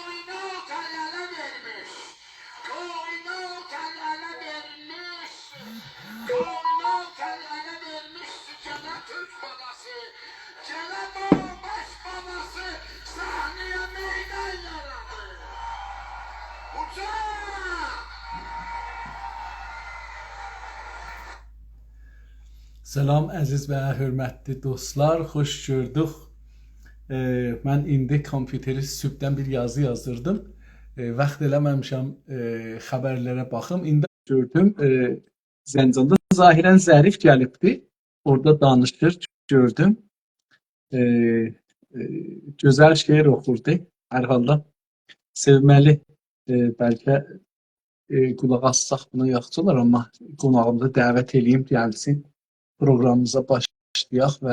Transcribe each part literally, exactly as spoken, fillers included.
کائنات ال‌اله وئرمیش. کائنات ال‌اله وئرمیش. کائنات ال‌اله وئرمیش. گله تورک بالاسی، گله بابک بالاسی صحنه‌یه میدان یارادیر. اوجا! سلام، عزیز و حؤرمتلی دوستلار، خوش گؤردوک. ائ، من ایندی کامپیوتری صبحدن بیر یازی یازدیردیم. ائ، واخت ائله‌مه‌میشم، ائ، خبرلره باخیم. ایندی گؤردوم، ائ، زنجاندا ظاهراً ظریف گلیبدی. اورادا دانیشیر، گؤردوم. ائ، ائ، گؤزل شعر اوخوردو. هر حالدا سئومه‌لی، ائ، بلکه، ائ، قولاق آسساق بونا یاخشی اولار، آمما قوناغیمیزی دعوت ائله‌ییم، گلسین، پروگرامیمیزا باشلایاق و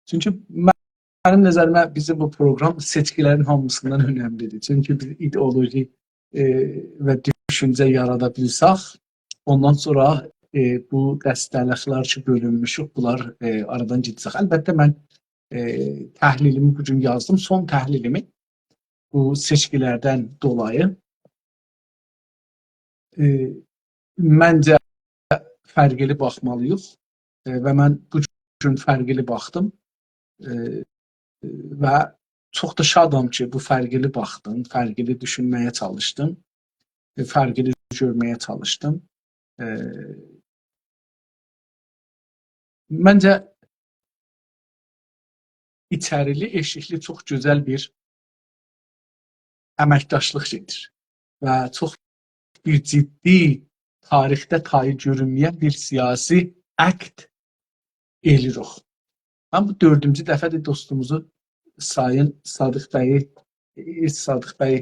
چونکی منیم نظریمه بیزیم بو پروگرام سئچکیلرین هامیسیندان اؤنملیدیر. چونکی بیز ایدئولوژی، ائ، و دوشونجه یارادا بیلسک، اوندان سونرا، ائ، بو دسته‌لیکلر کی بؤلونموشوک، بونلار، ائ، آرادان گئده‌جک. البته، من، ائ، تحلیلیمی بو گون یازدیم، سون تحلیلیمی بو سئچکیلردن دولایی. ائ، منجه فرقلی باخمالی‌ییق. ائ، و من بو گون فرقلی باخدیم. ائ، و چوخ دا شادام کی، بو فرقلی باخدیم، فرقلی دوشونمه‌یه چالیشدیم، ائ، فرقلی گؤرمه‌یه چالیشدیم. ائ، منجه ایچریلی، ائشیکلی چوخ گؤزل بیر امکداشلیق گئدیر. و چوخ بیر جدی، تاریخده تایی گؤرونمه‌ین بیر سیاسی عقد ائله‌ییریک. من بو دؤردونجو دفعه‌دیر دوستوموزو، سایین صادق بیی، صادق بیی،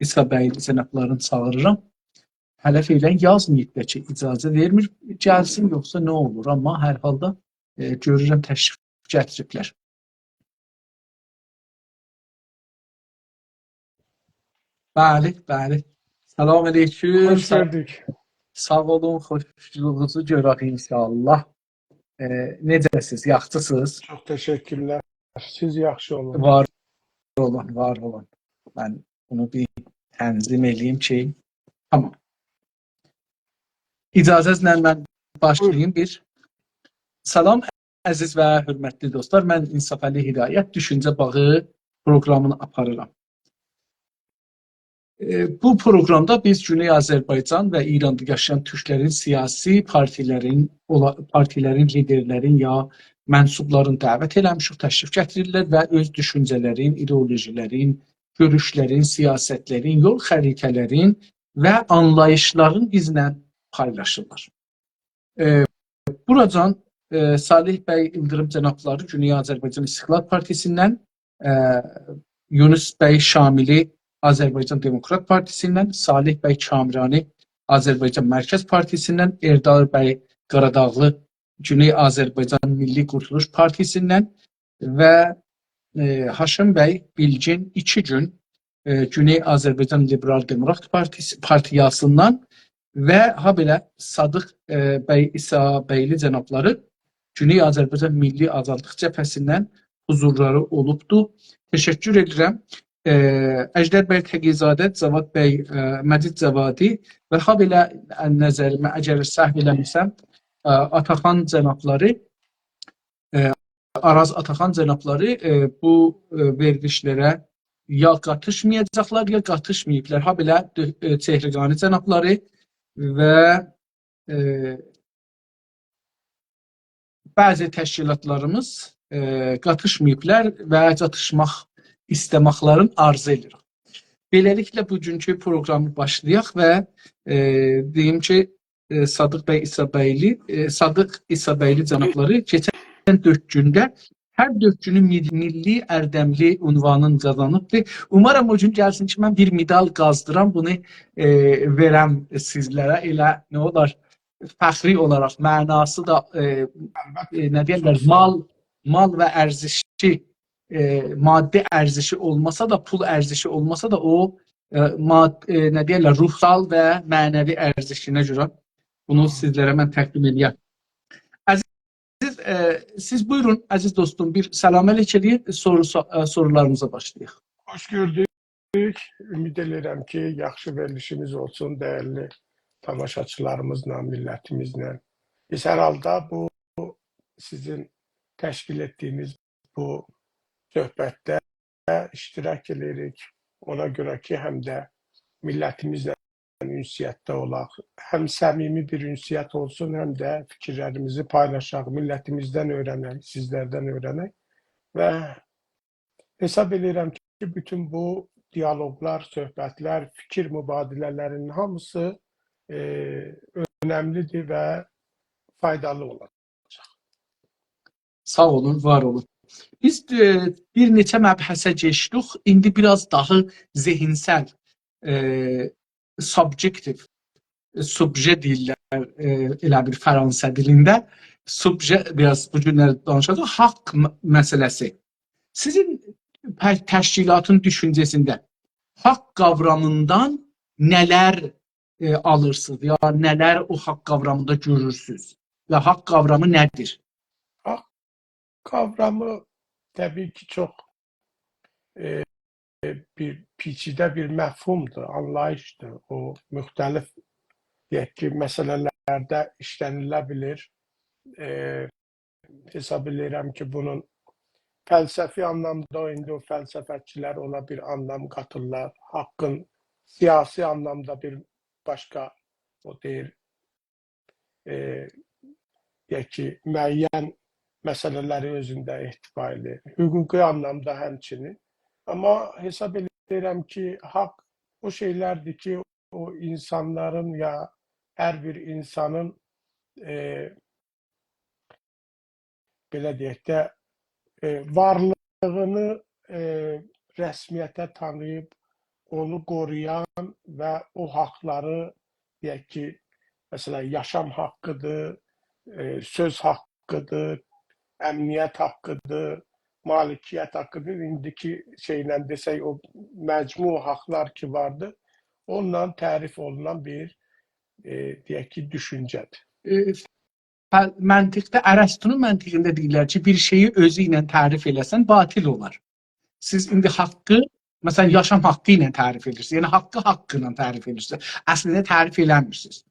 عیسی بیی جنابلارینی چاغیریرام. هله فعلاً یازماییب دا کی، اجازه وئرمیر گلسین، یوخسا نه اولور؟ آمما هر حالدا، ائ، گؤرورم تشریف گتیریبلر. بلی، بلی. سلام علیکم. خوش سا-، گؤردوک. ساغ اولون، خوشلوغونوزو گؤرک ان‌شاءالله. ائ، نئجه‌سیز؟ یاخشیسینیز؟ چوخ تشکرلر. سیز یاخشی اولون. وار اولون، وار اولون. من بونو بیر تنظیم ائله‌ییم کی، تامام. اجازه‌نیزله من باشلاییم بیر. سلام، عزیز و حؤرمتلی دوستلار. من انصافعلی هدایت، دوشونجه باغی پروگرامینی آپاریرام. ائ، بو پروگرامدا بیز گونئی آذربایجان و ایراندا یاشایان تورکلرین سیاسی پارتیلرین، اولا-، پارتیلرین لیدرلرین یا منسوبلارین دعوت ائله‌میشیک، تشریف گتیریرلر و اؤز دوشونجه‌لرین، ایدئولوژیلرین، گؤروشلرین، سیاستلرین، یول خریطه‌لرین و آنلاییشلارین بیزله پایلاشیرلار. ائ، بوراجان، ائ، صالح بی ایلدیریم جنابلاری گونئی آذربایجان استقلال پارتیسیندن، ائ، یونس بی شاملی آذربایجان دموکرات پارتیسیندن، صالح بی کامرانی آذربایجان مرکز پارتیسیندن، اردار بی قاراداغلی گونئی آذربایجان میللی قورتولوش پارتیسیندن و، ائ، هاشم بی بیلگین ایکی گون، ائ، گونئی آذربایجان لیبرال دموکرات پارتیسی، پارتیاسیندان و هابئله صادق، ائ، بی عیسی‌بیلی جنابلاری گونئی آذربایجان میللی آزادلیق جبهه‌سیندن حضورلاری اولوبدو. تشکر ائدیرم. ائ، اژدر بی تقی‌زاده، جواد بی، ائ، مجید جوادی و هابئله نظریمه، اگر سهو ائله‌میرسم، ائ، آتاخان جنابلاری، ائ، آراز آتاخان جنابلاری، ائ، بو، ائ، وئریلیشلره یا قاتیشمایاجاقلار، یا قاتیشماییبلار. هابئله دؤ-، ائ، چهرگانی جنابلاری و، ائ، بعضی تشکیلاتلاریمیز، ائ، قاتیشماییبلار و قاتیشماق ایسته‌مکلرین آرزو ائدیرم. بئله‌لیکله، بوگونکو پروگرامی باشلایاق و، ائ، دئییم کی، ائ، صادق بی عیسی‌بیلی، ائ، صادق عیسی‌بیلی جنابلاری کئچن دؤرد گونده هر دؤرد گونو میل-، میللی اردملی عنوانین قازانیبدیر. اومارام او گون گلسین کی، من بیر مدال قازدیرام، بونو، ائ، وئرم سیزلره. ائله نه اولار، فخری اولاراق، معناسی دا، ائ، ائ، نه دئیرلر، مال، مال و ارزشی، ائ، مادی ارزشی اولماسا دا، پول ارزشی اولماسا دا، او، ائ، ماد-، ائ، نه دئیرلر، روحسال و معنوی ارزشینه گؤره بونو سیزلره من تقدیم ائدیرم. عزیز، ائ، سیز بویورون، عزیز دوستوم، بیر سلام علیک ائله‌یین، سورو-، سو-، ائ، سورولارینیزا باشلایاق. خوش گؤردوک. امید ائدیرم کی، یاخشی وئریلیشیمیز اولسون، دیرلی تاماشاچیلاریمیزلا، میللتیمیزله. بیز هر حالدا بو سیزین تشکیل ائتدیگینیز بو صحبتده اشتراک ائدیریک. اونا گؤره کی، هم ده میللتیمیزله اونسیتده اولاق، هم صمیمی بیر اونسیت اولسون، هم ده فیکیرلریمیزی پایلاشاق، میللتیمیزدن اؤیرنک، سیزلردن اؤیرنک. و حساب ائدیرم کی، بوتون بو دیالوقلار، صحبتلر، فیکیر مبادله‌لرینین هامیسی، ائ، اؤنملیدیر و فایدالی اولاجاق. ساغ اولون، وار اولون. بیز، ائ، بیر نئچه مبحثه کئچدیک. ایندی بیر آز داها ذهنسل، ائ، subjective، ائ، subjet دئییرلر، ائ، ائله بیر فرانسه دیلینده. Subjet، بیر آز بو گونلری دانیشاجاق. حاق م-، مسئله‌سی. سیزین پ-، تشکیلاتین دوشونجه‌سینده حاق قاورامیندان نه‌لر، ائ، آلیرسینیز، یا نه‌لر او حاق قاورامیندا گؤرورسونوز؟ یا حاق قاورامی نه‌دیر؟ حاق قاورامی طبیعی کی، چوخ، ائ، بیر پیچیده بیر مفهومدور، آنلاییشدیر. او، موختلیف، دئیک کی، مسئله‌لرده ایشله‌نیله بیلیر. ائ، حساب ائدیرم کی، بونون فلسفی آنلامدا، ایندی او فلسفه‌چیلر اونا بیر آنلام قاتیرلار. حاقین سیاسی آنلامدا بیر باشقا، او دئییر، ائ، دئیک کی، معین مسئله‌لری اؤزونده احتوا ائدیر. حقوقی آنلامدا همچنین. آمما حساب ائدیرم کی، حاق او شئیلردیر کی، او اینسانلارین یا هر بیر اینسانین، ائ، بئله دئیک ده، ائ، وارلیغینی، ائ، رسمیته تانیییب، اونو قورویان و او حاقلاری، دئیک کی، مثلا، یاشام حاققیدیر، ائ، سؤز حاققیدیر، امنیت حاققیدیر، مالکیت حاققیدیر. ایندیکی شئیله دئسک، او مجموع حاقلار کی واردیر، اونونلا تعریف اولونان بیر، ائ، دئیک کی، دوشونجه‌دیر. ائ، فل-، منطقده، ارسطونون منطقینده دئییرلر کی، بیر شئیی اؤزو ایله تعریف ائله‌سن، باطل اولار. سیز ایندی حاققی، مثلا، یاشام حاققی ایله تعریف ائدیرسینیز. یعنی، حاققی حاققینان تعریف ائدیرسینیز. اصلینده تعریف ائله‌میرسینیز.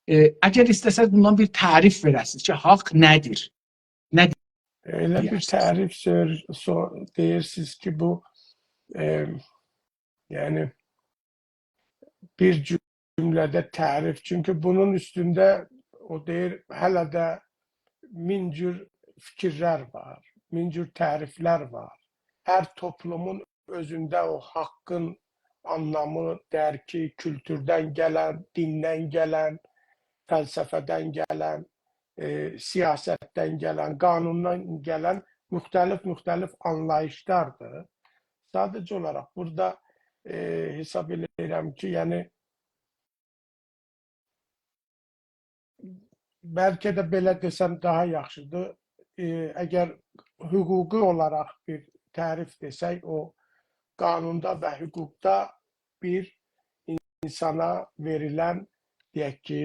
ائ، اگر ایسته‌سز، بوندان بیر تعریف وئره‌سینیز کی، حاق نه‌دیر؟ نه ائله بیر دئیرسینیز؟ تعریف سؤ-، سو-، دئییرسینیز کی، بو، ائ، یعنی، بیر جمله‌ده تعریف. چونکی بونون اوستونده، او دئییر، هله ده مین جور فیکیرلر وار، مین جور تعریفلر وار. هر توپلومون اؤزونده او حاققین آنلامی، درکی، کولتوردن گلن، دیندن گلن، فلسفه‌دن گلن، ائ، سیاستدن گلن، قانوندان گلن موختلیف موختلیف آنلاییشلاردیر. ساده‌جه اولاراق بورادا، ائ، حساب ائدیرم کی، یعنی، بلکه ده بئله دئسم داها یاخشیدیر. ائ، اگر حقوقی اولاراق بیر تعریف دئسک، او قانوندا و حقوقدا بیر اینسانا وئریلن، دئیک کی،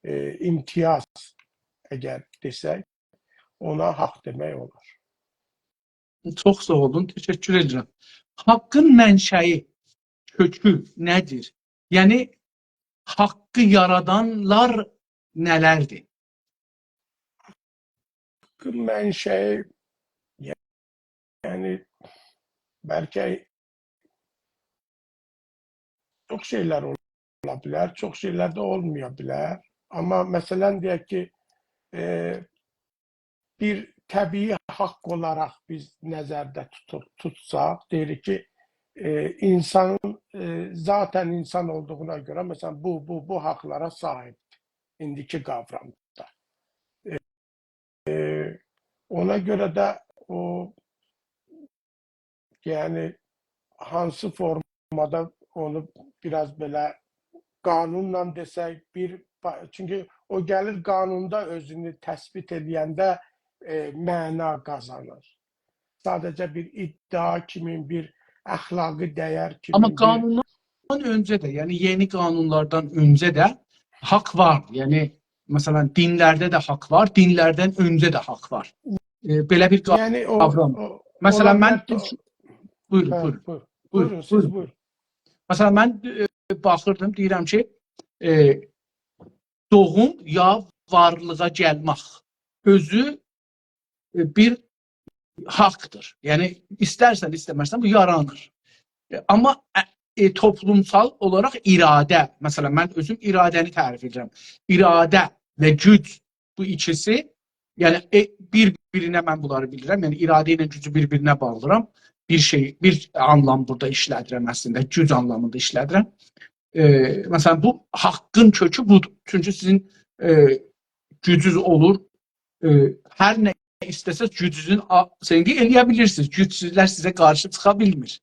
ائ، امتیاز، اگر دئسک، اونا حاق دئمک اولار. چوخ ساغ اولون، تشکر ائدیرم. حاققین منشأیی، کؤکو نه‌دیر؟ یعنی، حاققی یارادانلار نه‌لردیر؟ حاققین منشأیی، یعنی، بلکه چوخ شئیلر اولا بیلر، چوخ شئیلر ده اولمایا بیلر. آمما، مثلا، دئیک کی، ائ، بیر طبیعی حاق اولاراق بیز نظرده توتور، توتساق، دئییریک کی، ائ، اینسانین، ائ، ذاتا اینسان اولدوغونا گؤره، مثلا، بو، بو، بو حاقلارا صاحیبدیر ایندیکی قاورامدا. ائ، ائ، اونا گؤره ده او، یعنی، هانسی فورمادا اونو بیر آز بئله قانونلا دئسک، بیر پا-، چونکی او گلیر قانوندا اؤزونو تثبیت ائله‌ینده، ائ، معنا قازانیر. ساده‌جه بیر ادعا کیمی، بیر اخلاقی دیر کیمی، آمما بیر قانوندان اؤنجه ده، یعنی یئنی قانونلاردان اؤنجه ده حاق واردیر. یعنی، مثلا، دینلرده ده حاق وار، دینلردن اؤنجه ده حاق وار. ائ، بئله بیر قا-، یعنی او، قاورام. او، مثلا، اولا من بیلر، تورک-، بویورون، هه، بویورون. بویور. بویورون، بویورون، سیز بویورون. بویورون. مثلا، من، ائ، باخیردیم، دئییرم کی، ائ، دوغوم یا وارلیغا گلمک اؤزو، ائ، بیر حاقدیر. یعنی، ایسترسن، ایسته‌مزسن، بو یارانیر. ائ، آمما، ائ، ائ، توپلومسال اولاراق ایراده، مثلا، من اؤزوم ایراده‌نی تعریف ائدیرم. ایراده و گوج، بو ایکیسی، یعنی، ائ، بیر-بیرینه من بونلاری بیلیرم. یعنی، ایراده ایله گوجو بیر-بیرینه باغلیرام. بیر شئی، بیر آنلام بورادا ایشله‌دیرم اصلینده، گوج آنلامیندا ایشله‌دیرم. ائ، مثلا، بو حاقین کؤکو بودور. چونکی سیزین، ائ، گوجونوز اولور، ائ، هر نه ایسته‌سز، گوجونوزون آ-، سنگی ائله‌یه بیلیرسینیز. گوجسوزلر سیزه قارشی چیخا بیلمیر.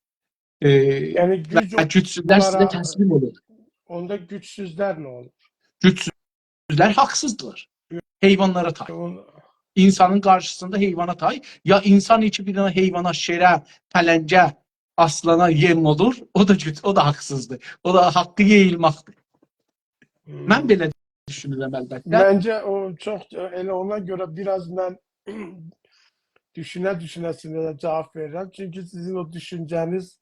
ائ، یعنی و گوج گوجسوزلر سیزه اونلارا تسلیم اولور. اوندا گوجسوزلر نه اولور؟ گوجسوزلر حاقسیزدیلار. حیوانلارا تای. اون- اینسانین قارشیسیندا حیوانا تای. یا اینسان کی بیر دنه حیوانا، شئره، پلنگه، آسلانا یئم اولور، او دا گوج، او دا حاقسیزدیر. او دا حاقی یئییلمکدیر. هوم. من بئله دوشونورم، البته. منجه او چوخ، ائله اونا گؤره بیر آز من دوشونه-دوشونه سیزه جاواب وئریرم. چونکی سیزین او دوشونجه‌نیز،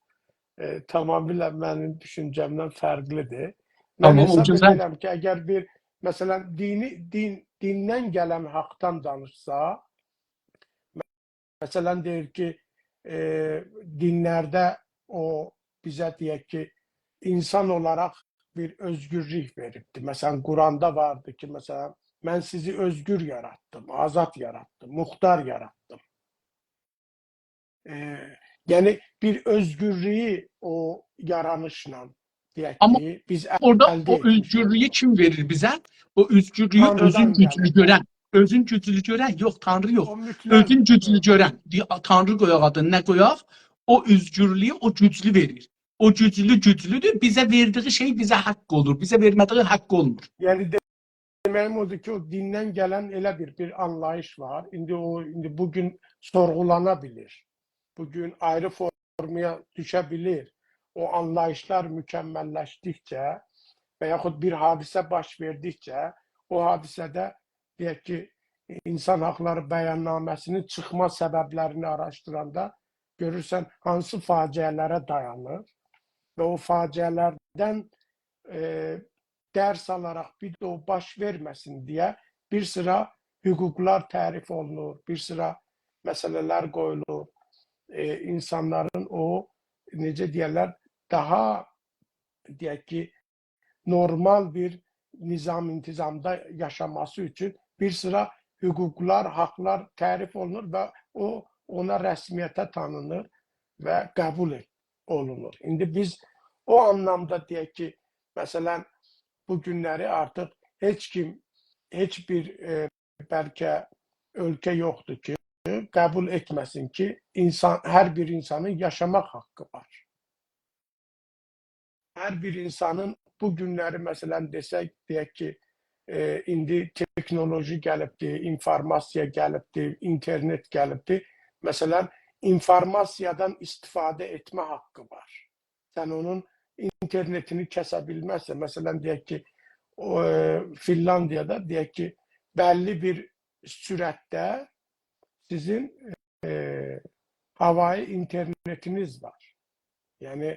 ائ، تمامیله منیم دوشونجه‌مدن فرقلیدیر. من تامام، او حساب گؤزل. ائدیرم کی، اگر بیر، مثلا، دینی، دین، دیندن گلن حاقدان دانیشسا، مثلا، دئییر کی، ائ، دینلرده او بیزه، دئیک کی، اینسان اولاراق بیر اؤزگورلوک وئریبدیر. مثلا، قرآندا واردی کی، مثلا، «من سیزی اؤزگور یاراتدیم، آزاد یاراتدیم، مختار یاراتدیم.» ائ، یعنی، بیر اؤزگورلویو او یارانیشلا، دئیک آمما کی، بیز اورادا الده او ائتمیش اؤزگورلویو اولوروق. کیم وئریر بیزه؟ او اؤزگورلویو تانریدان اؤزون گوجلو گلیر. گؤرن، اؤزون گوجلو گؤرن، یوخ، تانری یوخ. او مطلق اؤزون گوجلو گوجلو. گؤرن، دئ-، تانری قویاق آدینی، نه قویاق؟ او اؤزگورلویو او گوجلو وئریر. او گوجلو گوجلودور، بیزه وئردیگی شئی بیزه حاق اولور، بیزه وئرمه‌دیگی حاق اولمور. یعنی، دئمه‌ییم اودور کی، او دیندن گلن ائله بیر، بیر آنلاییش وار. ایندی او، ایندی بو گون سورغولانا بیلیر. بو گون آیری فورمایا دوشه بیلیر. او آنلاییشلار مکمللشدیکجه و یاخود بیر حادثه باش وئردیکجه، او حادثه‌ده، دئیک کی، اینسان حاقلاری بیاننامه‌سینین چیخما سببلرینی آراشدیراندا گؤرورسن، هانسی فاجعه‌لره دایانیر و او فاجعه‌لردن، ائ، درس آلاراق بیر ده او باش وئرمه‌سین دئیه بیر سیرا حقوقلار تعریف اولونور، بیر سیرا مسئله‌لر قویولور. ائ، اینسانلارین او، نئجه دئیرلر، داها، دئیک کی، نورمال بیر نظام انتظامدا یاشاماسی اوچون بیر سیرا حقوقلار، حاقلار تعریف اولونور و او، اونا رسمیته تانینیر و قبول اولونور. ایندی بیز او آنلامدا دئیک کی، مثلا، بو گونلری آرتیق هئچ کیم، هئچ بیر، ائ، بلکه اؤلکه یوخدور کی، قبول ائتمه‌سین کی، اینسان، هر بیر اینسانین یاشاماق حاقی وار. هر بیر اینسانین بو گونلری، مثلا، دئسک، دئیک کی، ائ، ایندی تکنولوژی گلیبدیر، اینفورماسیا گلیبدیر، اینترنت گلیبدیر. مثلا، اینفورماسیادان استفاده ائتمه حاقی وار. سن اونون اینترنتینی کسه بیلمزسن. مثلا، دئیک کی، او، ائ، فینلاندیادا، دئیک کی، بللی بیر سرعتده سیزین، ائ، هوایی اینترنتینیز وار. یعنی،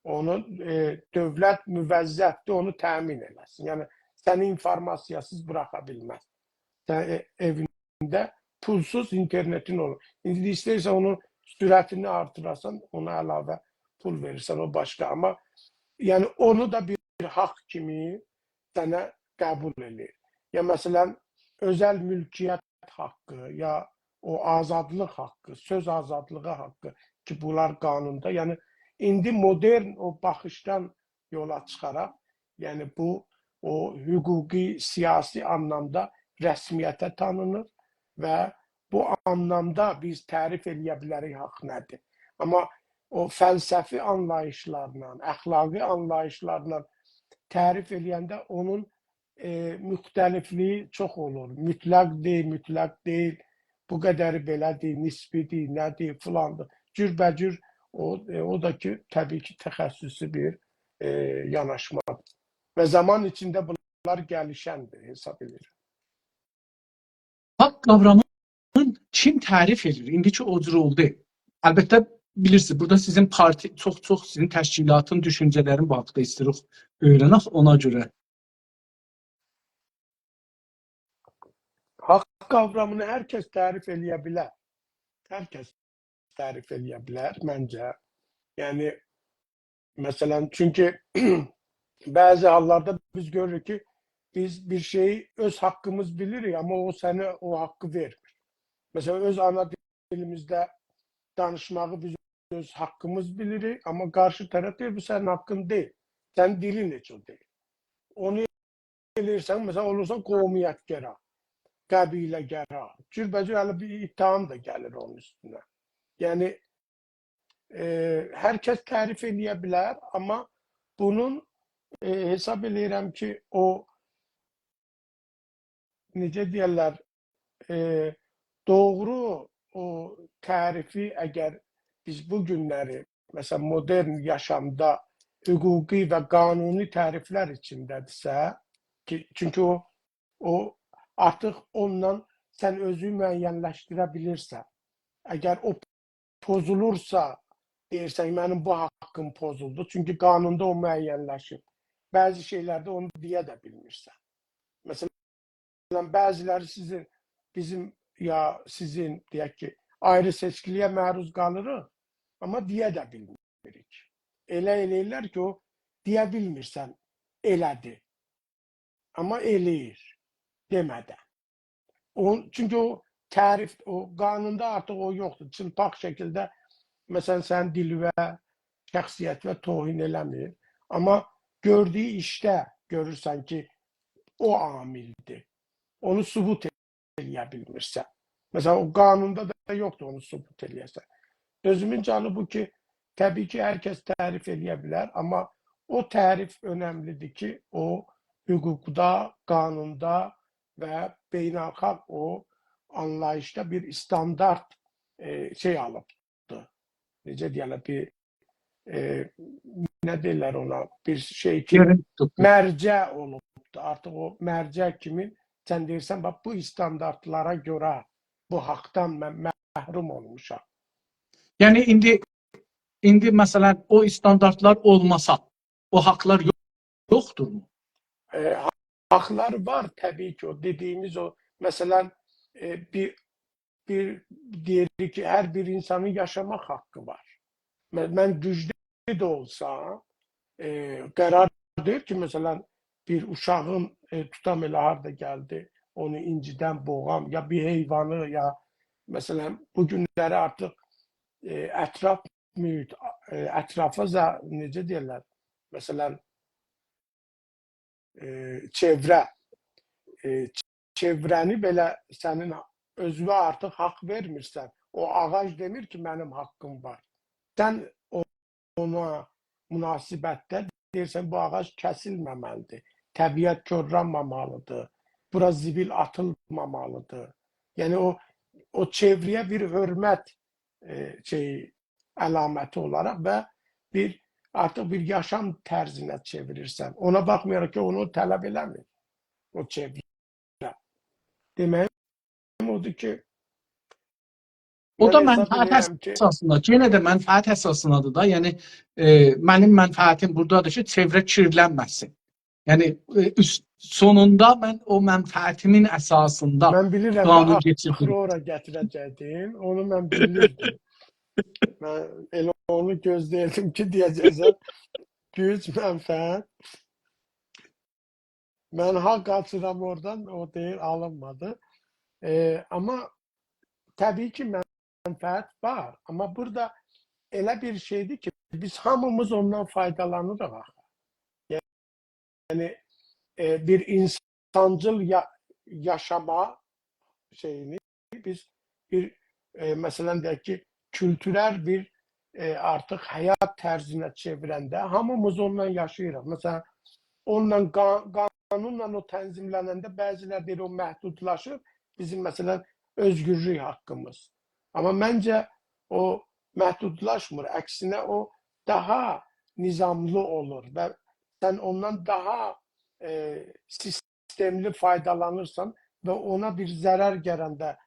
اونو، ائ، دؤولت موظفدیر، اونو تأمین ائله‌سین. یعنی، سنی اینفورماسیاسیز بوراخا بیلمز. سن، ائ، ائوینده پولسوز اینترنتین اولور. ایندی ایسته‌ییرسن اونون سرعتینی آرتیراسان، اونا علاوه پول وئریرسن، او باشقا. آمما، یعنی، اونو دا بیر حاق کیمی سنه قبول ائله‌ییر. یا، مثلا، اؤزل مولکیت حاقی، یا او آزادلیق حاقی، سؤز آزادلیغی حاقی کی، بونلار قانوندا. یعنی، ایندی مدرن او باخیشدان یولا چیخاراق، یعنی، بو، او حقوقی، سیاسی آنلامدا رسمیته تانینیر و بو آنلامدا بیز تعریف ائله‌یه بیلریک حاق نه‌دیر. آمما او فلسفی آنلاییشلارلا، اخلاقی آنلاییشلارلا تعریف ائله‌ینده اونون، ائ، مختلفلیگی چوخ اولور. مطلقدیر، مطلق دئییل، بو قدری بئله‌دیر، نسبی‌دیر، نه‌دیر، فلاندیر. جوربه‌جور او، ائ، او دا کی، طبیعی کی، تخصصی بیر، ائ، یاناشمادیر. و زامان ایچینده بونلار گلیشندیر، حساب ائدیرم. حاق قاورامین کیم تعریف ائدیر؟ ایندی کی او جور اولدو. البته، بیلیرسینیز، بورادا سیزین پارتی، چوخ-چوخ سیزین تشکیلاتین دوشونجه‌لرین بو حاقدا ایسته‌ییریک اؤیرنک، اونا گؤره. حاق قاورامینی هر کس تعریف ائله‌یه بیلر. هر کس تعریف ائله‌یه بیلر، منجه. یعنی، مثلا، چونکی بعضی حاللاردا بیز گؤروروک کی، بیز بیر شئیی، اؤز حاققیمیز بیلیریک، آمما او سنه او حاققی وئرمیر. مثلا، اؤز آنا دیلیمیزده دانیشماغی بیز اؤز حاققیمیز بیلیریک، آمما قارشی طرف دئییر، بو سنین حاققین دئییل. سنین دیلین هئچ او دئییل. اونو ائله‌ییرسن، مثلا، اولورسان قومیت‌گرا، قبیله‌گرا. جوربه‌جور هله بیر اتهام دا گلیر اونون اوستونه. یعنی، ائ، هر کس تعریف ائله‌یه بیلر، آمما بونون، ائ، حساب ائله‌ییرم کی، او، نئجه دئیرلر، ائ، دوغرو او تعریفی، اگر بیز بو گونلری، مثلا، مدرن یاشامدا حقوقی و قانونی تعریفلر ایچینده‌دیرسه، کی، چونکی او، او آرتیق اونونلا سن اؤزونو معین‌لشدیره بیلیرسن. اگر او پوزولورسا، دئییرسن، «منیم بو حاققیم پوزولدو.» چونکی قانوندا او معین‌لشیب. بعضی شئیلرده اونو دئیه ده بیلمیرسن. مثلا، بعضیلری سیزین، بیزیم، یا سیزین، دئیک کی، آیری سئچکیلییه معروض قالیریق، آمما دئیه ده بیلمیریک. ائله ائله‌ییرلر کی، او دئیه بیلمیرسن، ائله‌دیر. آمما ائله‌ییر، دئمه‌دن. او، چونکی او تعریف، او قانوندا آرتیق او یوخدور. چیلپاق شکیلده، مثلا، سنین دیلیوه، شخصیتیوه توهین ائله‌میر. آمما گؤردویو ایشده گؤرورسن کی، او عاملدیر. اونو ثبوت ائله‌یه بیلمیرسن. مثلا، او قانوندا دا یوخدور اونو ثبوت ائله‌یه‌سن. سؤزومون جانی بو کی، طبیعی کی، هر کس تعریف ائله‌یه بیلر، آمما او تعریف اؤنملیدیر کی، او حقوقدا، قانوندا و بین‌الخالق او آنلاییشدا بیر استاندارد، ائ، شئی آلیبدی. نئجه دئیرلر، بیر، ائ، نه دئییرلر اونا، بیر شئی کی، یئرین توتوب. مرجع اولوبدو. آرتیق او مرجع کیمی سن دئییرسن، «باخ، بو استانداردلارا گؤره بو حاقدان من محروم اولموشام.» یعنی ایندی، ایندی مثلا او استانداردلار اولماسا، او حاقلار یوخ-، یوخدورمو؟ ائ، حاقلار وار، طبیعی کی، او دئدیییمیز او، مثلا، ائ، بیر، بیر دئییریک کی، هر بیر اینسانین یاشاماق حاققی وار. من، من گوجلو ده اولسام، ائ، قرار دئییل کی، مثلا، بیر اوشاغین، ائ، توتام ائله هاردا گلدی، اونو اینجیدم، بوغام، یا بیر حیوانی، یا، مثلا، بو گونلری آرتیق، ائ، اطراف محیط، ائ، اطرافا ز-، نئجه دئییرلر؟ مثلا، ائ، چئوره، ائ، چئوره‌نی بئله سنین اؤزونه آرتیق حاق وئرمیرسن. او آغاج دئمیر کی، «منیم حاققیم وار.» سن او-، اونا مناسبتده دئییرسن، «بو آغاج کسیلمه‌مه‌لیدیر، طبیعت کورلانمامالیدیر، بورا زیبیل آتیلمامالیدیر.» یعنی او، او چئوره‌یه بیر حؤرمت، ائ، شئی، علامتی اولاراق و بیر، آرتیق بیر یاشام طرزینه چئویریرسن. اونا باخمایاراق کی، اونو طلب ائله‌میر او چئوره. دئمه‌ییم اودور کی، او دا من حساب منفعت ائدیرم کی، اساسیندا، یئنه ده منفعت اساسیندادیر دا. یعنی، ائ، منیم منفعتیم بورادادیر کی، چئوره کیرلنمه‌سین. یعنی، ائ، اوست، سونوندا من او منفعتیمین اساسیندا من بیلیرم، قانون آخیری کئچیردیم. اورا گتیره‌جکدین. اونو من بیلیردیم. من ائله اونو گؤزله‌ییردیم کی، دئیه‌جکسن، گوج، منفعت. من حاق قاچیرام اورادان، او دئییر، آلینمادی. ائ، آمما طبیعی کی، منفعت وار. آمما بورادا ائله بیر شئیدیر کی، بیز هامیمیز اوندان فایدالانیریق آخی. یعنی، ائ، بیر اینسانجیل یا-، یاشاما شئیینی بیز بیر، ائ، مثلا، دئیک کی، کولتورل بیر، ائ، آرتیق حیات طرزینه چئویرنده هامیمیز اونونلا یاشاییریق. مثلا، اونونلا قا-، قانونلا او تنظیملننده بعضیلر دئییر، او محدودلاشیر، بیزیم، مثلا، اؤزگورلوک حاققیمیز. آمما منجه او محدودلاشمیر، عکسینه او داها نظاملی اولور و سن اوندان داها، ائ، سیستملی فایدالانیرسان و اونا بیر ضرر گلنده،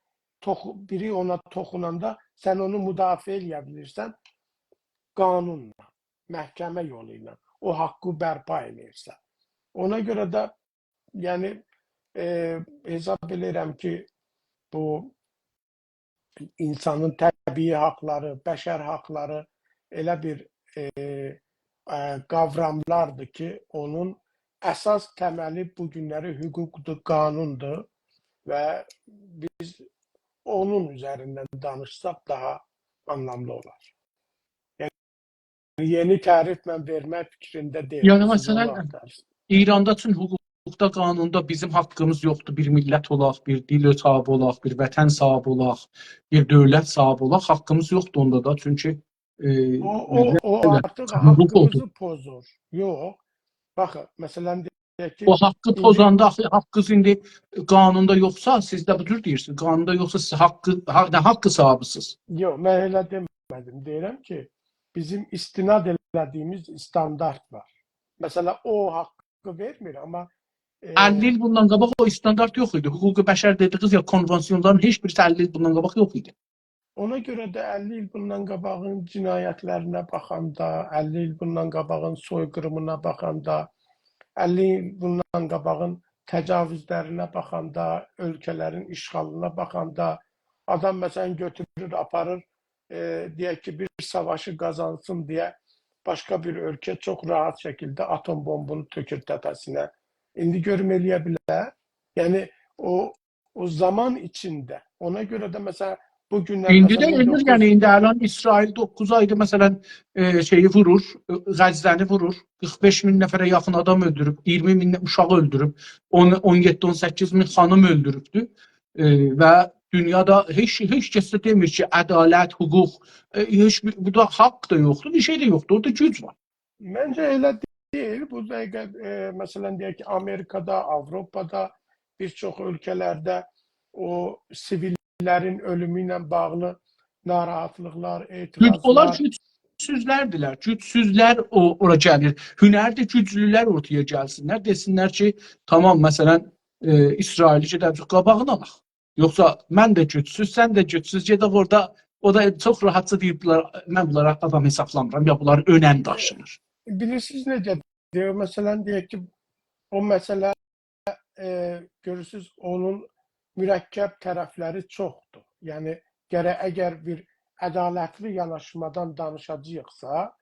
توخو-، بیری اونا توخوناندا سن اونو مدافعه ائله‌یه بیلیرسن. قانونلا، محکمه یولو ایله او حاققی برپا ائله‌ییرسه. اونا گؤره ده، یعنی، ائ، حساب ائله‌ییرم کی، بو اینسانین طبیعی حاقلاری، بشر حاقلاری ائله بیر، ائ، ائ، قاوراملاردیر کی، اونون اساس تملی بو گونلری حقوقدور، قانوندور و بیز اونون اوزریندن دانیشساق داها آنلاملی اولار. یعنی، یئنی تعریف من وئرمک فیکرینده دئییلم. یعنی، سیز اونو مثلا، آختارین. ایراندا چون حقوقدا، قانوندا بیزیم حاققیمیز یوخدور. بیر میللت اولاق، بیر دیل صاحیبی اولاق، بیر وطن صاحیبی اولاق، بیر دؤولت صاحیبی اولاق. حاققیمیز یوخدور اوندا دا. چونکی، ائ، او، او، بیزه او ده آرتیق حقوق حاققیمیزی اولدو. پوزور. یوخ. باخین، مثلا، دئیک کی، او حاققی ایندی پوزاندا، آخی حاققینیز ایندی قانوندا یوخسا، سیز ده بو جور دئییرسینیز. قانوندا یوخسا، سیز حاققی، ها، نه حاققی صاحیبیسینیز؟ یوخ، من ائله دئمه‌دیم. دئییرم کی، بیزیم استناد ائله‌دیییمیز استاندارد وار. مثلا، او حاققی وئرمیر، آمما، ائ، اللی ایل بوندان قاباق او استاندارد یوخ ایدی. حقوق بشر دئدیگینیز یا کنوانسیونلارین هئچ بیریسی اللی ایل بوندان قاباق یوخ ایدی. اونا گؤره ده اللی ایل بوندان قاباغین جنایتلرینه باخاندا، اللی ایل بوندان قاباغین سویقیریمینا باخاندا، اللی ایل بوندان قاباغین تجاوزلرینه باخاندا، اؤلکه‌لرین اشغالینا باخاندا، آدام، مثلا، گؤتورور، آپاریر، ائ، دئیک کی، بیر ساواشی قازانسین دئیه باشقا بیر اؤلکه چوخ راحت شکیلده آتوم بومبونو تؤکور تپه‌سینه. ایندی گؤروم ائله‌یه بیلر. یعنی، او، او زامان ایچینده. اونا گؤره ده، مثلا، بو گونلر، ایندی مثلا، ده ائدیر، مین دوققوز یوز یعنی ایندی الان اسرائیل دوققوز آیدیر، مثلا، ائ، شئیی وورور، ائ، غزه‌نی وورور، قیرخ بئش مین نفره یاخین آدام اؤلدوروب، اییرمی مین اوشاغی اؤلدوروب، اون، اون یئددی، اون سککیز مین خانیم اؤلدوروبدور. ائ، و دونیادا هئچ، هئچ کس ده دئمیر کی، عدالت، حقوق، ائ، هئچ بیر، بورادا حاق دا یوخدور، بیر شئی ده یوخدور، اورادا گوج وار. منجه ائله دئییل. بو دقیقه، ائ، مثلا، دئیک کی، آمریکادا، آوروپادا، بیر چوخ اؤلکه‌لرده او سیویللرین اؤلومو ایله باغلی ناراحتلیقلار، گوج، اعتراضلار. اونلار گوجسوزلردیلر. گوجسوزلر او، اورا گلیر. هنردیر گوجلولر اورتایا گلسینلر، دئسینلر کی، تامام، مثلا، ائ، اسرائیلی گئدک قاباغینا آلاق. یوخسا من ده گوجسوز، سن ده گوجسوز، گئدک اورادا، او دا چوخ راحتجا دئییب، بونلار، من بونلارا آدام حسابلامیرام، یا بونلار اؤنم داشیمیر. بیلیرسینیز نئجه؟ دئییر، مثلا، دئیک کی، او مسئله، ائ، گؤرورسونوز، اونون مرکب طرفلری چوخدور. یعنی، گرک اگر بیر عدالتلی یاناشمادان دانیشاجاقسا،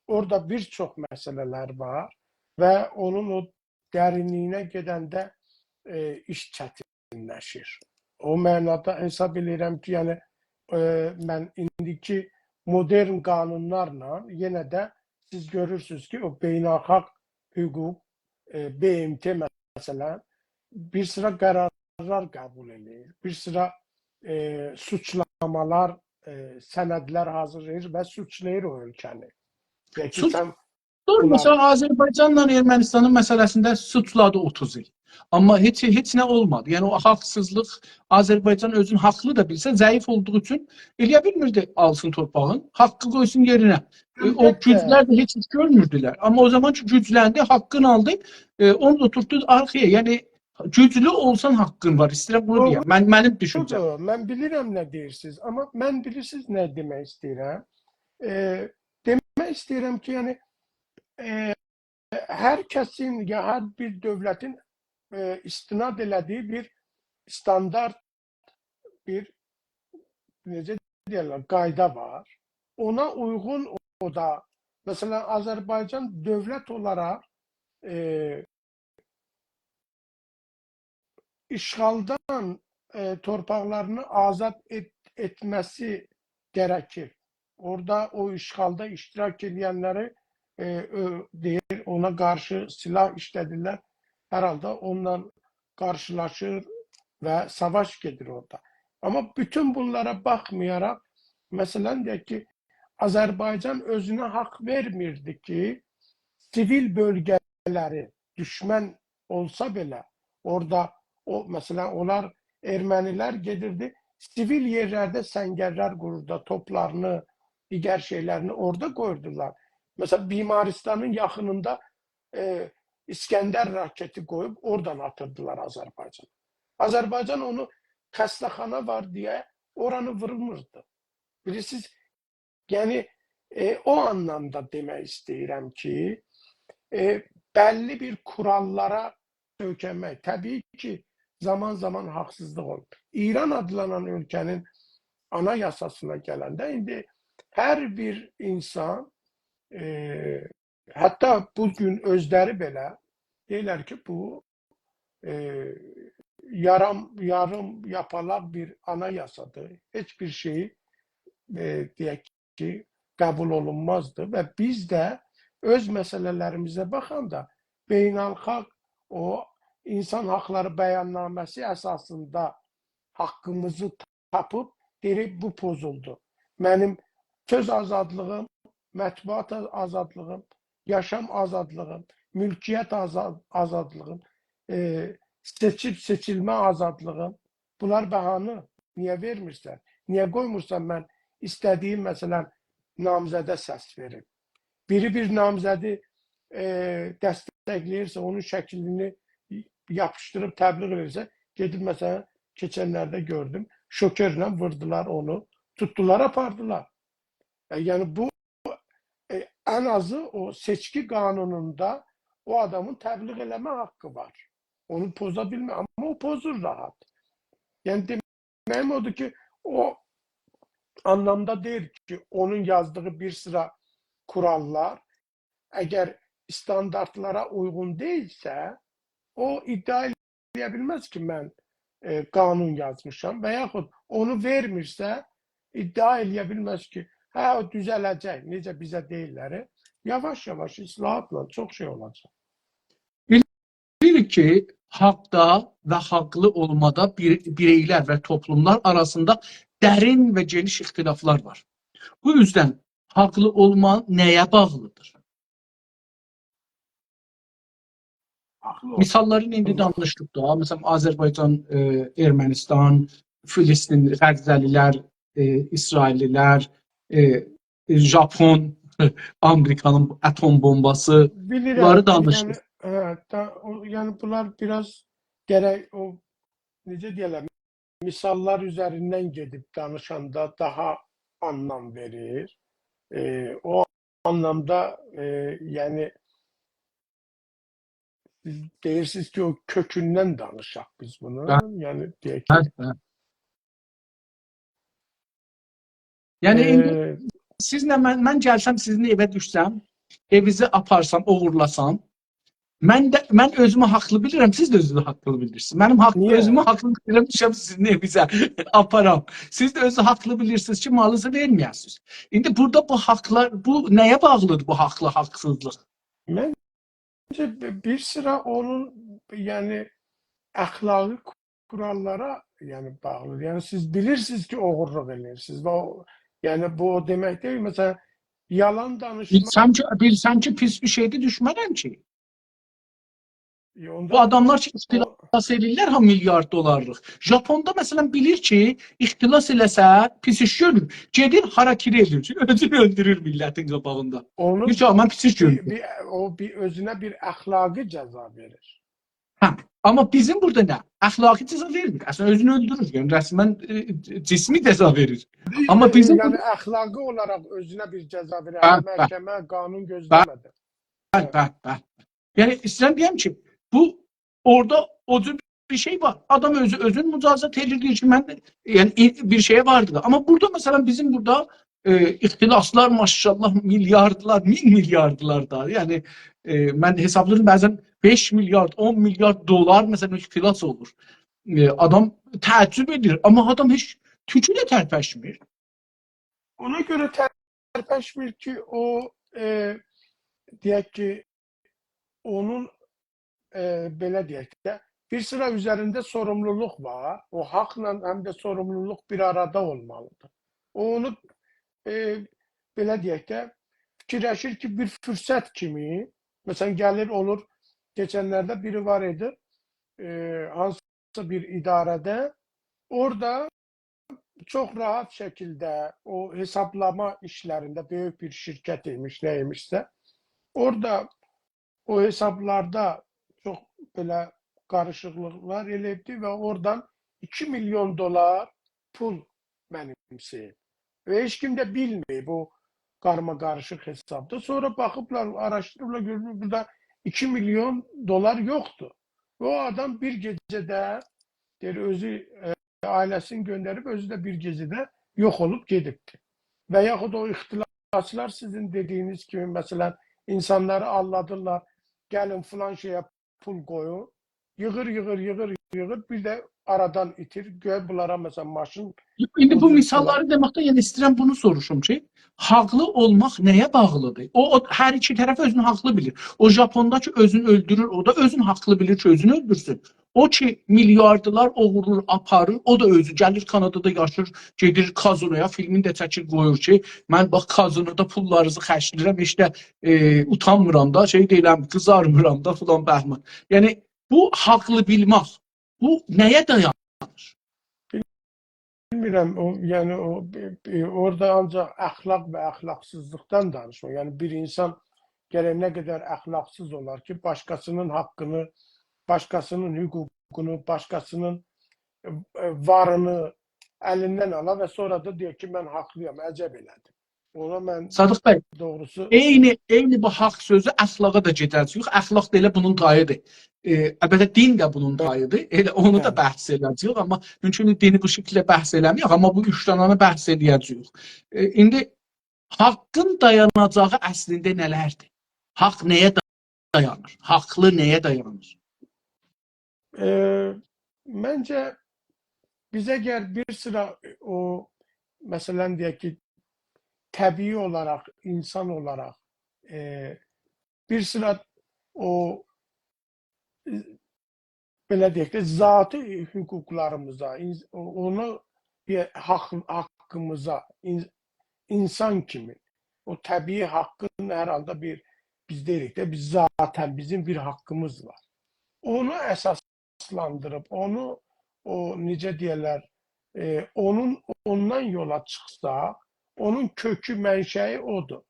اورادا بیر چوخ مسئله‌لر وار و اونون او درینلیگینه گئدنده، ائ، ایش چتینلشیر. او معنادا حساب ائله‌ییرم کی، یعنی، ائ، من ایندیکی مدرن قانونلارلا یئنه ده سیز گؤرورسونوز کی، او بین‌الخالق حقوق، ائ، ب م ت مثلا، بیر سیرا قرارلار قبول ائدیر، بیر سیرا، ائ، سوچلامالار، ائ، سندلر حاضیرلاییر و سوچلاییر او اؤلکه‌نی. یعنی کی، سوچ سن دور، بونلار مثلا، آذربایجانلا ارمنستانین مسئله‌سینده سوچلادی اوتوز ایل. آمما هئچ، هئچ نه اولمادی. یعنی، او حاقسیزلیق، آذربایجان اؤزون حاقلی دا بیلسه، ضعیف اولدوغو اوچون ائله‌یه بیلمیردی آلسین تورپاغین، حاققی قویسون یئرینه. ائ، او البته. گوجلر ده هئچ ایش گؤرموردولر. آمما او زامان کی، گوجلندی، حاققینی آلدی، ائ، اونو دا اوتورتدو آرخایا. یعنی، گوجلو اولسان حاققین وار، ایسته‌ییرم بونو دئیم. من، منیم دوشونجه‌م. دوغرو، من بیلیرم نه دئییرسینیز، آمما من بیلیرسینیز نه دئمک ایسته‌ییرم؟ ائ، دئمک ایسته‌ییرم کی، یعنی، ائ، هر کسین یا هر بیر دؤولتین، ائ، استناد ائله‌دیگی بیر استاندارد، بیر، نئجه دئیرلر، قایدا وار. اونا اویغون او دا، مثلا، آذربایجان دؤولت اولاراق، ائ، اشغالدان، ائ، تورپاقلارینی آزاد ائت-، ائتمه‌سی گرکیر. اورادا او اشغالدا اشتراک ائدنلری، ائ، اؤ-، دئییر، اونا قارشی سلاح ایشله‌دیرلر. هر حالدا اونونلا قارشیلاشیر و ساواش گئدیر اورادا. آمما بوتون بونلارا باخمایاراق، مثلا، دئیک کی، آذربایجان اؤزونه حاق وئرمیردی کی، سیویل بؤلگه‌لری دوشمن اولسا بئله، اورادا او، مثلا، اونلار، ارمنی‌لر گئدیردی، سیویل یئرلرده سنگرلر قوروردو، توپلارینی، دیگر شئیلرینی اورادا قویوردولار. مثلا، بیمارستانین یاخینیندا، ائ، اسکندر راکتی قویوب اورادان آتیردیلار آذربایجانا. آذربایجان اونو، خسته‌خانا وار دئیه اورانی وورموردو. بیلیرسینیز، یعنی، ائ، او آنلامدا دئمک ایسته‌ییرم کی، ائ، بللی بیر کوراللارا سؤیکنمک. طبیعی کی، زامان-زامان حاقسیزلیق اولور. ایران آدلانان اؤلکه‌نین آنایاساسینا گلنده ایندی هر بیر اینسان، ائ، حتی بو گون اؤزلری بئله دئییرلر کی، بو، ائ، یارام-، یاریم یاپالاق بیر آنایاسادیر. هئچ بیر شئیی، ائ، دئیک کی، قبول اولونمازدیر و بیز ده اؤز مسئله‌لریمیزه باخاندا بین‌الخالق او اینسان حاقلاری بیاننامه‌سی اساسیندا حاققیمیزی تاپیب دئییریک، بو پوزولدو. منیم سؤز آزادلیغیم، مطبوعات آز-، آزادلیغیم، یاشام آزادلیغیم، مولکیت آزاد-، آزادلیغیم، ائ، سئچیب سئچیلمه آزادلیغیم. بونلار بهانه. نییه وئرمیرسن؟ نییه قویمورسان من ایسته‌دیییم، مثلا، نامزده سس وئریم؟ بیری بیر نامزدی، ائ، دستکله‌ییرسه، اونون شکلینی یاپیشدیریب تبلیغ ائدیرسه، گئدیب، مثلا، کئچنلرده گؤردوم، شوکرله ووردولار اونو، توتدولار، آپاردیلار. ائ، یعنی بو، ائ، ان آزی او سئچکی قانونوندا او آدامین تبلیغ ائله‌مه حاققی وار. اونو پوزا بیلمیر، آمما او پوزور راحت. یعنی دئمه‌ییم اودور کی، او آنلامدا دئییل کی، اونون یازدیغی بیر سیرا کوراللار اگر استانداردلارا اویغون دئییلسه، او ادعا ائله‌یه بیلمز کی، من، ائ، قانون یازمیشام و یاخود اونو وئرمیرسه، ادعا ائله‌یه بیلمز کی، هه، او دوزه‌له‌جک، نئجه بیزه دئییرلر، یاواش-یاواش اصلاحاتلا چوخ شئی اولاجاق. بیلیریک کی، حاقدا و حاقلی اولمادا بیر-، بیرئیلر و توپلوملار آراسیندا درین و گئنیش اختلافلار وار. بو اوزدن حاقلی اولما نه‌یه باغلیدیر؟ حاقلی اولما. مثاللارین ایندی دانیشدیق دا، مثلا، آذربایجان، ائ، ارمنستان، فلسطین، غزه‌لی‌لر، ائ، اسرائیللی‌لر، ائ، ژاپون، آمریکانین اتم بومباسی، بیلیرم، بونلاری دانیشدیق. بیلیرم. هه، دا-، او، یعنی بونلار بیر آز گرک او، نئجه دئیه‌لر، مثاللار اوزریندن گئدیب دانیشاندا داها آنلام وئریر. ائ، او آنلامدا، ائ، یعنی سیز دئییرسینیز کی، او کؤکوندن دانیشاق بیز بونو. هه. یعنی دئیک کی، هه، هه. یعنی ایندی ائ، سیزله من، من گلسم، سیزین ائوه دوشسم، ائوینیزی آپارسام، اوغورلاسام، من ده، من اؤزومو حاقلی بیلیرم، سیز ده اؤزونوزو حاقلی بیلیرسینیز. منیم حاق-، نییه؟ اؤزومو حاقلی بیلیرم، دوشم سیزین ائوینیزه آپارام. سیز ده اؤزو حاقلی بیلیرسینیز کی، مالینیزی وئرمه‌یه‌سینیز. ایندی بورادا بو حاقلار، بو نه‌یه باغلیدیر بو حاقلی، حاقسیزلیق؟ منجه بی-، بیر سیرا اونون، یعنی، اخلاقی کوراللارا، یعنی، باغلیدیر. یعنی سیز بیلیرسینیز کی، اوغورلوق ائدیرسینیز. و او، یعنی بو او دئمک دئییل، مثلا، یالان دانیشماق. بیلسم کی، بیلسم کی، پیس بیر شئیدیر، دوشمه‌رم کی. ائ، اوندا بو آداملار کی، او اختلاس ائله‌ییرلر ها، میلیارد دلارلیق. ژاپوندا، مثلا، بیلیر کی، اختلاس ائله‌سه، پیس ایش گؤرور. گئدیر، هاراکیری ائله‌ییر. اؤزونو اؤلدورور میللتین قاباغیندا. اونو دئییر کی، «من پیس ایش بیر، گؤرورم.» بیر، او بیر اؤزونه بیر اخلاقی جزا وئریر. هه، آمما بیزیم بورادا نه؟ اخلاقی جزا وئرمیر. اصلا اؤزونو اؤلدورور. یعنی رسما، ائ، جسمی جزا وئریر. دئییل، آمما بیزیم یعنی بورادا اخلاقی اولاراق اؤزونه بیر جزا وئریر. هه، هه. محکمه، قانون گؤزله‌مه‌دی. بلی، بلی، بلی. یعنی، ایسته‌ییرم دئیم کی، بو اورادا او جور بیر شئی وار. آدام اؤزو اؤزون مجازات ائدیر، دئییر کی، من، یعنی، ای-، بیر شئیه واردیر دا. آمما بورادا، مثلا، بیزیم بورادا، ائ، اختلاسلار، ماشاءالله، میلیاردلار، مین میلیاردلار دا. یعنی، ائ، من حسابلاییرام، بعضا بئش میلیارد، اون میلیارد دلار، مثلا، اختلاس اولور. ائ، آدام تعجب ائدیر، آمما آدام هئچ توکو ده ترپشمیر. اونا گؤره ترپشمیر کی، او، ائ، دئیک کی، اونون، ائ، بئله دئیک ده، بیر سیرا اوزرینده سوروملولوق وار. او حاقلا هم ده سوروملولوق بیر آرادا اولمالیدیر. او اونو، ائ، بئله دئیک ده، فیکیرلشیر کی، بیر فرصت کیمی، مثلا، گلیر، اولور، کئچنلرده بیری وار ایدی، ائ، هانسی بیر اداره‌ده، اورادا چوخ راحت شکیلده او حسابلاما ایشلرینده، بؤیوک بیر شرکت ایمیش، نه ایمیشسه، اورادا او حسابلاردا چوخ بئله قاریشیقلیقلار ائله‌ییبدی و اورادان ایکی میلیون دلار پول منیمسه‌ییب. و هئچ کیم ده بیلمه‌ییب، او قارما-قاریشیق حسابدا. سونرا باخیبلار، آراشدیریبلار، گؤروبلر بورادا ایکی میلیون دلار یوخدور. و او آدام بیر گئجه‌ده، دئییر، اؤزو، ائ، عائله‌سینی گؤندریب، اؤزو ده بیر گئجه‌ده یوخ اولوب گئدیبدیر. و یاخود او اختلاسلار، سیزین دئدیگینیز کیمی، مثلا، اینسانلاری آلدادیرلار، گلین فلان شئیه پول قویون. ییغیر، ییغیر، ییغیر، ییغیر، بیر ده آرادان ایتیر. گؤر بونلارا، مثلا، ماشین... ایندی بو اوجوز مثاللاری دئمکده، یعنی، ایسته‌ییرم بونو سوروشوم کی، حاقلی اولماق نه‌یه باغلیدیر؟ او، او هر ایکی طرف اؤزونو حاقلی بیلیر. او ژاپوندا کی اؤزونو اؤلدورور، او دا اؤزونو حاقلی بیلیر کی اؤزونو اؤلدورسون. او کی میلیاردلار اوغورلور، آپاریر، او دا اؤزو گلیر کانادادا یاشیر، گئدیر کازینویا، فیلمینی ده چکیر، قویور کی، من باخ کازینودا پوللارینیزی خرجله‌ییرم، هئچ ده، ائ، اوتانمیرام دا، شئی دئییرم، قیزارمیرام دا، فلان بهمان. یعنی، بو حاقلی بیلمک، بو نه‌یه دایانیر؟ بیلمیرم، او، یعنی او، ائ، ائ، اورادا آنجاق اخلاق و اخلاقسیزلیقدان دانیشما. یعنی بیر اینسان گرک نه قدر اخلاقسیز اولار کی، باشقاسی‌نین حاققینی، باشقاسی‌نین حقوقونو، باشقاسی‌نین، ائ، ائ، وارینی الیندن آلا و سونرا دا دئیه کی، من حاقلی‌یام، عجب ائله‌دیم. اونا من... صادق بی، دوغروسو... عینی، عینی بو حاق سؤزو اخلاقا دا گئده‌جه‌ییک. اخلاق دا ائله بونون تاییدیر. ائ، البته، دین ده بونون تاییدیر. ائله اونو دا... بلی. بحث ائله‌یه‌جه‌ییک، آمما مومکوندور دینی بو شکیلده بحث ائله‌مه‌یک، آمما بو اوچ دنه‌نی بحث ائله‌یه‌جه‌ییک. ائ، ایندی حاققین دایاناجاغی اصلینده نه‌لردیر؟ حاق نه‌یه دایانیر؟ حاقلی نه‌یه دایانیر؟ ائ، منجه، بیز اگر بیر سیرا او، مثلا، دئیک کی، طبیعی اولاراق، اینسان اولاراق، ائ، بیر سیرا او، ائ، بئله دئیک ده، ذاتی حقوقلاریمیزا، این-، او-، اونو بیر حاق-، حاققیمیزا، این-، اینسان کیمی، او طبیعی حاققین هر حالدا بیر، بیز دئییریک ده، بیز ذاتا، بیزیم بیر حاققیمیز وار. اونو اساسلاندیریب، اونو، او، نئجه دئیرلر، ائ، اونون، اوندان یولا چیخسا، اونون کؤکو، منشأیی اودور.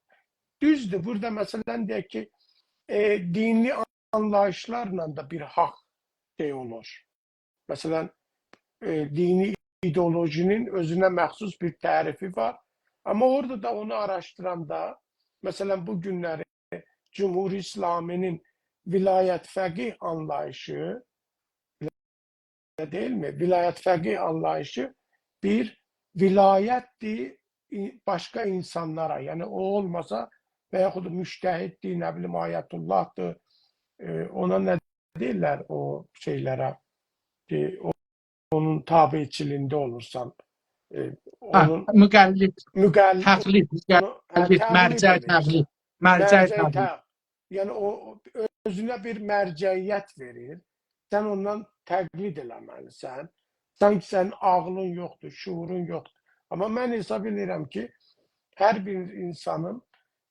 دوزدور، بورادا، مثلا، دئیک کی، ائ، دینی آنلاییشلارلا دا بیر حاق شئی اولور. مثلا، ائ، دینی ایدئولوژی‌نین اؤزونه مخصوص بیر تعریفی وار. آمما اورادا دا اونو آراشدیراندا، مثلا، بو گونلری جمهوری اسلامی‌نین ولایت فقیه آنلاییشی، ائله دئییلمی؟ ولایت فقیه آنلاییشی بیر ولایتدیر، ای-، باشقا اینسانلارا، یعنی او اولماسا و یاخود مجتهددیر، نه بیلیم، آیت‌الله‌دیر، ائ، اونا نه دئییرلر او شئیلره؟ ائ، او-، اونون تابعچیلیگینده اولورسان. ائ، هه، اونون مقلد، مقل-، تقلید، اونو، هه، مقلد، تقلید مرجع ائدیرسن. تقلید، مرجع مرجع تقلید. تق-، یعنی او، او اؤزونه بیر مرجعیت وئریر. سن اوندان تقلید ائله‌مه‌لیسن. سانکی سنین عاغلین یوخدور، شعورون یوخدور. آمما من حساب ائدیرم کی، هر بیر اینسانین،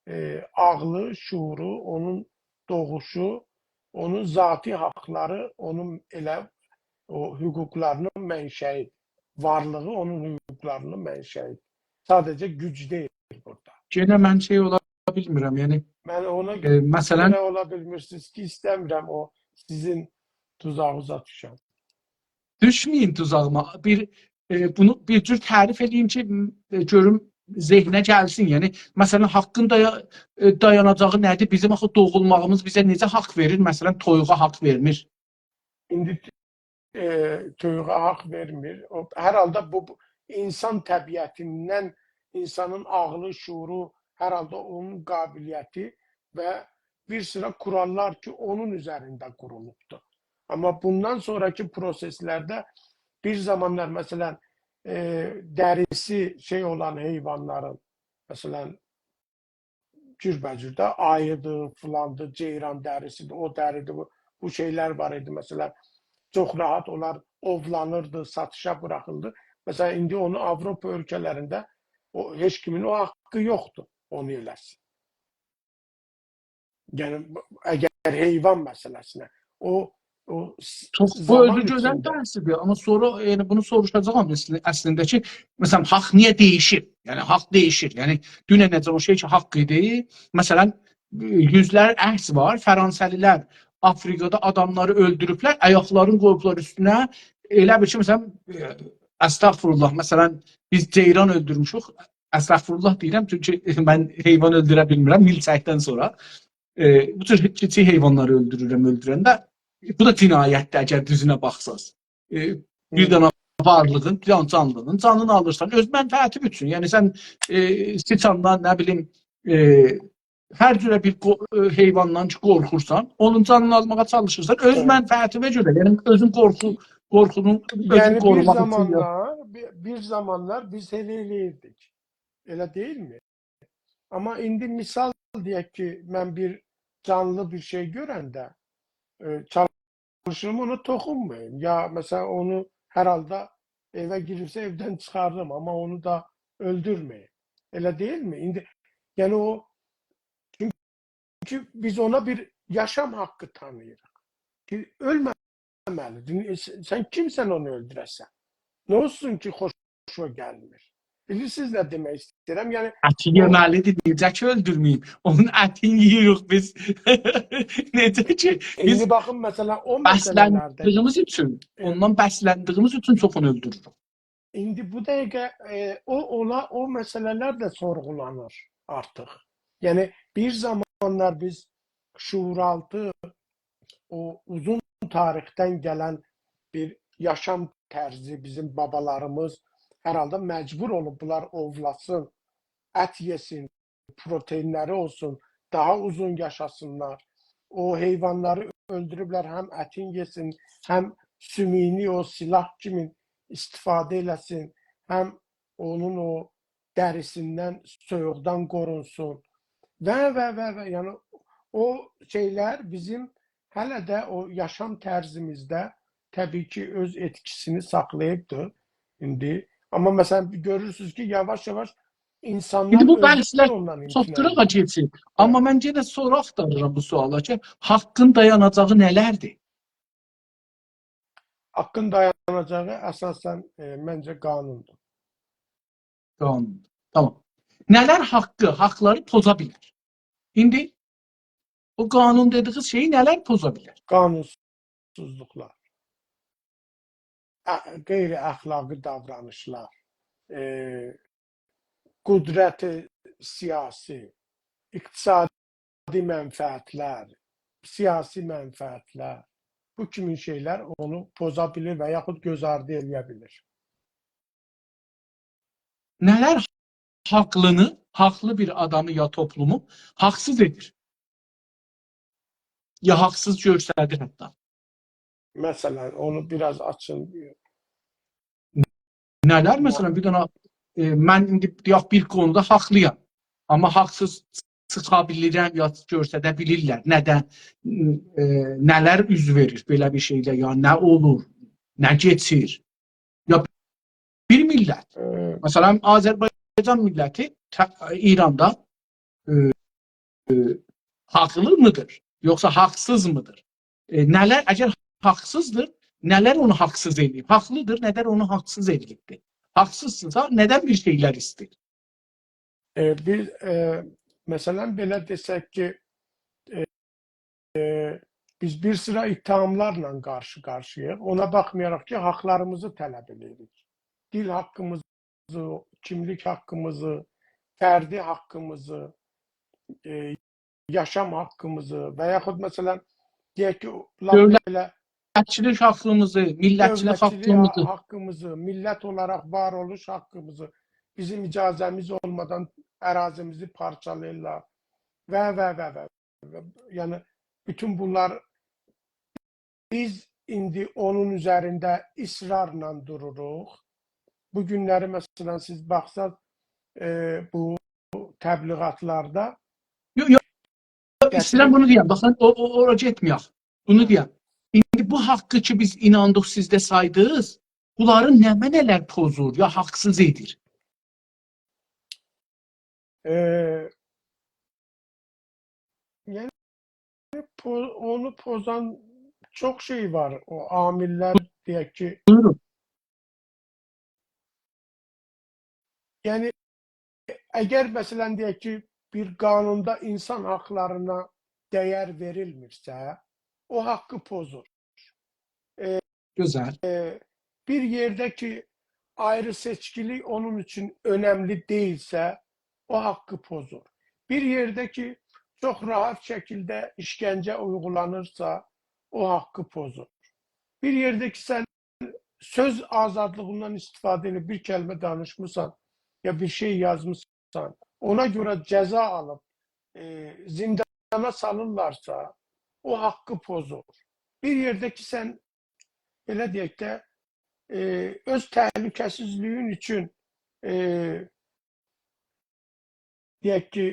ائ، عاغلی، شعورو، اونون دوغوشو، اونون ذاتی حاقلاری، اونون ائله او حقوقلارینین منشأیی، وارلیغی اونون حقوقلارینین منشأیی. ساده‌جه گوج دئییل بورادا. یئنه من شئی اولا بیلمیرم، یعنی، من اونا، ائ، مثلا، گؤره اولا بیلمیرسینیز کی، ایسته‌میرم او سیزین توزاغینیزا دوشم. دوشمه‌یین توزاغیما. بیر، ائ، بونو بیر جور تعریف ائدین کی، ائ، گؤروم ذهنه گلسین. یعنی، مثلا، حاققین دایا-، ائ، دایاناجاغی نه‌دیر؟ بیزیم آخی دوغولماغیمیز بیزه نئجه حاق وئریر؟ مثلا، تویوغا حاق وئرمیر. ایندی، ائ، تویوغا حاق وئرمیر. او، هر حالدا بو، بو اینسان طبیعتیندن، اینسانین عاغلی، شعورو، هر حالدا اونون قابلیتی و بیر سیرا قوراللار کی، اونون اوزرینده قورولوبدور. آمما بوندان سونراکی پروسئسلرده بیر زامانلار، مثلا، ائ، دریسی شئی اولان حیوانلارین، مثلا، جوربه‌جور ده، آییدیر، فلاندیر، جئیران دریسیدیر، او دریدیر، بو، بو شئیلر وار ایدی. مثلا، چوخ راحت اونلار اوولانیردی، ساتیشا بوراخیلدی. مثلا، ایندی اونو آوروپا اؤلکه‌لرینده او، هئچ کیمین او حاققی یوخدور، اونو ائله‌سین. یعنی، اگر حیوان مسئله‌سینه، او، او س-، چوخ، بو زامان اؤزو گؤزل ایچینده بحثیدیر، آمما سونرا، یعنی، بونو سوروشاجاغام اصلی-، اصلینده کی، مثلا، حاق نییه دییشیر؟ یعنی، حاق دییشیر. یعنی، دوننه‌جن او شئی کی، حاق ایدی، مثلا، یوزلر عکس وار، فرانسه‌لی‌لر آفریقادا آداملاری اؤلدوروبلر، آیاقلارینی قویوبلار اوستونه، ائله بیل کی، مثلا، ائ، استغفرالله، مثلا، بیز جئیران اؤلدورموشوک، استغفرالله دئییرم، چونکی من حیوان اؤلدوره بیلمیرم، میلچکدن سونرا. ائ، بو جور کیچیک حیوانلاری اؤلدورورم، اؤلدورنده. بو دا جنایتدیر، اگر دوزونه باخساز. ائ، بیر هی. دنه وارلیغین، جان-، جانلیغین جانینی آلیرسان، اؤز منفعتین اوچون. یعنی سن، ائ، سیچاندان، نه بیلیم، ائ، هر جوره بیر قو-، ائ، حیواندان کی قورخورسان، اونون جانینی آلماغا چالیشیرسان، اؤز هی. منفعتینه گؤره، یعنی اؤزون قورخو-، قورخونون اؤزون یعنی بیر قوروماق اوچون یا- زامانلار، بیر، بیر زامانلار بیز ائله ائله‌ییردیک. ائله دئییلمی؟ آمما ایندی مثال دئیک کی، من بیر جانلی بیر شئی گؤرنده، ائ، چالیشیرام اونا توخونماییم. یا، مثلا، اونو هر حالدا ائوه گیریرسه ائودن چیخاریرام، آمما اونو دا اؤلدورمه‌ییم. ائله دئییلمی؟ ایندی، یعنی او، چونکی بیز اونا بیر یاشام حاققی تانیییریق. کی، اؤلمه‌مه‌لیدیر. نی-، س-، سن کیمسن اونو اؤلدوره‌سن؟ نه اولسون کی، خوشونا گلمیر؟ بیلیرسینیز نه دئمک ایسته‌ییرم؟ یعنی، اتی او یئمه‌لیدیر، نئجه کی اؤلدورمه‌ییم؟ اونون اتینی یئییریک بیز. نئجه کی، بیز ایندی باخین، مثلا، او مسئله‌لرده بسلندیگیمیز اوچون، ائ، اوندان بسلندیگیمیز اوچون چوخونو اؤلدوروروک. ایندی بو دقیقه، ائ، او، اولا، او مسئله‌لر ده سورغولانیر آرتیق. یعنی، بیر زامانلار بیز شعورآلتی، او اوزون تاریخدن گلن بیر یاشام طرزی، بیزیم بابالاریمیز هر حالدا مجبور اولوبلار اوولاسین، ات یئسین، پروتئینلری اولسون، داها اوزون یاشاسینلار. او حیوانلاری اؤلدوروبلر، هم اتین یئسین، هم سومویونو او سلاح کیمی استفاده ائله‌سین، هم اونون او دریسیندن، سویوقدان قورونسون. و، و، و، و، یعنی او شئیلر بیزیم هله ده او یاشام طرزیمیزده طبیعی کی، اؤز ائتکیسینی ساخلاییبدیر ایندی. آمما مثلا، گؤرورسونوز کی، یاواش-یاواش اینسانلار ایندی بو اؤزلری بحثلر اوندان چوخ امتناع قیراغا ائدیر. کئچیر. هه. آمما من یئنه سوراق دا آلیرام بو سؤالا کی، حاققین دایاناجاغی نه‌لردیر؟ حاققین دایاناجاغی اساسا، ائ، منجه قانوندور. قانون. تامام. نه‌لر حاققی، حاقلاری پوزا بیلر؟ ایندی او قانون دئدیگینیز شئیی نه‌لر پوزا بیلر؟ قانونسوزلوقلار، ا-، غیر اخلاقی داورانیشلار، ائ، قدرت سیاسی، اقتصادی منفعتلر، سیاسی منفعتلر، بو کیمی شئیلر اونو پوزا بیلیر و یاخود گؤز آردی ائله‌یه بیلیر. نه‌لر حاقلینی، حاقلی بیر آدامی یا توپلومو حاقسیز ائدیر؟ یا حاقسیز گؤرسدیر حتی؟ مثلا، اونو بیر آز آچین. نه‌لر، مثلا، بیر دنه، ائ، من ایندی، دئیک، بیر قونودا حاقلییام. آمما حاقسیز چیخا بیلیرم، یا گؤرسده بیلیرلر. نه‌دن، ائ، نه‌لر اوز وئریر بئله بیر شئیده، یا نه اولور، نه کئچیر. یا بیر میللت. ائ، مثلا، آذربایجان میللتی ته-، ایراندا، ائ، ائ، حاقلی میدیر، یوخسا حاقسیز میدیر؟ ائ، نه‌لر، اگر حاقسیزدیر، نه‌لر اونو حاقسیز ائله‌ییب؟ حاقلیدیر، نه‌لر اونو حاقسیز ائله‌ییبدیر؟ حاقسیزسیزسا، ندن بیر شئیلر ایسته‌ییر؟ ائ، بیر، ائ، مثلا، بئله دئسک کی، ائ، ائ، بیز بیر سیرا اتهاملارلا قارشی-قارشی‌یاییق. اونا باخمایاراق کی، حاقلاریمیزی طلب ائدیریک. دیل حاققیمیزی، کیملیک حاققیمیزی، فردی حاققیمیزی، ائ، یاشام حاققیمیزی و یاخود، مثلا، دئیک کی، لاپ بئله دؤولتچیلیک حاققیمیزی، میللتچیلیک دؤولتچیلیک حاققیمیزی. حاققیمیزی، میللت اولاراق وار اولوش حاققیمیزی، بیزیم اجازه‌میز اولمادان اراضیمیزی پارچالاییرلار و، و، و، و. یعنی، بوتون بونلار، بیز ایندی اونون اوزرینده اصرارلا دوروروق. بو گونلری، مثلا، سیز باخساز، ائ، بو تبلیغاتلاردا یوخ، یوخ، ایسته‌ییرم گتیریم. بونو دئیم. باخین، او، او، اورا گئتمه‌یک. بونو دئیم. ایندی بو حاققی کی، بیز ایناندیق، سیز ده سایدینیز، بونلاری نمنه‌لر پوزور، یا حاقسیز ائدیر؟ ائ، یعنی، پو-، اونو پوزان چوخ شئی وار. او عامل‌لر، دئیک کی، بویورون. یعنی، اگر، مثلا، دئیک کی، بیر قانوندا اینسان حاقلارینا دیر وئریلمیرسه، او حاققی پوزور. ائ، گؤزل. ائ، بیر یئرده کی، آیری سئچکیلیک اونون اوچون اؤنملی دئییلسه، او حاققی پوزور. بیر یئرده کی، چوخ راحت شکیلده ایشکنجه اویغولانیرسا، او حاققی پوزور. بیر یئرده کی، سن سؤز آزادلیغیندان استفاده ائدیب بیر کلمه دانیشمیسان، یا بیر شئی یازمیسان، اونا گؤره جزا آلیب، ائ، زیندانا سالیرلارسا، او حاققی پوزور. بیر یئرده کی، سن، بئله دئیک ده، ائ، اؤز تهلکه‌سیزلیگین اوچون، ائ، دئیک کی،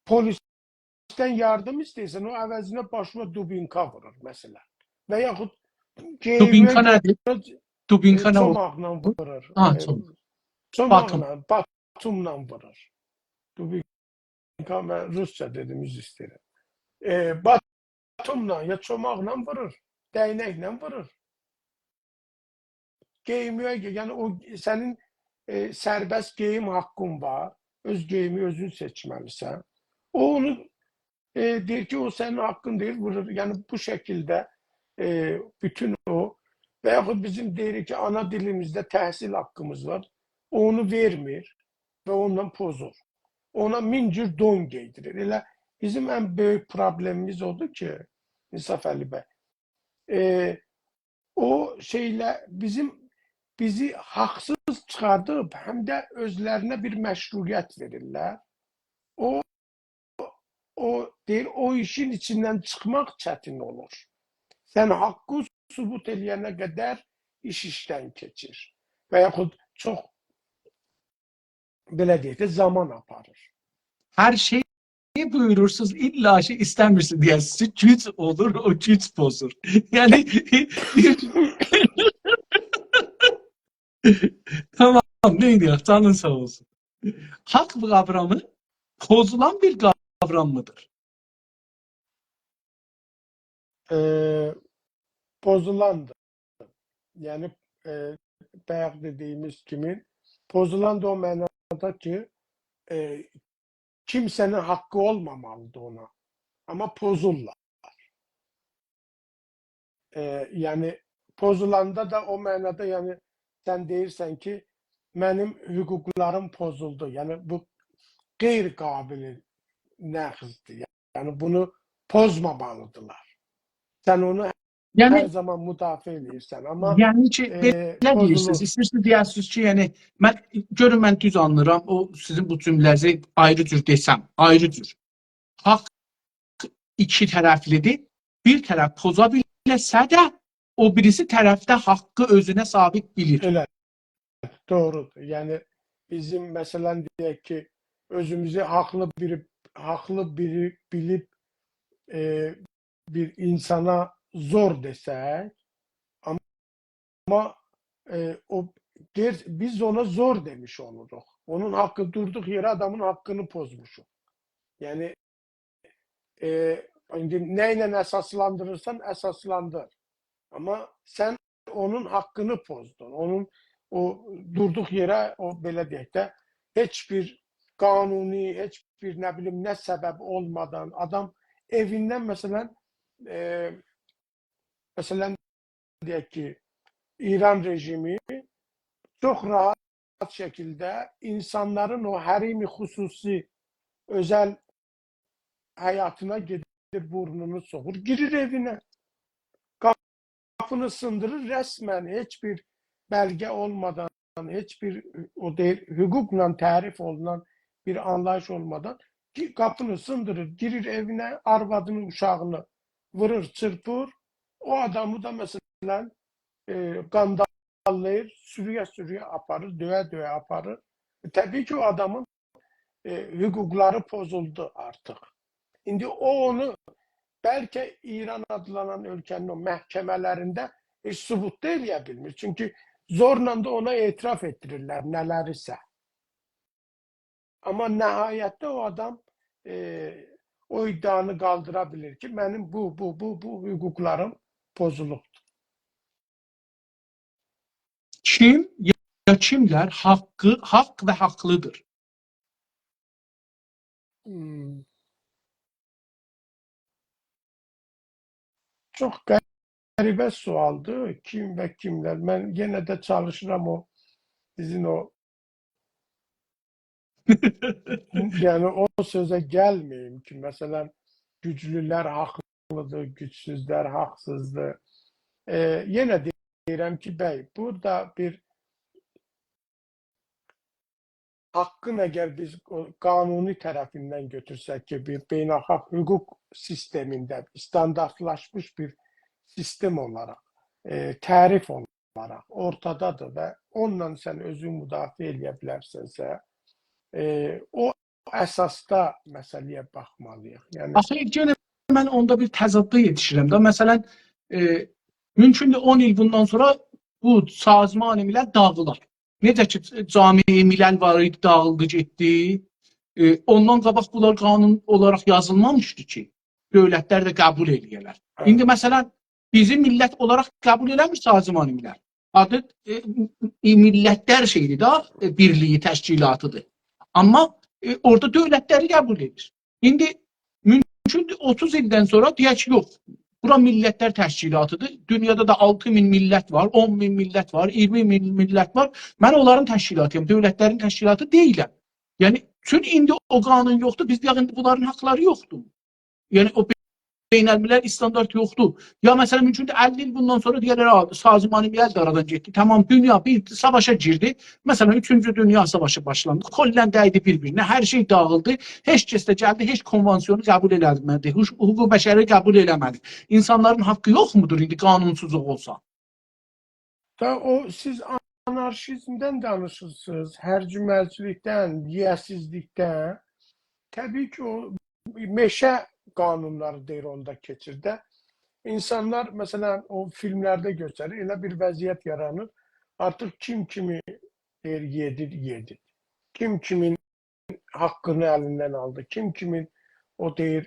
پلیسدن یاردیم ایسته‌ییرسن، او عوضینه باشینا دوبینکا وورور، مثلا. و یاخود گئییمیه دوبینکا نه‌دیر؟ گؤره، دوبینکا ائ، نه او؟ چوماقلا وورور. ها، ائ، چوماق. چوماقلا، باتوم. باتوملا وورور. دوبینکا، من روسجا دئدیم، عذر ایسته‌ییرم. ائ، باتوملا، یا چوماقلا وورور، دینکله وورور. گئییمیه، یعنی او سنین، ائ، سربست گئییم حاققین وار. اؤز گئییمی اؤزون سئچمه‌لیسن. او اونو، ائ، دئییر کی، او سنین حاققین دئییل، وورور. یعنی بو شکیلده، ائ، بوتون او، و یاخود بیزیم دئییریک کی، آنا دیلیمیزده تحصیل حاققیمیز وار. اونو وئرمیر و اوندان پوزور. اونا مین جور دون گئیدیریر. ائله بیزیم ان بؤیوک پروبلئمیمیز اودور کی، انصافعلی بی، ائ، او شئیله بیزیم، بیزی حاقسیز چیخاردیب، هم ده اؤزلرینه بیر مشروعیت وئریرلر. او، او دئییر، او ایشین ایچیندن چیخماق چتین اولور. سن حاققی ثبوت ائله‌ینه قدر ایش ایشدن کئچیر. و یاخود چوخ، بئله دئیک ده، زامان آپاریر. هر شئیی بویورورسونوز، الّا کی، ایسته‌میرسینیز دئیه‌سینیز کی، گوج اولور، او گوج پوزور. یعنی، تامام، نئینیه‌ک، جانین ساغ اولسون. حاق قاورامی پوزولان بیر قاورام می‌دیر؟ ائ، پوزولاندیر. یعنی، ائ، بایاق دئدیییمیز کیمی، پوزولان دا او معنادا کی، ائ، کیمسه‌نین حاققی اولمامالیدیر اونا. آمما پوزورلار. ائ، یعنی، پوزولاندا دا او معنادا، یعنی، سن دئییرسن کی، منیم حقوقلاریم پوزولدو. یعنی، بو غیر قابل نقضدیر. یعنی، بونو پوزمامالیدیرلار. سن اونو یعنی، هر زامان مدافعه ائله‌ییرسن، آمما، یعنی کی، ائ، بئله پوزولور. دئییرسینیز، ایسته‌ییرسینیز دئیه‌سینیز کی، یعنی، من، گؤرون من دوز آنلیرام، او سیزین بو جومله‌زی آیری جور دئسم، آیری جور. حاق ایکی طرفلیدیر. بیر طرف پوزا بیلسه ده، او بیریسی طرف ده حاققی اؤزونه ثابت بیلیر. ائله. دوغرودور. یعنی، بیزیم، مثلا، دئیک کی، اؤزوموزو حاقلی بیری، حاقلی بیری بیلیب، ائ، بیر اینسانا زور دئسک، آمما، ائ، او، دئیر، بیز اونا زور دئمیش اولوروق. اونون حاققی، دوردوق یئره آدامین حاققینی پوزموشوق. یعنی، ائ، ایندی نه ایله اساسلاندیریرسان، اساسلاندیر. آمما سن اونون حاققینی پوزدون. اونون او دوردوق یئره، او، بئله دئیک ده، هئچ بیر قانونی، هئچ بیر، نه بیلیم، نه سبب اولمادان آدام ائویندن، مثلا، ائ، مثلا، دئیک کی، ایران رژیمی چوخ راحت شکیلده اینسانلارین او حریم خصوصی، اؤزل حیاتینا گئدیر، بورنونو سوخور، گیریر ائوینه. قاپینی سیندیریر، رسما هئچ بیر بلگه اولمادان، هئچ بیر، او دئییر، حقوقلا تعریف اولونان بیر آنلاییش اولمادان گی-، قاپینی سیندیریر، گیریر ائوینه، آروادینی، اوشاغینی وورور، چیرپیر. او آدامی دا، مثلا، ائ، قانداللاییر، سورویه-سورویه آپاریر، دؤیه-دؤیه آپاریر. طبیعی کی، او آدامین، ائ، حقوقلاری پوزولدو آرتیق. ایندی او اونو بلکه ایران آدلانان اؤلکه‌نین او محکمه‌لرینده هئچ ثبوت دا ائله‌یه بیلمیر. چونکی زورلا دا اونا اعتراف ائتدیریرلر، نه‌لریسه. آمما نهایتده او آدام، ائ، او ادعانی قالدیرا بیلیر کی، منیم بو، بو، بو، بو حقوقلاریم پوزولوبدور. کیم یا، یا کیملر حاققی، حاق و حاقلیدیر؟ هوم. چوخ غریبه سؤالدیر. کیم و کیملر؟ من یئنه ده چالیشیرام او سیزین او، یعنی او سؤزه گلمه‌ییم کی، مثلا، گوجلولر حاقلیدیر، گوجسوزلر حاقسیزدیر. ائ، یئنه دئییرم کی، بی، بورادا بیر حاققین اگر بیز او قانونی طرفیندن گؤتورسک کی، بیر بین‌الخالق حقوق سیستمینده استانداردلاشمیش بیر سیستم اولاراق، ائ، تعریف اولاراق اورتادادیر و اونونلا سن اؤزونو مدافعه ائله‌یه بیلرسنسه، ائ، او اساسدا مسئله‌یه باخمالی‌ییق. یعنی آخی یئنه من اوندا بیر تضاددا یئتیشیرم ده. مثلا، ائ، مومکوندور اون ایل بوندان سونرا بو سازمان ملل داغیلار. نئجه کی، جامعه ملل وار ایدی، داغیلدی، گئتدی. ائ، اوندان قاباق بونلار قانون اولاراق یازیلمامیشدی کی، دؤولتلر ده قبول ائله‌یه‌لر. هه. ایندی، مثلا، بیزی میللت اولاراق قبول ائله‌میر سازمان ملل. آدی، ائ، م-، م-، میللتلر شئیدیر دا، ائ، بیرلیگی تشکیلاتیدیر. آمما، ائ، اورادا دؤولتلری قبول ائدیر. ایندی مومکوندور اوتوز ایلدن سونرا دئیک کی، یوخ، بورا میللتلر تشکیلاتیدیر. دونیادا دا آلتی مین میللت وار، اون مین میللت وار، اییرمی مین میللت وار. من اونلارین تشکیلاتی‌یام، دؤولتلرین تشکیلاتی دئییلم. یعنی، چون ایندی او قانون یوخدور، بیز دئیک، ایندی بونلارین حاقلاری یوخدور. یعنی، او بین‌الملل استاندارد یوخدور. یا، مثلا، مومکوندور اللی ایل بوندان سونرا دئیه‌لر، «آ، سازمان ملل ده آرادان گئتدی. تمام، دونیا بیر ساواشا گیردی. مثلا، اوچونجو دونیا ساواشی باشلاندی. کلاً دَیدی بیر-بیرینه. هر شئی داغیلدی. هئچ کس ده گلدی، هئچ کنوانسیونو قبول ائله‌مه‌دی. حقوق، حقوق بشری قبول ائله‌مه‌دی. اینسانلارین حاققی یوخمودور ایندی قانونسوزلوق اولسا؟» دا او، سیز آنارشیزمدن دانیشیرسینیز، هرج‌ومرج‌لیکدن، ییه‌سیزلیکدن. طبیعی کی، او مئشه قانونلاری دئییر، اوندا کئچیر ده. اینسانلار، مثلا، او فیلملرده گؤستریر، ائله بیر وضعیت یارانیر. آرتیق کیم کیمی دئییر، یئدیر، یئدیر. کیم کیمین حاققینی الیندن آلدی، کیم کیمین، او دئییر،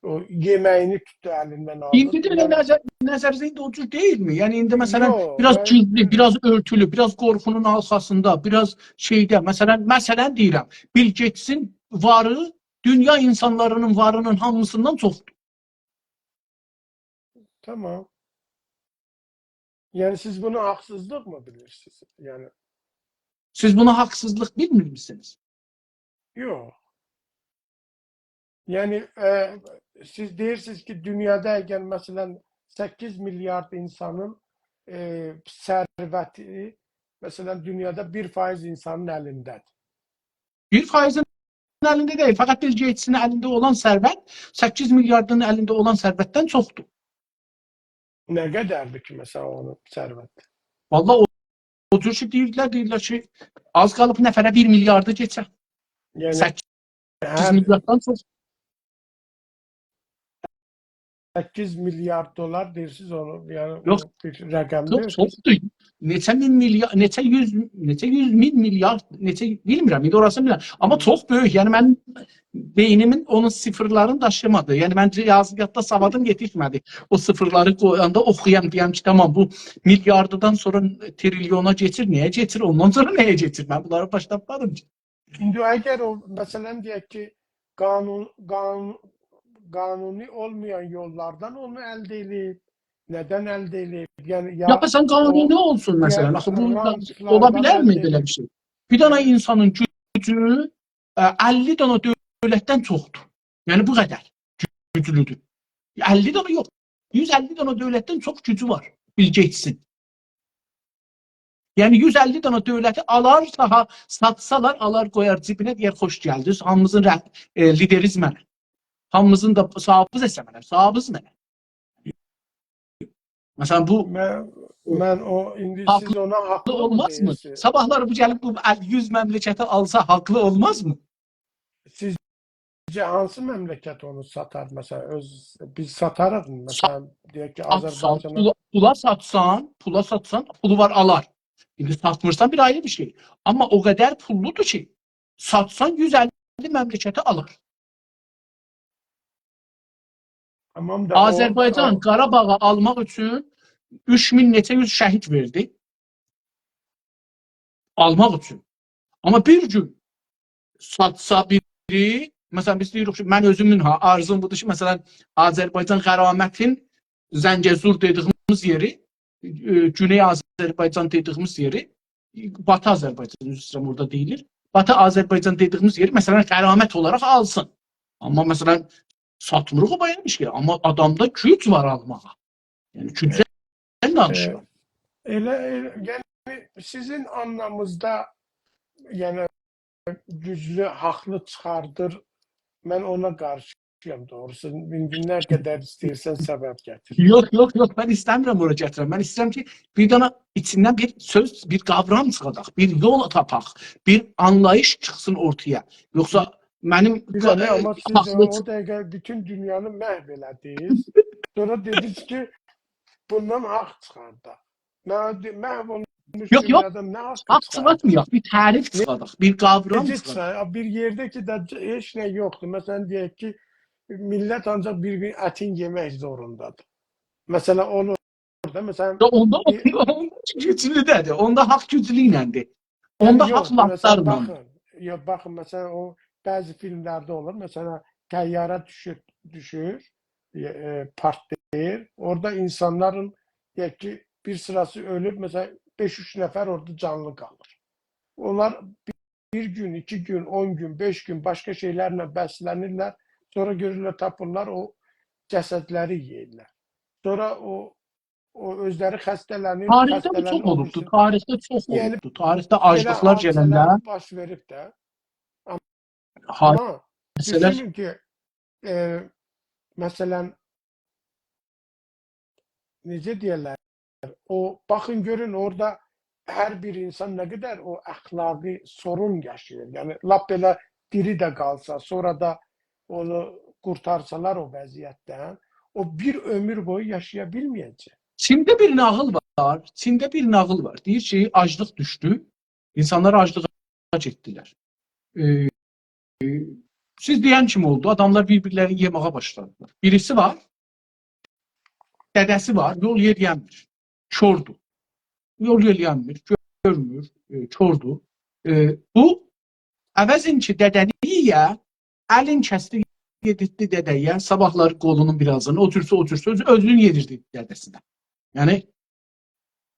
او یئمه‌یینی توتدو، الیندن آلدی. ایندی ده ائله، یعنی، نظر، نظرینیزه ایندی او جور دئییلمی؟ یعنی، ایندی، مثلا، یوخ، بیر آز من گیزلی، بیر آز اؤرتولو، بیر آز قورخونون آرخاسیندا، بیر آز شئیده، مثلا، مثلا دئییرم، بیل گئیتسین واری دونیا اینسانلارینین وارینین هامیسیندان چوخدور. تمام. یعنی، سیز بونو حاقسیزلیق می بیلیرسینیز؟ یعنی، سیز بونو حاقسیزلیق بیلمیرسینیز؟ یوخ. یعنی، ائ، سیز دئییرسینیز کی، دونیادا اگر، مثلا، سککیز میلیارد اینسانین، ائ، ثروتی، مثلا، دونیادا بیر فایز اینسانین الینده‌دیر. بیر فایزین الینده دئییل، فقط بیل گئیتسین الینده اولان ثروت سککیز میلیاردین الینده اولان ثروتدن چوخدور. نه قدردیر کی، مثلا، اونون ثروتی؟ والله او، او جور کی، دئییردیلر، دئییرلر کی، آز قالیب نفره بیر میلیاردی کئچه. یعنی، سککیز هر میلیارددان چوخ. سککیز میلیارد دلار دئییرسینیز اونو، یعنی، یوخ، او بیر رقم یوخ، دئییل. چوخدور. نئچه مین میلیارد، نئچه یوز، نئچه یوز مین میلیارد، نئچه، بیلمیرم، ایندی اوراسینی بیلمیرم. آمما، هی، چوخ بؤیوک، یعنی، منیم بئینیمین اونون صفرلارینی داشیمادی. یعنی، منجه، ریاضیاتدا سوادیم یئتیشمه‌دی. او صفرلاری قویاندا اوخویام، دئیم کی، تمام، بو میلیارددان سونرا تریلیونا کئچیر، نییه کئچیر، اوندان سونرا نییه کئچیر؟ من بونلاری باشا دوشمه‌دیم کی. ایندی اگر او، مثلا، دئیک کی، قانون، قانون، قانونی اولمایان یوللاردان اونو الده ائله‌ییب، ندن الده ائله‌ییب؟ یعنی، یا، یا، مثلا، قانونی او، اولسون، مثلا. یعنی، آخی بو رانتلاردان اولا بیلرمی الده بئله ائله‌ییب. بیر شئی؟ بیر دنه، هه، اینسانین گوجو، ائ، اللی دنه دؤولتدن چوخدور. یعنی، بو قدر گوجلودور. اللی دنه یوخ، یوز اللی دنه دؤولتدن چوخ گوجو وار. بیل گئیتسین. یعنی، یوز اللی دنه دؤولتی آلار، ساها، ساتسالار، آلار، قویار جیبینه، دئیر، «خوش گلدینیز، هامینیزین رهب-، ائ، لیدریز منم. هامینیزین دا صاحیبیز اسه منم، صاحیبیز منم.» مثلا، بو من، من او، ایندی سیز حاقلی اونا حاقلی می اولمازمی؟ دئییرسینیز؟ صاباحلاری بو گلیب بو ال-، یوز مملکتی آلسا، حاقلی اولمازمی؟ سیزجه هانسی مملکت اونو ساتار؟ مثلا، اؤز، بیز ساتاریق، مثلا، دئیک کی، سات، سات، آذربایجانا. پولا، پولا ساتسان، پولا ساتسان، پولو وار، آلار. ایندی ساتمیرسان، بیر آیری بیر شئی. آمما او قدر پوللودور کی، ساتسان، یوز اللی مملکتی آلار. تمام دا، او، آذربایجان، او قاراباغی آلماق اوچون اوچ مین نئچه یوز شهید وئردی. آلماق اوچون. آمما بیر گون ساتسا بیری، مثلا، بیز دئییریک کی، من اؤزومون، ها، آرزوم بودور کی، مثلا، آذربایجان غرامتین، زنگه‌زور دئدیگیمیز یئری، ائ، گونئی آذربایجان دئدیگیمیز یئری، باتی آذربایجان، عذر ایسته‌ییرم، اورادا دئییلیر. باتی آذربایجان دئدیییمیز یئری، مثلا، غرامت اولاراق آلسین. آمما، مثلا، ساتمیریق او بایان بیر شئی، آمما آدامدا گوج وار آلماغا. یعنی، گوجدن دانیشیرام. ائ، ائله، ائله، یعنی، سیزین آنلامینیزدا، یعنی، گوجلو حاقلی چیخاردیر. من اونا قارشییام، دوغروسو. ایندی نه قدر ایسته‌ییرسن سبب گتیر. یوخ، یوخ، یوخ، من ایسته‌میرم اورا گتیرم. من ایسته‌ییرم کی، بیر دنه ایچیندن بیر سؤز، بیر قاورام چیخاجاق، بیر یول تاپاق، بیر آنلاییش چیخسین اورتایا. یوخسا منیم بیر دنه، آمما سیز حاقلی او دقیقه بوتون دونیانی محو ائله‌دینیز. سونرا دئدینیز کی، بوندان حاق چیخارداق. نه، محو اولموش دونیادان نه حاق چیخارداق؟ یوخ، یوخ. حاق چیخارتمایاق، بیر تعریف چیخارداق، بیر قاورام چیخارداق. بیر یئرده کی، ده هئچ نه یوخدور. مثلا، دئیک کی، میللت آنجاق بیر-بیرینین اتین یئمک زوروندادیر. مثلا، اونو اورادا، مثلا، اوندا، اوندا گوجلو دئدی. اوندا حاق گوجلو ایلندیر. اوندا حاق لافلارلا. باخین، یا، باخین، مثلا، او بعضی فیلملرده اولور. مثلا، طیاره دوشور، دوشور، ائ، پارتلاییر. اورادا اینسانلارین، دئیک کی، بیر سیراسی اؤلوب، مثلا، بئش-اوچ نفر اورادا جانلی قالیر. اونلار بیر گون، ایکی گون، اون گون، بئش گون باشقا شئیلرله بسله‌نیرلر. سونرا گؤرورلر، تاپیرلار، او جسدلری یئییرلر. سونرا او، او اؤزلری خسته‌له‌نیر، خسته‌له‌نیر، او بیریسی. تاریخده بو چوخ اولوبدور، تاریخده چوخ اولوبدور. تاریخده آجلیقلار گلنده. یعنی، بئله حادثه‌لر باش وئریب ده. آمما دوشونون کی، ائ، مثلا، نئجه دئیرلر، او، باخین، گؤرون، اورادا هر بیر اینسان نه قدر او اخلاقی سورون یاشاییر. یعنی، لاپ بئله دیری ده قالسا، سونرا دا اونو قورتارسالار او وضعیتدن، او بیر عؤمور بویو یاشایا بیلمه‌یه‌جک. چینده بیر ناغیل وار، چینده بیر ناغیل وار. دئییر کی، آجلیق دوشدو، اینسانلار آجلیغا گئتدیلر. ائ، ائ، سیز دئین کیمی اولدو، آداملار بیر-بیرلرینی یئمه‌یه باشلادیلار. بیریسی وار، دده‌سی وار، یول یئرییه‌میر، کوردور. یول یئرییه‌میر، گؤرمور، ائ، کوردور. ائ، بو، عوضین کی، دده‌نی یئیه، الین کسدی، یئدیرتدی دده‌یه، صاباحلاری قولونون بیر آزینی، او جورسه، او جورسه، اؤز-، اؤزونو یئدیردی دده‌سینه. یعنی،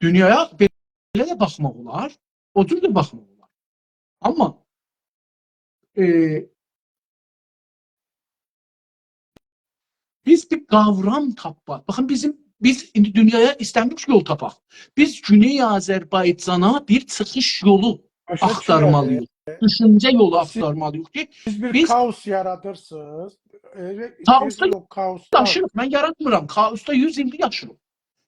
دونیایا بئله ده باخماق اولار، او جور ده باخماق اولار. آمما، ائ، بیز بیر قاورام تاپماق. باخین، بیزیم، بیز ایندی دونیایا ایسته‌میریک یول تاپاق. بیز گونئی آذربایجانا بیر چیخیش یولو آختارمالی‌ییق. دوشونجه یولو آختارمالی‌ییق کی، بیز بیر، بیز کائوس یارادیرسینیز. ائ، کائوسدا ایسته‌ییرسینیز او کائوسدان. یاشیریق، من یاراتمیرام. کائوسدا یوز ایلدیر یاشیریق.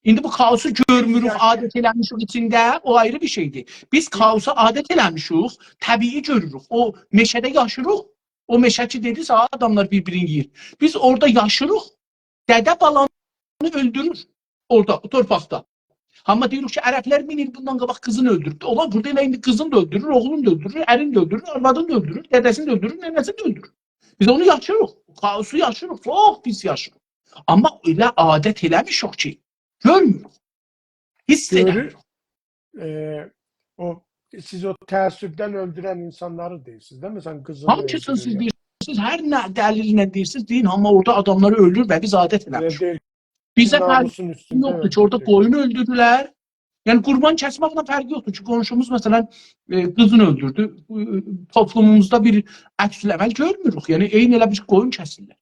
ایندی بو کائوسو گؤرموروک، عادت ائله‌میشیک ایچینده، او آیری بیر شئیدیر. بیز کائوسو عادت ائله‌میشیک، طبیعی گؤروروک. او مئشه‌ده یاشیریق، او مئشه کی دئدینیز، آداملار بیر-بیرینی یئییر. بیز اورادا یاشیریق، دده بالانی اؤلدورور اورادا، او تورپاقدا. آمما دئییریک کی، عربلر مین ایل بوندان قاباق قیزینی اؤلدوروب. اولار بورادا ائله ایندی قیزینی دا اؤلدورور، اوغلونو دا اؤلدورور، ارینی ده اؤلدورور، آروادینی دا اؤلدورور، دده‌سینی ده اؤلدورور، ننه‌سینی ده اؤلدورور. بیز اونو یاشیریق، کائوسو یاشیریق، چوخ پیس یاشیریق. آمما ائله عادت ائله‌میشیک کی، گؤرموروک، حیس ائله‌میریک. گؤرور. ائ، او، سیز او تعصبدن اؤلدورن اینسانلاری دئییرسینیز ده، مثلا، قیزینی اؤلدورور. هانسینی سیز دئییرسینیز، هر نه دلیلله دئییرسینیز، دئیین، آمما اورادا آداملاری اؤلدورور و بیز عادت ائله‌میشیک. بیزه فرقی یوخدور کی، اورادا قویون اؤلدورورلر. یعنی، قوربان کسمکله فرقی یوخدور کی، قونشوموز، مثلا، ائ، قیزینی اؤلدوردو. ائ، توپلوموموزدا بیر عکس‌العمل گؤرموروک. یعنی، عینی ائله بیل قویون کسیرلر.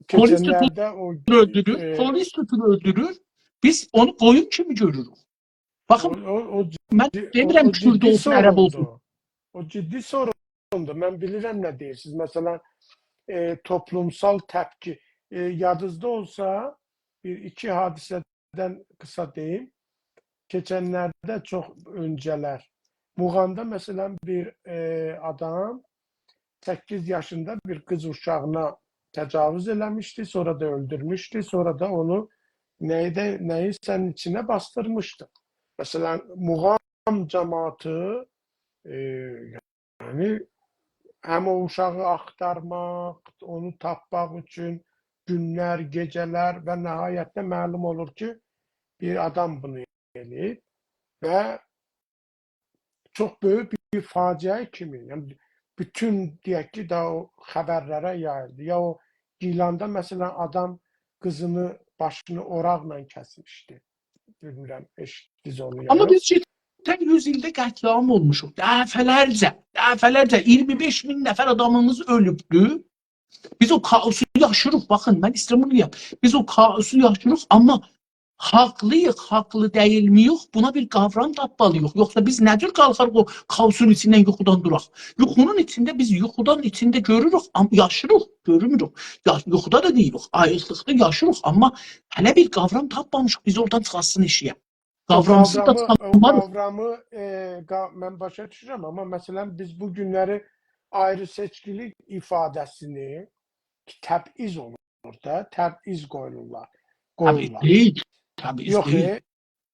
پلیس توتور، اؤلدورور، پلیس توتور، اؤلدورور. بیز اونو قویون کیمی گؤروروک. باخین، او، او، او، من دئمیرم کورد اولسون، عرب اولسون. او جدی سوروندور. من بیلیرم نه دئییرسینیز. مثلا، ائ، توپلومسال تپکی. ائ، یادینیزدا اولسا، بیر ایکی حادثه‌دن قیسا دئییم. کئچنلرده چوخ اؤنجه‌لر موغاندا، مثلا، بیر، ائ، آدام سککیز یاشیندا بیر قیز اوشاغینا تجاوز ائله‌میشدی، سونرا دا اؤلدورموشدو، سونرا دا اونو نه‌یی ده، نه‌یینسه‌نین ایچینه باسدیرمیشدی. مثلا، موغان جماعتی، ائ، یعنی، هم او اوشاغی آختارماق، اونو تاپماق اوچون گونلر، گئجه‌لر و نهایتده معلوم اولور کی، بیر آدام بونو ائله‌ییب و چوخ بؤیوک بیر فاجعه کیمی، یعنی، بوتون، دئیک کی، دا او خبرلره یاییلدی. یا او گیلاندا، مثلا، آدام قیزینی، باشینی اوراقلا کسمیشدی. بیلمیرم، ائشیتدینیز اونو یا یوخ. آمما بیز کئچن یوز ایلده قتل‌عام اولموشوق. دفعه‌لرجه، دفعه‌لرجه اییرمی بئش مین نفر آدامیمیز اؤلوبدو. بیز او کائوسو یاشیریق. باخین، من ایسته‌ییرم بونو دئیم. بیز او کائوسو یاشیریق، آمما حاقلی‌ییق، حاقلی دئییلمی‌یوخ، بونا بیر قاورام تاپمالی‌ییق. یوخسا بیز نه جور قالخاریق او کائوسون ایچیندن یوخودان دوراق؟ یوخونون ایچینده بیز یوخودان ایچینده گؤروروک، آمما یاشیریق، گؤرموروک. یا، یوخودا دا دئییلیک، آییقلیقدا یاشیریق، آمما هله بیر قاورام تاپمامیشیق، بیزی اورادان چیخارتسین ائشییه. او قاورامسیز دا قاورامی، او چیخارماریق. قاورامی، ائ، قا-، من باشا دوشورم، آمما مثلا بیز بو گونلری آیری سئچکیلیک ایفاده‌سینی، کی، تبعیض اولور دا، تبعیض قویولورلار، تبعیض قویولورلار. دئییل، تبعیض یوخ، دئییل. ائ،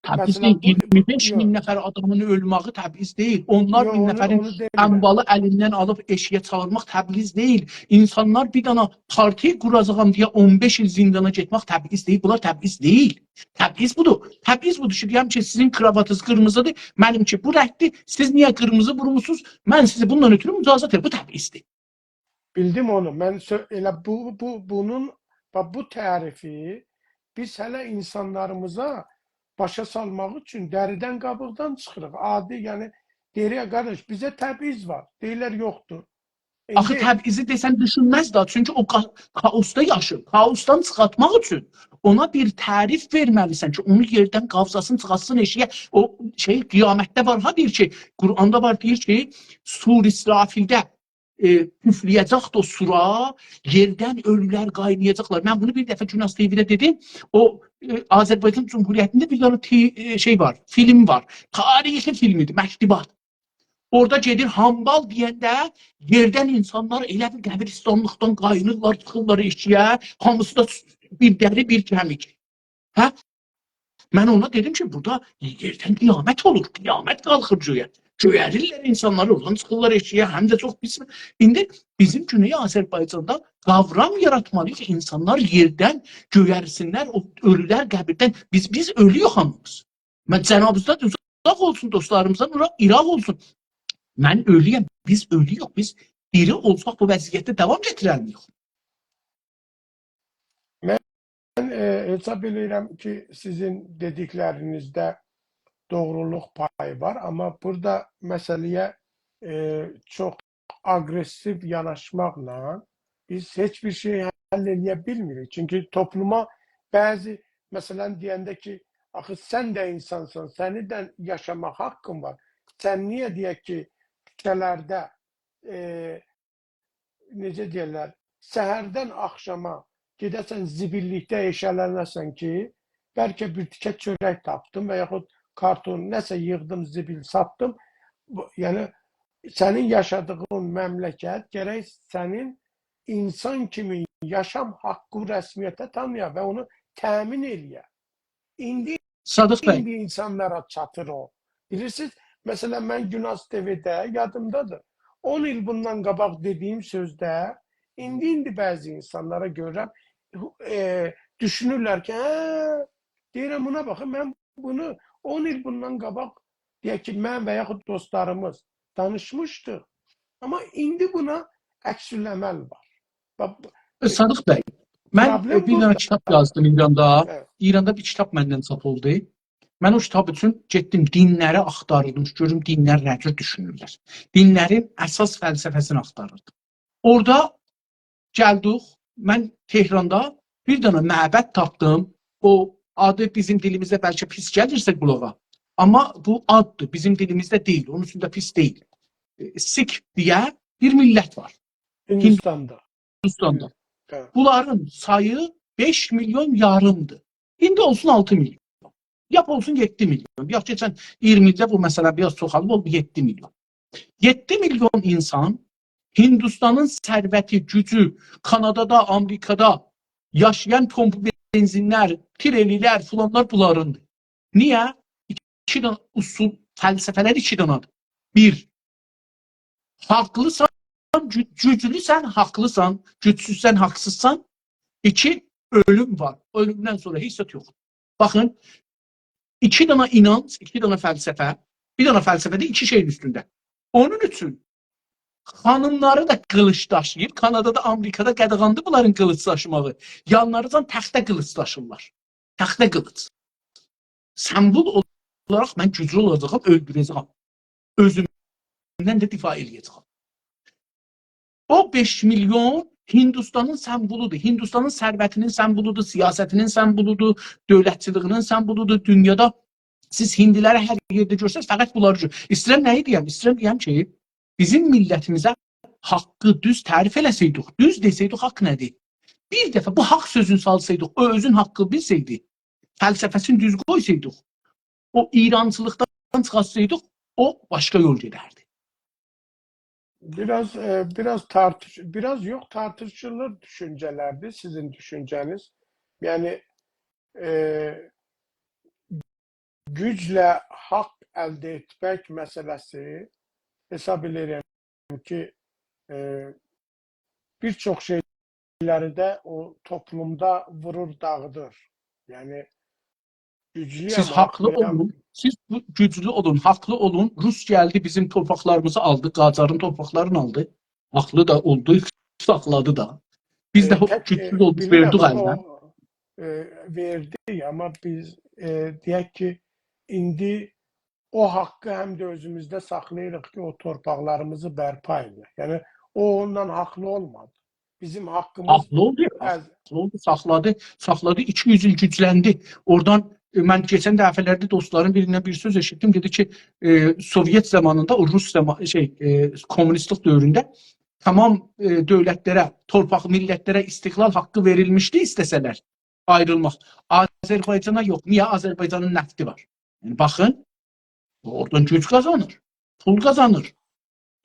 تبعیض مثلا دئییل. بو، بو، اییرمی بئش مین یوخ. نفر آدامین اؤلمه‌یی تبعیض دئییل. اونلار یوخ، مین اونو، نفرین اونو دئمیرم. اموالی الیندن آلیب ائشییه چاغیرماق تبعیض دئییل. اینسانلار بیر دنه پارتی قوراجاغام دئیه اون بئش ایل زیندانا گئتمک تبعیض دئییل. بونلار تبعیض دئییل. تبعیض بودور. تبعیض بودور کی، دئیم کی، سیزین کراواتینیز قیرمیزیدیر، منیمکی بو رنگدیر، سیز نییه قیرمیزی وورموسونوز؟ من سیزی بوندان اؤترو مجازات ائدیرم. بو تبعیضدیر. بیلدیم اونو. من سؤ-، ائله بو، بو، بونون، باخ، بو تعریفی بیز هله اینسانلاریمیزا باشا سالماق اوچون دریدن قابیقدان چیخیریق. عادی، یعنی، دئییریک: «قارداش، بیزه تبعیض وار.» دئییرلر: «یوخدور.» آخی ایندی تبعیضی دئسن دوشونمز دا، چونکی او کا-، کائوسدا یاشیر. کائوسدان چیخارتماق اوچون اونا بیر تعریف وئرمه‌لیسن کی، اونو یئردن قاوزاسین، چیخارتسین ائشییه، او شئی، قیامتده وار ها، دئییر کی، قرآندا وار، دئییر کی، صور اسرافیلده، ائ، اوفله‌یه‌جکدی او صورا، یئردن اؤلولر قاینایاجاقلار. من بونو بیر دفعه گوناز تی‌وی‌ده دئدیم. او، ائ، آذربایجان جمهوریتینده بیر دنه تی-، ائ، شئی وار، فیلم وار. تاریخی فیلمیدیر، مکتوبات. اورادا گئدیر حامبال دئینده یئردن اینسانلار ائله بیر قبیرستانلیقدان قاینیرلار، چیخیرلار ائشییه. هامیسی دا بیر دری، بیر کمیک. هه؟ من اونا دئدیم کی، بورادا یئردن قیامت اولور، قیامت قالخیر گؤیه. گؤیریرلر اینسانلاری، اورادان چیخیرلار ائشییه، هم ده چوخ پیس. ایندی بیزیم گونئی آذربایجاندا قاورام یاراتمالی‌ییق کی، اینسانلار یئردن گؤیرسینلر، او اؤلولر قبیردن. بیز، بیز اؤلویوک هامیمیز. من جنابینیزدان اوزاق اولسون، دوستلاریمیزدان اورا-، ایراق اولسون. من اؤلویم، بیز اؤلویوک، بیز دیری اولساق بو وضعیتده داوام گتیررمییوخ؟ من، ائ، حساب ائله‌ییرم کی، سیزین دئدیکلرینیزده دوغرولوق پایی وار، آمما بورادا مسئله‌یه، ائ، چوخ آگرسیو یاناشماقلا بیز هئچ بیر شئی حل ائله‌یه بیلمیریک. چونکی توپلوما بعضی، مثلا، دئینده کی، «آخی سن ده اینسانسان، سنین ده یاشاماق حاققین وار. سن نییه، دئیک کی، کوچه‌لرده، ائ، نئجه دئیرلر، سحردن آخشاما گئده‌سن زیبیللیکده ائشه‌لنه‌سن کی، بلکه بیر تیکه چؤرک تاپدیم و یاخود کارتون، نه‌سه ییغدیم، زیبیل ساتدیم.» بو، یعنی، سنین یاشادیغین مملکت گرک سنین اینسان کیمی یاشام حاققی رسمیته تانییا و اونو تأمین ائله‌یه. ایندی، صادق بی، ایندی اینسانلارا چاتیر او. بیلیرسینیز، مثلا، من گوناز تی‌وی‌ده، یادیمدادیر، اون ایل بوندان قاباق دئدیگیم سؤزده، ایندی، ایندی بعضی اینسانلارا گؤرورم، ائ، دوشونورلر کی، هه، دئییرم، بونا باخین، من بونو اون ایل بوندان قاباق، دئیک کی، من و یاخود دوستلاریمیز دانیشمیشدیق. آمما ایندی بونا عکس‌العمل وار. باخ، ائ، صادق بی، من، پروبلم ائ، بیر دنه بورادا. کیتاب یازدیم ایراندا. هه. ایراندا بیر کیتاب مندن چاپ اولدو. من او کیتاب اوچون گئتدیم، دینلری آختاریردیم، گؤروم دینلر نه جور دوشونورلر. دینلرین اساس فلسفه‌سینی آختاریردیم. اورادا گلدیک، من تهراندا بیر دنه معبد تاپدیم. او آدی بیزیم دیلیمیزده بلکه پیس گلیرسه قولاغا، آمما بو آددیر، بیزیم دیلیمیزده دئییل، اونون اوچون ده پیس دئییل. ائ، سیک دئیه بیر میللت وار. هیندوستاندا. هیندوستاندا. هه. بونلارین سایی بئش میلیون یاریمدیر. ایندی اولسون آلتی میلیون. لاپ اولسون یئددی میلیون. یاخشی، کئچن اییرمی ایلده بو مسئله بیر آز چوخالیب اولدو یئددی میلیون. یئددی میلیون اینسان هیندوستانین ثروتی، گوجو، کانادادا، آمریکادا یاشایان پمپ بنزینلر، تریلی‌لر، فلانلار بونلاریندیر. نییه؟ ایکی دنه اصول، فلسفه‌لر ایکی دنه‌دیر. بیر، حاقلیسان، گو-، گوجلوسن، حاقلیسان، گوجسوزسن، حاقسیزسان. ایکی، اؤلوم وار. اؤلومدن سونرا هئچ زاد یوخ. باخین، ایکی دنه اینانج، ایکی دنه فلسفه، بیر دنه فلسفه ده ایکی شئیین اوستونده. اونون اوچون خانیملاری دا قیلیج داشیییب، کانادادا، آمریکادا قاداغاندیر بونلارین قیلیج داشیماغی. یانلاریجان تخته قیلیج داشیرلار. تخته قیلیج. سمبول اولاراق من گوجلو اولاجاغام، اؤلدوره‌جه‌یم. اؤزومدن ده دفاع ائله‌یه‌جه‌یم. او بئش میلیون هندوستانین سمبولودور. هندوستانین ثروتینین سمبولودور، سیاستینین سمبولودور، دؤولتچیلیگینین سمبولودور. دونیادا سیز هندی‌لری هر یئرده گؤرسز، فقط بونلاری گؤر. ایسته‌ییرم نه‌یی دئیم؟ ایسته‌ییرم دئیم کی، بیزیم میللتیمیزه حاققی دوز تعریف ائله‌سه‌یدیک، دوز دئسه‌یدیک، حاق نه‌دیر؟ بیر دفعه بو حاق سؤزونو سالسایدیق، او اؤزون حاققی بیلسه‌یدی، فلسفه‌سینی دوز قویسایدیق، او ایرانچیلیقدان چیخارتسایدیق، او باشقا یول گئدردی. بیر آز، ائ، بیر آز تارتیش-، بیر آز یوخ، تارتیشیلیر دوشونجه‌لردیر سیزین دوشونجه‌نیز. یعنی، ائ، گوجله حاق الده ائتمک مسئله‌سی، حساب ائدیرم کی، ائ، بیر چوخ شئیلری ده او توپلومدا وورور، داغیدیر. یعنی، گوجلویم، سیز حاقلی حاقلی‌یام. اولون، سیز بو-، گوجلو اولون، حاقلی اولون. روس گلدی، بیزیم تورپاقلاریمیزی آلدی، قاجارین تورپاقلارینی آلدی. حاقلی دا اولدو، ساخلادی دا. بیز ائ، ده او تک، ائ، گوجلو اولدوق، بیلیرم، وئردیک آمما الدن. او، ائ، وئردی، آمما بیز، ائ، دئیک کی، ایندی او حاققی هم ده اؤزوموزده ساخلاییریق کی، او تورپاقلاریمیزی برپا ائدک. یعنی، او اوندان حاقلی اولمادی. بیزیم حاققیمیز حاقلی اولدو، از حاقلی اولدو، ساخلادی، ساخلادی، ایکی یوز ایل گوجلندی. اورادان، ائ، من کئچن دفعه‌لرده دوستلارین بیریندن بیر سؤز ائشیتدیم، دئدی کی، ائ، سووئت زامانیندا، او روس زاما-، شئی، ائ، کومونیستلیک دؤورونده تمام، ائ، دؤولتلره، تورپاق میللتلره استقلال حاققی وئریلمیشدی، ایسته‌سه‌لر آیریلماق. آذربایجانا یوخ. نییه؟ آذربایجانین نفتی وار. یعنی، باخین، او اورادان گوج قازانیر، پول قازانیر،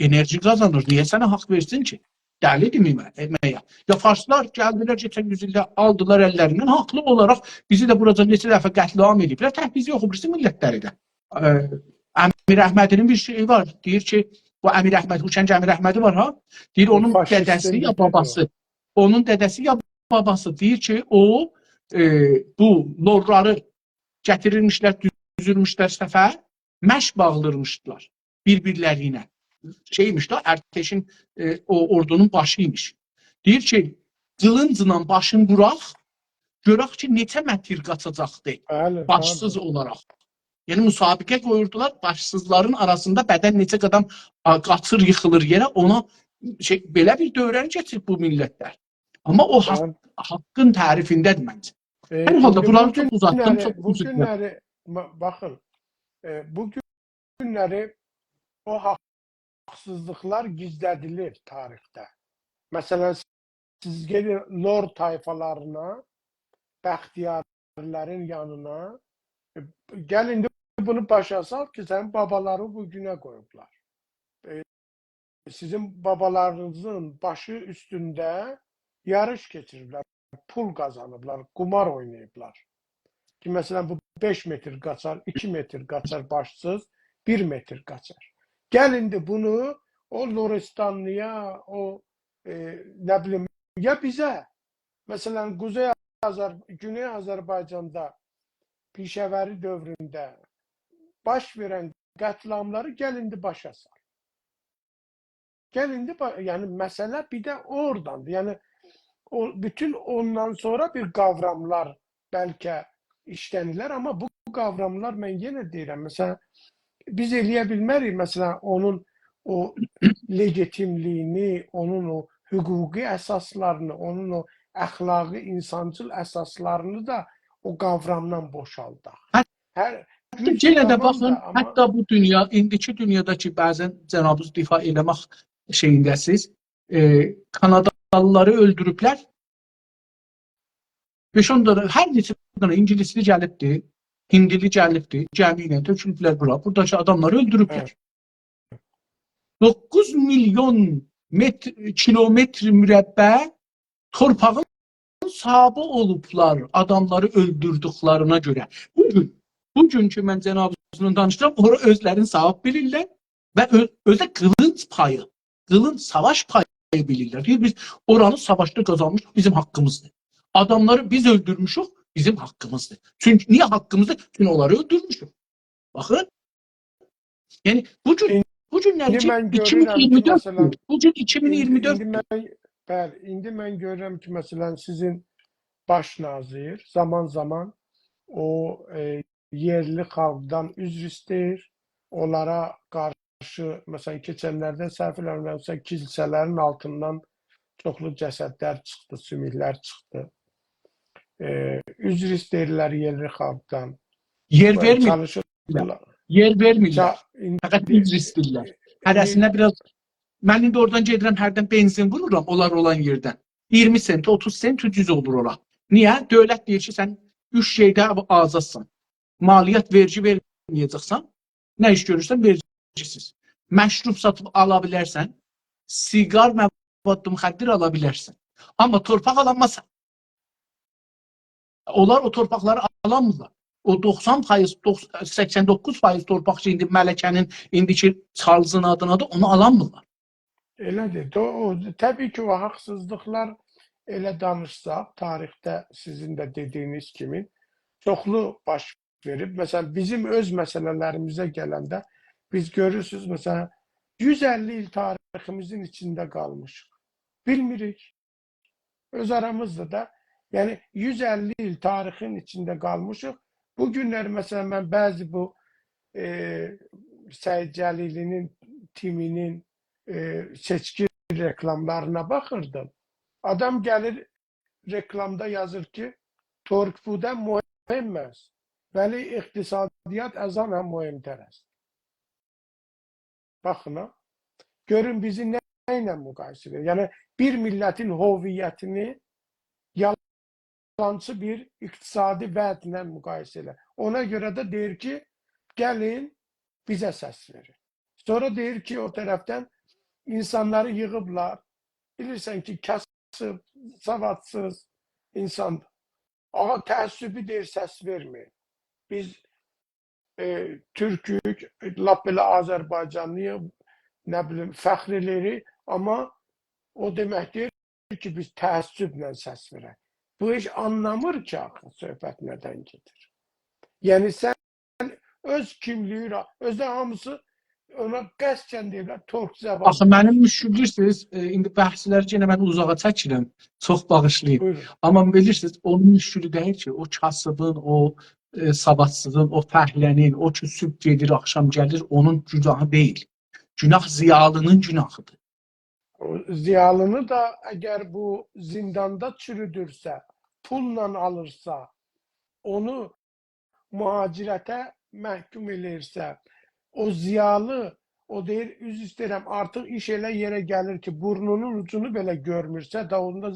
انرژی قازانیر. نییه سنه حاق وئرسین کی؟ دلی‌دیر می-، مه‌یه؟ یا فارسلار گلدیلر، کئچن یوز ایلده آلدیلار اللریندن، حاقلی اولاراق بیزی ده بوراجا نئچه دفعه قتل‌عام ائدیبلر. تک بیزی یوخ، او بیریسی میللتلری ده. ائ، امیر احمدی‌نین بیر شئیی وار. دئییر کی، بو امیر احمد، هوشنگ امیر احمدی وار ها. دئییر، او اونون فاشیستین دده‌سی یا لیدری او. باباسی، اونون دده‌سی یا باباسی دئییر کی، او، ائ، بو لورلاری گتیریرمیشلر، دوزورموشلر صفه، مشق باغلاییرمیشلار بیر-بیرلری ایله. شئیمیش ده، ارتشین، ائ، او اوردونون باشی ایمیش. دئییر کی، قیلینجلا باشینی ووراق، گؤرک کی، نئچه متر قاچاجاقدی بلی، باشسیز بلی. اولاراق. یعنی، مسابقه قویوردولار، باشسیزلارین آراسیندا بدن نئچه قدم، آ، قاچیر، ییخیلیر یئره، اونا شئی، بئله بیر دؤوره‌نی کئچیریب بو میللتلر. آمما او حاق-، بلی. حاققین تعریفینده‌دیر منجه. ائ، هر حالدا ایندی بورانی بو چوخ اوزاتدیم، گونلری، چوخ بو اوزاتدیم. گونلری، با-، باخین، ائ، بو گونلری او حاقسیزلیقلار گیزله‌دیلیر تاریخده. مثلا، سیز گئدین لور طایفالارینا، بختیاری‌لرین یانینا، ائ، گل ایندی بونو باشا سال کی، سنین بابالاری بو گونه قویوبلار. ائ، سیزین بابالارینیزین باشی اوستونده یاریش کئچیریبلر، پول قازانیبلار، قومار اویناییبلار. کی، مثلا، بو بئش متر قاچار، ایکی متر قاچار باشسیز، بیر متر قاچار. گل ایندی بونو او لرستانلی‌یا، او، ائ، نه بیلیم، یا بیزه، مثلا، قوزئی آذر-، گونئی آذربایجاندا پیشه‌وری دؤورونده باش وئرن قتل‌عاملاری گل ایندی باشا سال. گل ایندی با-، یعنی، مسئله بیر ده اوراداندیر. یعنی، او، بوتون اوندان سونرا بیر قاوراملار بلکه ایشله‌نیلر، آمما بو قاوراملار، من یئنه دئییرم، مثلا، بیز ائله‌یه بیلمه‌ریک، مثلا، اونون او لگیتیملیگینی، اونون او حقوقی اساسلارینی، اونون او اخلاقی، اینسانجیل اساسلارینی دا او قاورامدان بوشالداق. هر حتی یئنه ده باخین، حتی بو دونیا، ایندیکی دونیادا کی، بعضا جنابینیز دفاع ائله‌مک شئیینده‌سیز، ائ، کانادالی‌لاری اؤلدوروبلر. بئش-اون دنه، هر نئچه دنه اینگیلیسلی گلیبدی، هیندیلی گلیبدی، گمی ایله تؤکولوبلر بورا. بوراداکی آداملاری اؤلدوروبلر. هه. دوققوز میلیون متر، کیلومتر مربع تورپاغین صاحیبی اولوبلار آداملاری اؤلدوردوکلرینه گؤره. بو گون، بو گون کی، من جنابینیزلا دانیشیرام، اورا اؤزلرینی صاحیب بیلیرلر و اؤ-، اؤزو ده قیلینج پایی، قیلینج، ساواش پایی بیلیرلر. دئییر، بیز اورانی ساواشدا قازانمیشیق، بیزیم حاققیمیزدیر. آداملاری بیز اؤلدورموشوک، بیزیم حاققیمیزدیر. چونکی، نییه حاققیمیزدیر؟ چونکی اونلاری اؤلدورموشوک. باخین. یعنی، بو گون، بو گونلری کی، ایکی مین اییرمی دؤرد، بو گون ایکی مین اییرمی دؤرد. ایندی من، بلی، ایندی من گؤرورم کی، مثلا، سیزین باش ناظر زامان-زامان او، ائ، یئرلی خالقدان عذر ایسته‌ییر. اونلارا قارشی، مثلا، کئچنلرده، سهو ائله‌میرمسه، کیلسه‌لرین آلتیندان چوخلو جسدلر چیخدی، سوموکلر چیخدی. ائ، عذر ایسته‌ییرلر یئرلی خالقدان. یئر و وئرمیرلر. چالیشیرلار. یئر وئرمیرلر. چا-، ایندی فقط عذر ایسته‌ییرلر. ایندی هره‌سینه بیر آز، من ایندی اورادان گئدیرم، هردن بنزین وورورام، اونلار اولان یئردن. اییرمی سنت، اوتوز سنت اوجوز اولور اورا. نییه؟ دؤولت دئییر کی، سن اوچ شئیده آزادسان. مالیات، وئرگی وئرمه‌یه‌جکسن، نه ایش گؤرورسن، وئرگی‌سیز. مشروب ساتیب آلا بیلرسن، سیگار، مواد مخدر آلا بیلرسن. آمما تورپاق آلانمازسان. اونلار او تورپاقلاری آلانمیرلار. او دوخسان فایز، دوخس-، سکسن دوققوز فایز تورپاق کی، ایندی ملکه‌نین، ایندیکی چارلزین آدینادیر، اونو آلانمیرلار. ائله‌دیر. دو-، او، طبیعی کی، او حاقسیزلیقلار، ائله دانیشساق، تاریخده سیزین ده دئدیگینیز کیمی چوخلو باش وئریب. مثلا، بیزیم اؤز مسئله‌لریمیزه گلنده بیز گؤرورسونوز، مثلا، یوز اللی ایل تاریخیمیزین ایچینده قالمیشیق. بیلمیریک. اؤز آرامیزدا دا، یعنی یوز اللی ایل تاریخین ایچینده قالمیشیق. بو گونلری، مثلا، من بعضی بو، ائ، سعید جلیلی‌نین، تیمی‌نین، ائ، سئچکی رکلاملارینا باخیردیم. آدام گلیر، رکلامدا یازیر کی، «ترک بودن مهم است، ولی اقتصادیات از آن هم مهم‌تر است.» باخین ها. گؤرون بیزی نه، نه ایله مقایسه ائدیر؟ یعنی، بیر میللتین هویتینی یالانچی بیر اقتصادی وعدله مقایسه ائله. اونا گؤره ده دئییر کی، گلین، بیزه سس وئرین. سونرا دئییر کی، او طرفدن اینسانلاری ییغیبلار. بیلیرسن کی، کاسیب، سوادسیز اینسان. آغا، تعصبی دئییر، سس وئرمه‌یین. بیز، ائ، تورکوک، لاپ بئله آذربایجانلی‌ییق، نه بیلیم، فخر ائله‌ییریک، آمما او دئمک دئییل کی، بیز تعصبله سس وئرک. بو هئچ آنلامیر کی، آخی صحبت نه‌دن گئدیر. یعنی سن اؤز کیملیگی را، اؤزو ده هامیسی اونا قصداً دئییرلر، ترک زبان. آخی منیم مشکل، بیلیرسینیز، ائ، ایندی بحثلری یئنه من اوزاغا چکیرم. چوخ باغیشلایین. بویورون. آمما بیلیرسینیز، اونون مشکلی دئییل کی، او کاسیبین، او، ائ، سوادسیزین، او فهله‌نین، او کی، صبح گئدیر، آخشام گلیر، اونون گوناهی دئییل. گوناه ضیالی‌نین گوناهیدیر. او ضیالی‌نی دا اگر بو زینداندا چورودورسه، پوللا آلیرسا، اونو مهاجرته محکوم ائله‌ییرسه، او ضیالی، او دئییر، عذر ایسته‌ییرم، آرتیق ایش ائله یئره گلیر کی، بورنونون اوجونو بئله گؤرمورسه، دا اوندا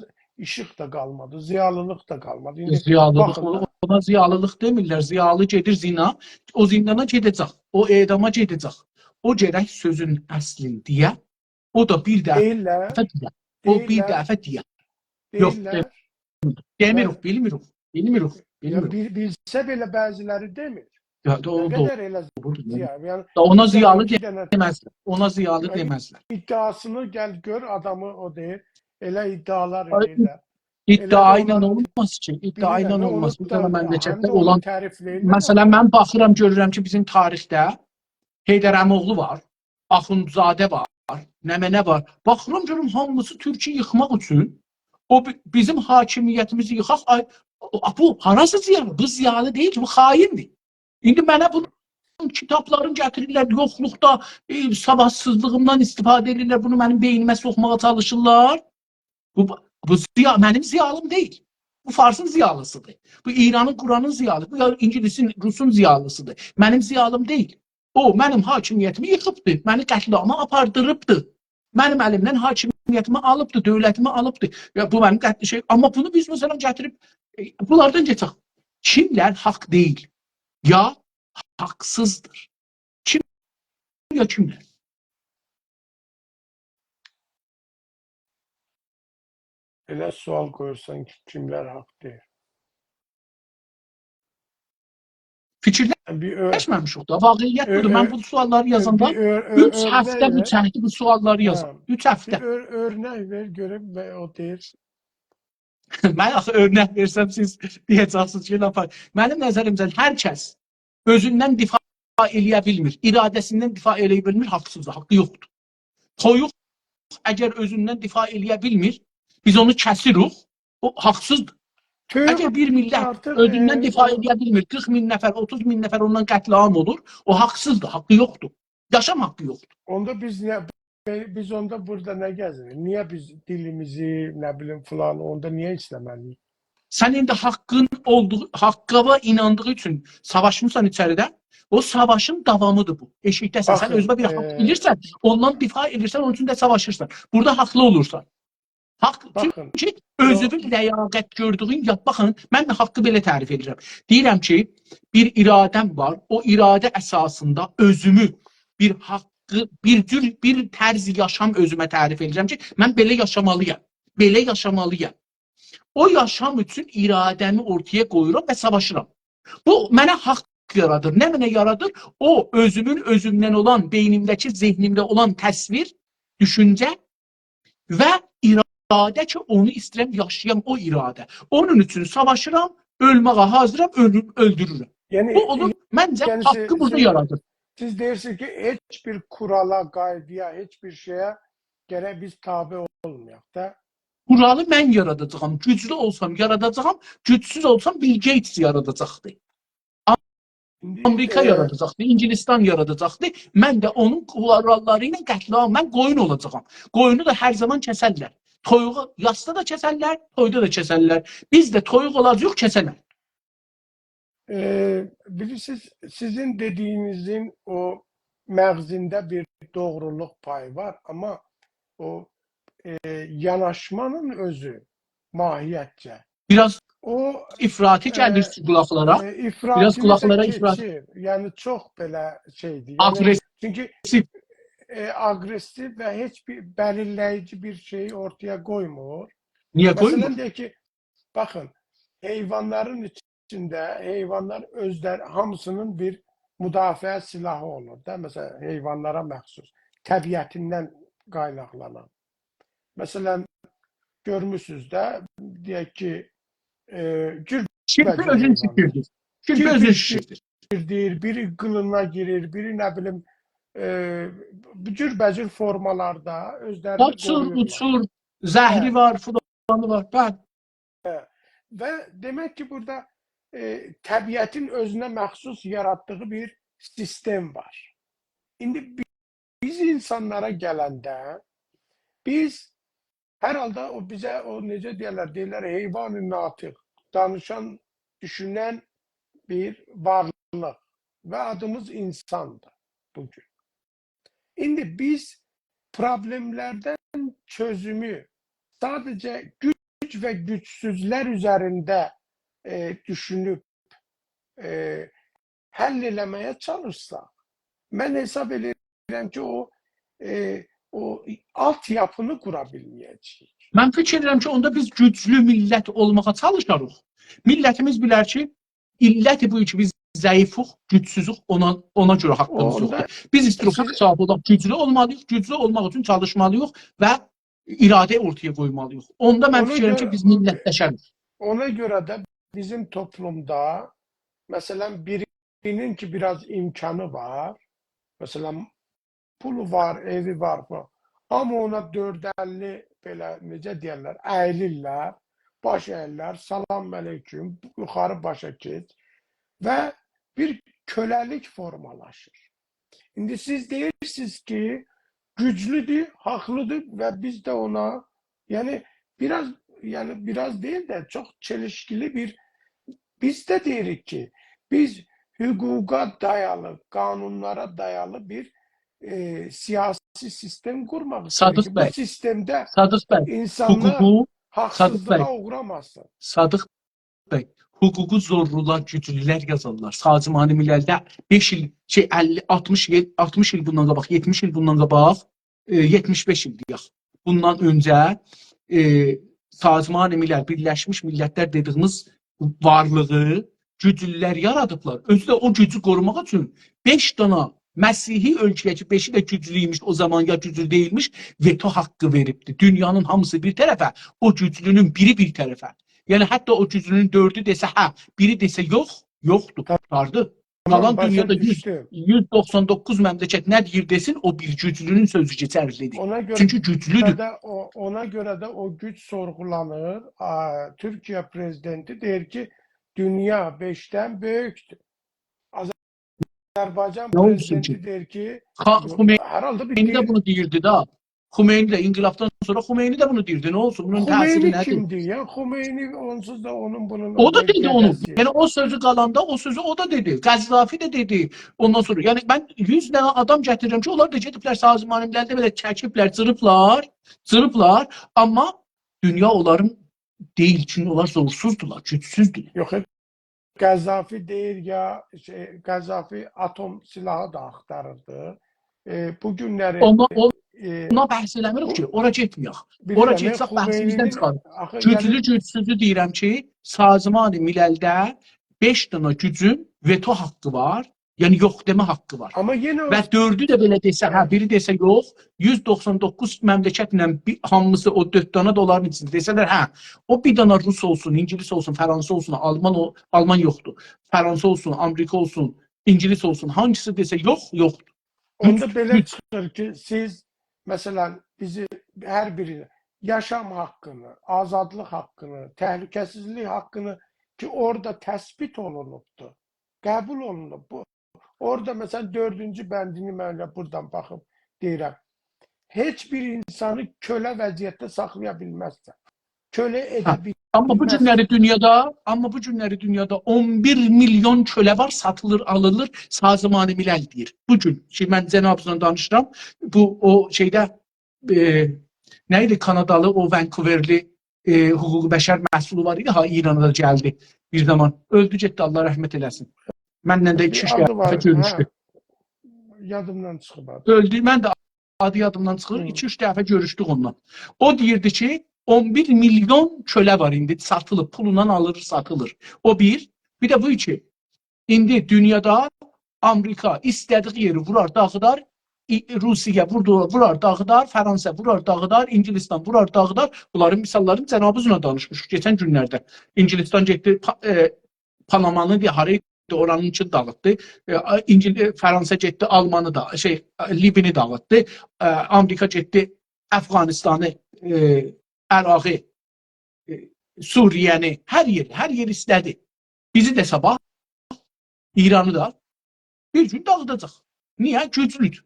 ایشیق دا قالمادی، ضیالیلیق دا قالمادی. ایندی ضیالیلیق، باخین دا. اونا ضیالیلیق دئمیرلر، ضیالی گئدیر زینا، او زیندانا گئده‌جک، او اعداما گئده‌جک. او گرک سؤزون اصلینی دئیه، او دا بیر دفعه دئییرلر. دئیه. او بیر دئییرلر. دفعه دئیه. یوخ، دئییرلر. دئمیریک، بلی. بیلمیریک. بیلمیریک، یا بیلمیریک. بیل-، بیلسه بئله بعضیلری دئمیر. یا، دو-، نه دو-، قدر ائله دوغرودور، ضیا-، یعنی دا اونا بیر دنه، ضیالی ایکی دنه دئمزلر. اونا ضیالی یا، دئمزلر. ادعاسینی گل گؤر، آدامی او دئییر. ائله ادعالار آی، ائله‌ییرلر. ادعا ائله ایله اولار، اولماز کی، ادعا ایله بیلیرم، اولماز. اونو بیر دنه دا، هم مملکتده ده اونو اولان، تعریفله‌ییرلر. مثلا، من باخیرام، گؤرورم کی، بیزیم تاریخده حیدر عم‌اوغلو وار، آخوندزاده وار، نمنه وار. باخیرام، گؤرورم، هامیسی تورکو ییخماق اوچون. او بی-، بیزیم حاکمیتیمیزی ییخاق. آی، او، بو هاراسی ضیالی؟ بو ضیالی دئییل کی، بو خاییندیر. ایندی منه بونون کیتابلارینی گتیریرلر، یوخلوقدا، ائ، سوادسیزلیغیمدان استفاده ائدیرلر، بونو منیم بئینیمه سوخماغا چالیشیرلار. بو، بو ضیا-، منیم ضیالیم دئییل. بو فارسین ضیالیسیدیر. بو ایرانین، قورانین ضیالی-، بو یا اینگیلیسین، روسون ضیالیسیدیر. منیم ضیالیم دئییل. او، منیم حاکمیتیمی ییخیبدی، منی قتل‌عاما آپاردیریبدی. منیم الیمدن حاکمیتیمی آلیبدی، دؤولتیمی آلیبدی. یا، بو منیم قتل شئی، آمما بونو بیز، مثلا، گتیریب، ائ، بونلاردان گئچک. کیملر حاق دئییل، یا حاقسیزدیر؟ کیم، یا کیملر؟ ائله سؤال قویورسان کی، کیملر حاق دئییر؟ بیر اؤ-، فیکیرلشمه‌میشیک دا. واقعیت اؤ-، بودور. من اؤ-، بو سؤاللاری اؤ-، یازاندا بیر اؤ-، اؤ-، اوچ هفته بو چکدی بو سؤاللاری یازام. هه. اوچ هفته. بیر اؤ-، اؤرنک وئر، گؤرک و او دئییر. من آخی اؤرنک وئرسم، سیز دئیه‌جکسینیز کی، لاپ، منیم نظریمجه هر کس اؤزوندن دفاع ائله‌یه بیلمیر، اراده‌سیندن دفاع ائله‌یه بیلمیر، حاقسیزدیر، حاقی یوخدور. تویوق اگر اؤزوندن دفاع ائله‌یه بیلمیر، بیز اونو کسیریک، او حاقسیزدیر. تورک اگر بیر میللت آرتیق، اؤزوندن ائ، دفاع او ائله‌یه بیلمیر، قیرخ مین نفر، اوتوز مین نفر اوندان قتل‌عام اولور، او حاقسیزدیر، حاقی یوخدور. یاشام حاقی یوخدور. اوندا بیز نه، بیز اوندا بورادا نه گزیریک؟ نییه بیز دیلیمیزی، نه بیلیم، فلان، اوندا نییه ایسته‌مه‌لی‌ییک؟ سن ایندی حاقین اولدوغو، حاققا ایناندیغی اوچون ساواشمیسان ایچریده، او ساواشین داوامیدیر بو. ائشیکده‌سن، سن باخین، اؤزونه بیر حاق ائ، بیلیرسن، اوندان دفاع ائدیرسن، اونون اوچون ده ساواشیرسان. بورادا حاقلی اولورسان. حاق، باخین، چونکی یو- اؤزونون لیاقت گؤردویون یاپ. باخین، من ده حاقی بئله تعریف ائدیرم. دئییرم کی، بیر اراده‌م وار، او اراده اساسیندا اؤزومو بیر حاقی، بیر جور، بیر طرز یاشام اؤزومه تعریف ائدیرم کی، من بئله یاشامالی‌یام، بئله یاشامالی‌یام. او یاشام اوچون اراده‌می اورتایا قویورام و ساواشیرام. بو منه حاق یارادیر. نه منه یارادیر؟ او اؤزومون اؤزومدن اولان، بئینیمده‌کی، ذهنیمده اولان تصویر، دوشونجه و اراده کی، اونو ایسته‌ییرم یاشایام، او اراده. اونون اوچون ساواشیرام، اؤلمه‌یه حاضیرام، اؤلور-، اؤلدورورم. یعنی، بو اولور، ائ، منجه، یعنی، حاقی سیز، بورادا سیز، یارادیر. سیز دئییرسینیز کی، هئچ بیر قورالا، قایدایا، هئچ بیر شئیه گرک بیز تابع اولمایاق دا. قورالی من یاراداجاغام. گوجلو اولسام یاراداجاغام، گوجسوز اولسام بیل گئیتس یاراداجاقدی. ایندی، آمریکا ائ، یاراداجاقدی، انگلستان یاراداجاقدی. من ده اونون قوراللاری ایله قتل‌عام، من قویون اولاجاغام. قویونو دا هر زامان کسرلر. تویوغو یاسدا دا کسرلر، تویدا دا کسرلر. بیز ده تویوق اولاجاغیق، کسرلر. ائ، بیلیرسینیز، سیزین دئدیگینیزین او مغزینده بیر دوغرولوق پایی وار، آمما او، ائ، یاناشمانین اؤزو ماهیتجه بیر آز او، افراطی ائ، گلیر قولاقلارا. ائ، بیر آز افراطی‌نی ده قولاقلارا افراط. کئچیر. یعنی، چوخ بئله شئیدیر. یعنی، آگرسیو. چونکی، ائ، آگرسیو و هئچ بیر بلیرله‌ییجی بیر شئیی اورتایا قویمور. نییه قویمور؟ مثلا، دئیک کی، باخین، حیوانلارین ایچینده حیوانلار اؤزلری، هامیسینین بیر مدافعه سلاحی اولور دا، مثلا، حیوانلارا مخصوص، طبیعتیندن قایناقلانان. مثلا، گؤرموسونوز ده، دئیک کی، ائ، گورباجیر، شیرپی اؤزون حیوانی شیشیردیر. شیرپی اؤزون شیرپی شیشیردیر. شیشیردیر، بیری قیلینا گیریر، بیری، نه بیلیم، ائ، بو جوربه‌جور فورمالاردا اؤزلرینی قورویورلار. قاچیر، اوچور، زهری، هه، وار، فلانی وار. بلی. و دئمک کی، بورادا، ائ، طبیعتین اؤزونه مخصوص یاراتدیغی بیر سیستم وار. ایندی بی-، بیز اینسانلارا گلنده، بیز هر حالدا او بیزه، او نئجه دئیرلر، دئییرلر حیوان ناطق، دانیشان، دوشونن بیر وارلیق و آدیمیز اینساندیر بوگون. ایندی بیز پروبلئملردن چؤزومو ساده‌جه گوج و گوجسوزلر اوزرینده، ائ، دوشونوب، ائ، حل ائله‌مه‌یه چالیشساق، من حساب ائدیرم کی، او، ائ، او آلت‌یاپینی قورا بیلمه‌یه‌جه‌ییک. من فیکیر ائدیرم کی، اوندا بیز گوجلو میللت اولماغا چالیشاریق. میللتیمیز بیلر کی، علتی بو کی، بیز ضعیفوق، گوجسوزوک، اونا، اونا گؤره حاققیمیز اوندا یوخدور. بیز ایستیروخ، سیز حاق صاحیبی اولاق، گوجلو اولمالی‌ییق، گوجلو اولماق اوچون چالیشمالی‌ییق و اراده اورتایا قویمالی‌ییق. اوندا من اونا فیکیر ائدیرم گؤره، کی، بیز میللتلشریک. اونا گؤره ده بیزیم توپلومدا، مثلا، بیرینین کی، بیر آز امکانی وار، مثلا، پولو وار، ائوی وار فلان. هامی اونا دؤرد اللی بئله، نئجه دئیرلر، اییلیرلر، باش اییرلر، «سلام علیکم، یوخاری باشا کئچ.» و بیر کؤله‌لیک فورمالاشیر. ایندی سیز دئییرسینیز کی، گوجلودور، حاقلیدیر و بیز ده اونا، یعنی، بیر آز، یعنی، بیر آز دئییل ده، چوخ چلیشکیلی بیر، بیز ده دئییریک کی، بیز حقوقا دایالی، قانونلارا دایالی بیر، ائ، سیاسی سیستم قورماق ایسته‌ییریک کی، بو سیستمده، صادق بی، اینسانلار حقوقو، صادق بی، حاقسیزلیغا اوغراماسین. صادق بی، حقوقو زورلولار، گوجلولر یازارلار. سازمان مللده بئش ایل، شئی، اللی، آلتمیش ایل، آلتمیش ایل بوندان قاباق، یئتمیش ایل بوندان قاباق، ائ، یئتمیش بئش ایل دئیک. بوندان اؤنجه، ائ، سازمان ملل، بیرلشمیش میللتلر دئدیگیمیز وارلیغی گوجلولر یارادیبلار. اؤزو ده او گوجو قوروماق اوچون بئش دانا مسیحی اؤلکه‌یه کی، بئشی ده گوجلو ایمیش او زامان، یا گوجلو دئییلمیش، وتو حاققی وئریبدی. دونیانین هامیسی بیر طرفه، او گوجلونون بیری بیر طرفه. یعنی، حتی او گوجلونون دؤردو دئسه هه، بیری دئسه یوخ، یوخدور، قوتاردی. قالان دونیادا یوز، یوز دوخسان دوققوز مملکت نه دئییر دئسین، او بیر گوجلونون سؤزو کئچرلیدیر. اونا گؤره چونکی گوجلودور. ده او، اونا گؤره ده او گوج سورغولانیر. آ، تورکیه پرزیدنتی دئییر کی، دونیا بئشدن بؤیوکدور. آذربایجان پرزیدنتی دئییر کی، خا-، یوخ، خمینی هر حالدا بیر ده بونو دئییردی دا. خمینی ده، انقلابدان سونرا خمینی ده بونو دئییردی. نه اولسون؟ بونون تأثیری نه‌دیر؟ خمینی کیمدیر؟ یا خمینی اونسوز دا اونون بونون او دا دئدی اونو. یعنی او سؤزو قالاندا او سؤزو او دا دئدی. قذافی ده دئدی. اوندان سونرا، یعنی من یوز دنه آدام گتیریرم کی، اونلار دا گئدیبلر سازمان مللده بئله چکیبلر، جیریبلار، جیریبلار. آمما دونیا اونلارین دئییل، چونکی اونلار زورسوزدولار، گوجسوزدولر. یوخ، قذافی دئییر یا، شئی، قذافی آتوم سیلاحی دا آختاریردی. ائ، بو گونلری، اونا، او، ائ، اونا بحث ائله‌میریک کی، اورا گئتمه‌یک. اورا گئتسک، بحثیمیزدن چیخاریق. گوجلو، گوجسوزو دئییرم کی، سازمان مللده بئش دنه گوجون وتو حاققی وار. یعنی یوخ دئمه حاققی وار. آمما یئنه و دؤردو ده بئله دئسه، هه، بیری دئسه یوخ، یوز دوخسان دوققوز مملکتله بیر، هامیسی او دؤرد دنه ده اونلارین ایچینده دئسه‌لر، هه، او بیر دنه روس اولسون، اینگیلیس اولسون، فرانسه اولسون، آلمان او-، آلمان یوخدور. فرانسه اولسون، آمریکا اولسون، اینگیلیس اولسون، هانگیسی دئسه یوخ، یوخدور. اوندا گوج، بئله گوج. چیخیر کی، سیز، مثلا، بیزی هر بیری یاشام حاققینی، آزادلیق حاققینی، تهلکه‌سیزلیک حاققینی کی، اورادا تثبیت اولونوبدور، قبول اولونوب. بو اورادا، مثلا، دؤردونجو بندینی من ائله بورادان باخیب دئییرم. هئچ بیر اینسانی کؤله وضعیتده ساخلایا بیلمزسن. کؤله، هه، ائده بیلمزسن. آمما بو گونلری دونیادا، آمما بو گونلری دونیادا اون بیر میلیون کؤله وار، ساتیلیر، آلیلیر، سازمان ملل دئییر. بو گون کی، من جنابینیزلا دانیشیرام، بو او شئیده، ائ، نه ایدی، کانادالی، او ونکوورلی، ائ، حقوق بشر مسئولو وار ایدی، ها، ایرانا دا گلدی بیر زامان. اؤلدو گئتدی، الله رحمت ائله‌سین. منله ده ایکی-اوچ دفعه گؤروشدو. آدی وار، هه. یادیمدان چیخیب آدی. اؤلدو، من ده آدی یادیمدان چیخیر. هی. ایکی-اوچ دفعه گؤروشدوک اونونلا. او دئییردی کی، اون بیر میلیون کؤله وار ایندی، ساتیلیب، پولونان آلیر، ساتیلیر. او بیر. بیر ده بو کی، ایندی دونیادا آمریکا ایسته‌دیگی یئری وورار، داغیدار، ای-، روسیه ووردو، وورار، داغیدار، فرانسه وورار، داغیدار، اینگیلیستان وورار، داغیدار. بونلارین مثاللارینی جنابینیزلا دانیشمیشیق کئچن گونلرده. اینگیلیستان گئتدی، پا-، ائ، پانامانی دئیه، هارا ایدی، اورانین ایچینی داغیتدی. ائ، آ-، اینگیل-، ائ، فرانسه گئتدی، آلمانی دا، شئی، لیبینی داغیتدی. ائ، آمریکا گئتدی، افغانستانی، ائ، عراقی، ائ، سوریه‌نی، هر یئری، هر یئری ایسته‌دی. بیزی ده صاباح، ایرانی دا بیر گون داغیداجاق. نییه؟ گوجلودور.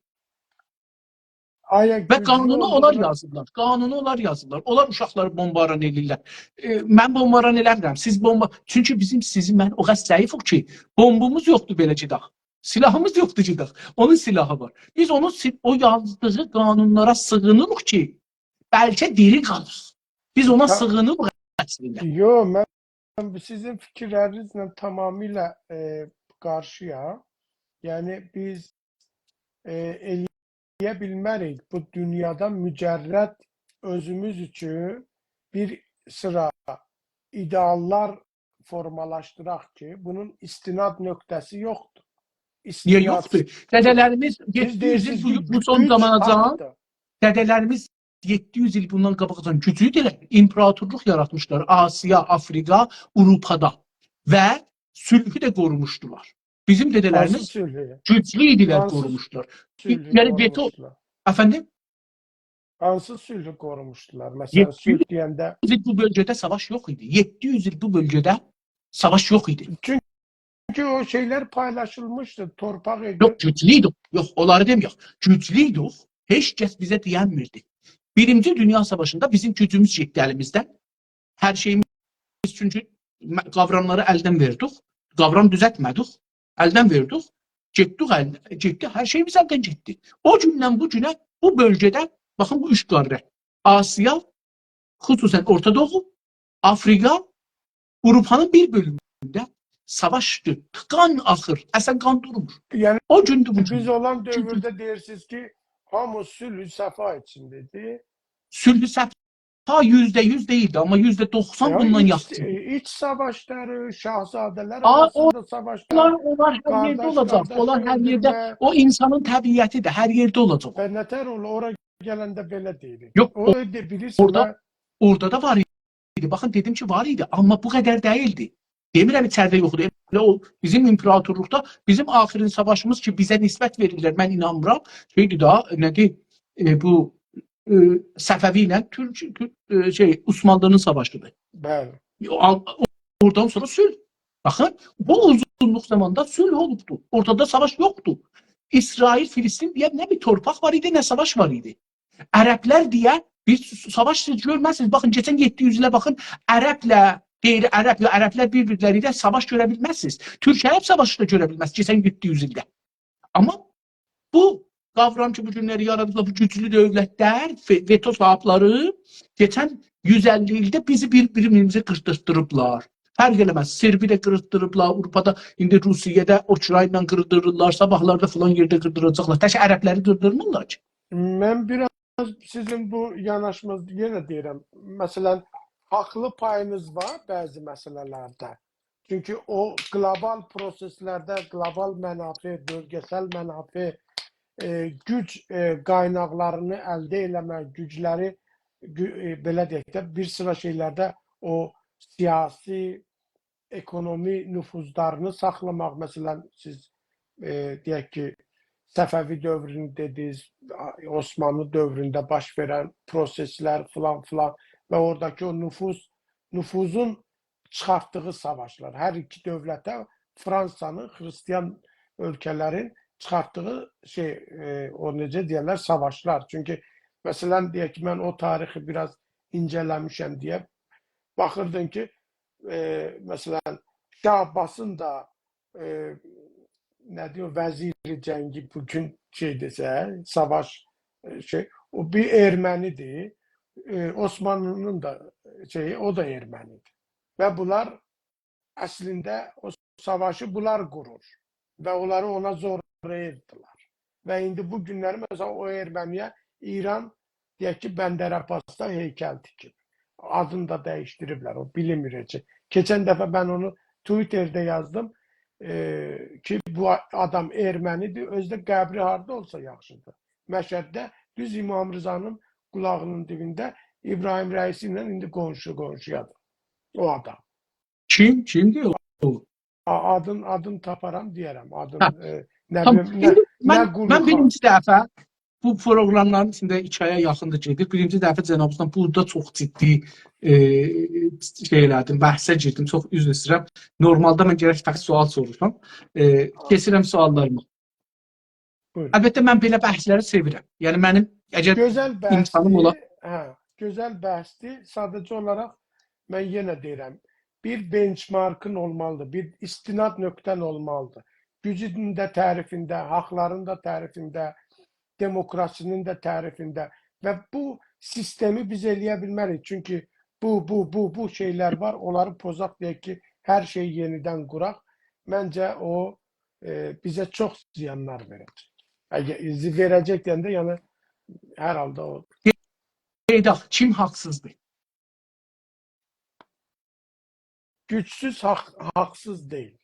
آیا و گوجلو قانونو اونلار اولدولار؟ یازیرلار. قانونو اونلار یازیرلار. اونلار اوشاقلاری بمباران ائله‌ییرلر. ائ، من بمباران ائله‌میرم. سیز بومبا-، چونکی بیزیم، سیزین، من او قدر ضعیفیک کی، بومبوموز یوخدور بئله گئدک. سلاحیمیز یوخدور گئدک. اونون سلاحی وار. بیز اونون سی-، او یازدیغی قانونلارا سیغینیریق کی، بلکه دیری قالاق. بیز اونا، هه، سیغینیریق اصلینده. یوخ، من سیزین فیکیرلرینیزله تمامیله، ائ، قارشی‌یام. یعنی، بیز، ائ، ائله‌یه بیلمه‌ریک بو دونیادا مجرد اؤزوموز اوچون بیر سیرا ایده‌آللار فورمالاشدیراق کی، بونون استناد نقطه‌سی یوخدور. نییه یوخدور؟ استناد، دده‌لریمیز بیز یئددی یوز ایل دئییرسینیز بو، کی، بو سون گوج زاماناجان، حاقدیر. دده‌لریمیز یئددی یوز ایل بوندان قاباقجان گوجلو ایدیلر، ایمپراتورلوق یاراتمیشلار آسیا، آفریقا، آوروپادا و صلحو ده قوروموشدولار. بیزیم دده‌لریمیز، هانسی صلحو؟ گوجلو ایدیلر، هانسی، قوروموشدولار. صلحو، یعنی، وتو، قوروموشدولار؟ افندیم؟ هانسی صلحو قوروموشدولار؟ مثلا، یئددی یوز، صلح دئینده، ایل بو بؤلگه‌ده ساواش یوخ ایدی. یئددی یوز ایل بو بؤلگه‌ده ساواش یوخ ایدی. چونکی چونکی او شئیلر پایلاشیلمیشدی، تورپاق ایدی. یوخ، گوجلو ایدیک. یوخ، اونلاری دئمیریک. گوجلو ایدیک. هئچ کس بیزه دئینمیردی. بیرینجی دونیا ساواشیندا بیزیم گوجوموز گئتدی الیمیزدن. هر شئییمیز، چونکی م-، قاوراملاری الدن وئردیک. قاورام دوزلتمه‌دیک. الدن وئردیک. گئتدیک، ال-، گئتدی، هر شئییمیز الدن گئتدی. او گوندن بو گونه بو بؤلگه‌ده، باخین، بو اوچ قاره. آسیا، خصوصا اورتا دوغو، آفریقا، آوروپانین بیر بؤلومونده ساواشدیر، قان آخیر، اصلا قان دورمور. یعنی، او گوندور بو گون. بیز اولان، چونکی دؤورده دئییرسینیز کی، هامی صلح و صفا ایچینده‌دیر. صلح و صفا یوزده یوز دئییلدی، آمما یوزده دوخسان، یعنی، بوندان ایچ، یاخشی. ایچ ساواشلاری، شاهزاده‌لر، آ، آراسیندا ساواشلار، اونلار، اونلار هر یئرده، قارداش اولاجاق. قارداشی، اونلار هر یئرده، اؤلدورمه. او اینسانین طبیعتی‌دیر، هر یئرده اولاجاق او. و نه‌تر اولور، اورا گلنده بئله دئییلیر. یوخ، او، او، ائله بیلیرسن، اورادا، من اورادا دا وار ایدی. باخین، دئدیم کی، وار ایدی، آمما بو قدر دئییلدی. دئمیرم ایچریده یوخدور. ائله او بیزیم ایمپراتورلوقدا بیزیم آخرین ساواشیمیز کی، بیزه نسبت وئریرلر، من اینانمیرام. شئیدیر دا، نه‌دیر؟ ائ، بو، ائ، صفوی ایله تورک، تورک، ائ، شئی، عثمانلی‌نین ساواشیدیر. بلی. او، آل-، اورادان سونرا صلح. باخین، بو اوزونلوق زاماندا صلح اولوبدور. اورتادا ساواش یوخدور. اسرائیل، فلسطین دئیه نه بیر تورپاق وار ایدی، نه ساواش وار ایدی. عربلر دئیه بیر س-، ساواش سیز گؤرمزسینیز. باخین، کئچن یئددی یوز ایله باخین، عربله غیر عرب، یا عربلر بیر-بیرلری ایله ساواش گؤره بیلمزسینیز. تورک-عرب ساواشی دا گؤره بیلمز کئچن یئددی یوز ایلده. آمما بو قاورام کی، بو گونلری یارادیبلار، بو گوجلو دؤولتلر، وه-، وتو صاحیبلری کئچن یوز اللی ایلده بیزی بیر-بیریمیزی قیردیرتدیریبلار. فرق ائله‌مز، صربی ده قیردیرتدیریبلار، آوروپادا، ایندی روسیه‌ده، اوکراینایلا قیردیریرلار، صاباحلاردا فلان یئرده قیردیراجاقلار. تک عربلری قیردیرمیرلار کی. من بیر آز سیزین بو یاناشمانیز، یئنه دئییرم، مثلا، حاقلی پایینیز وار بعضی مسئله‌لرده. چونکی او گلوبال پروسئسلرده گلوبال منافع، بؤلگه‌سل منافع، ائ، گوج، ائ، قایناقلارینی الده ائله‌مک، گوجلری، گو-، ائ، بئله دئیک ده، بیر سیرا شئیلرده او سیاسی، اکونومی نفوذلرینی ساخلاماق، مثلا، سیز، ائ، دئیک کی، صفوی دؤورونو دئدینیز، آ-، عثمانلی دؤورونده باش وئرن پروسئسلر فلان فلان و اوراداکی او نفوذ، نفوذون چیخارتدیغی ساواشلار. هر ایکی دؤولته فرانسانین، خریستیان اؤلکه‌لرین چیخارتدیغی شئی، ائ، او نئجه دئیرلر، ساواشلار. چونکی، مثلا، دئیک کی، من او تاریخی بیر آز اینجه‌له‌میشم دئیه باخیردین کی، ائ، مثلا، شاه عباسین دا، ائ، نه دئییر، وزیر جنگی بوگون شئی دئسه، ساواش، ائ، شئی، او بیر ارمنی‌دیر. ائ، عثمانلی‌نین دا شئیی، او دا ارمنی‌دیر. و بونلار اصلینده او ساواشی بونلار قورور و اونلاری اونا زورلاییردیلار. و ایندی بو گونلری، مثلا، او ارمنی‌یه ایران، دئیک کی، بندرعباسدا هیکل تیکیب. آدینی دا دییشدیریبلر، او بیلینمیر هئچ. کئچن دفعه من اونو توییترده یازدیم، ائ، کی، بو آدام ارمنی‌دیر، اؤزو ده قبری هاردا اولسا یاخشیدیر. مشهدده، دوز امام رضانین قولاغینین دیبینده، ابراهیم رئیسی ایله ایندی قونشو قونشویادیر او آدام. کیم؟ کیمدیر او؟ آ-، آدین، آدینی تاپارام، دئیه‌رم. آدین، هه. ائ، نه تامام. بیلیم، نه، ایندی نه من، من قولوخا. بیرینجی دفعه بو پروقراملارین ایچینده ایکی آیا یاخیندیر گئدیر. بیرینجی دفعه جنابینیزلا بورادا چوخ جدی، ائ، شئی ائله‌دیم، بحثه گیردیم. چوخ عذر ایسته‌ییرم. نورمالدا من گرک فقط سؤال سوروشام. ائ، کئچیرم سؤاللاریما. بویورون. البته، من بئله بحثلری سئویرم. یعنی، منیم اگر گؤزل امکانیم اولا بحثدیر، هه، گؤزل بحثدیر. ساده‌جه اولاراق من یئنه دئییرم، بیر بنچمارکین اولمالیدیر، بیر استناد نقطه‌ن اولمالیدیر. گوجون ده تعریفینده، حاقلارین دا تعریفینده، دموکراسی‌نین ده تعریفینده. و بو سیستمی بیز ائله‌یه بیلمه‌ریک. چونکی بو، بو، بو، بو شئیلر وار، اونلاری پوزاق، دئیک کی، هر شئیی یئنیدن قوراق. منجه، او، ائ، بیزه چوخ زیانلار وئره‌جک. اگر، وئره‌جک دئینده، یعنی، هر حالدا او. قئیداق، کیم حاقسیزدیر؟ گوجسوز حاق-، حاقسیز دئییل.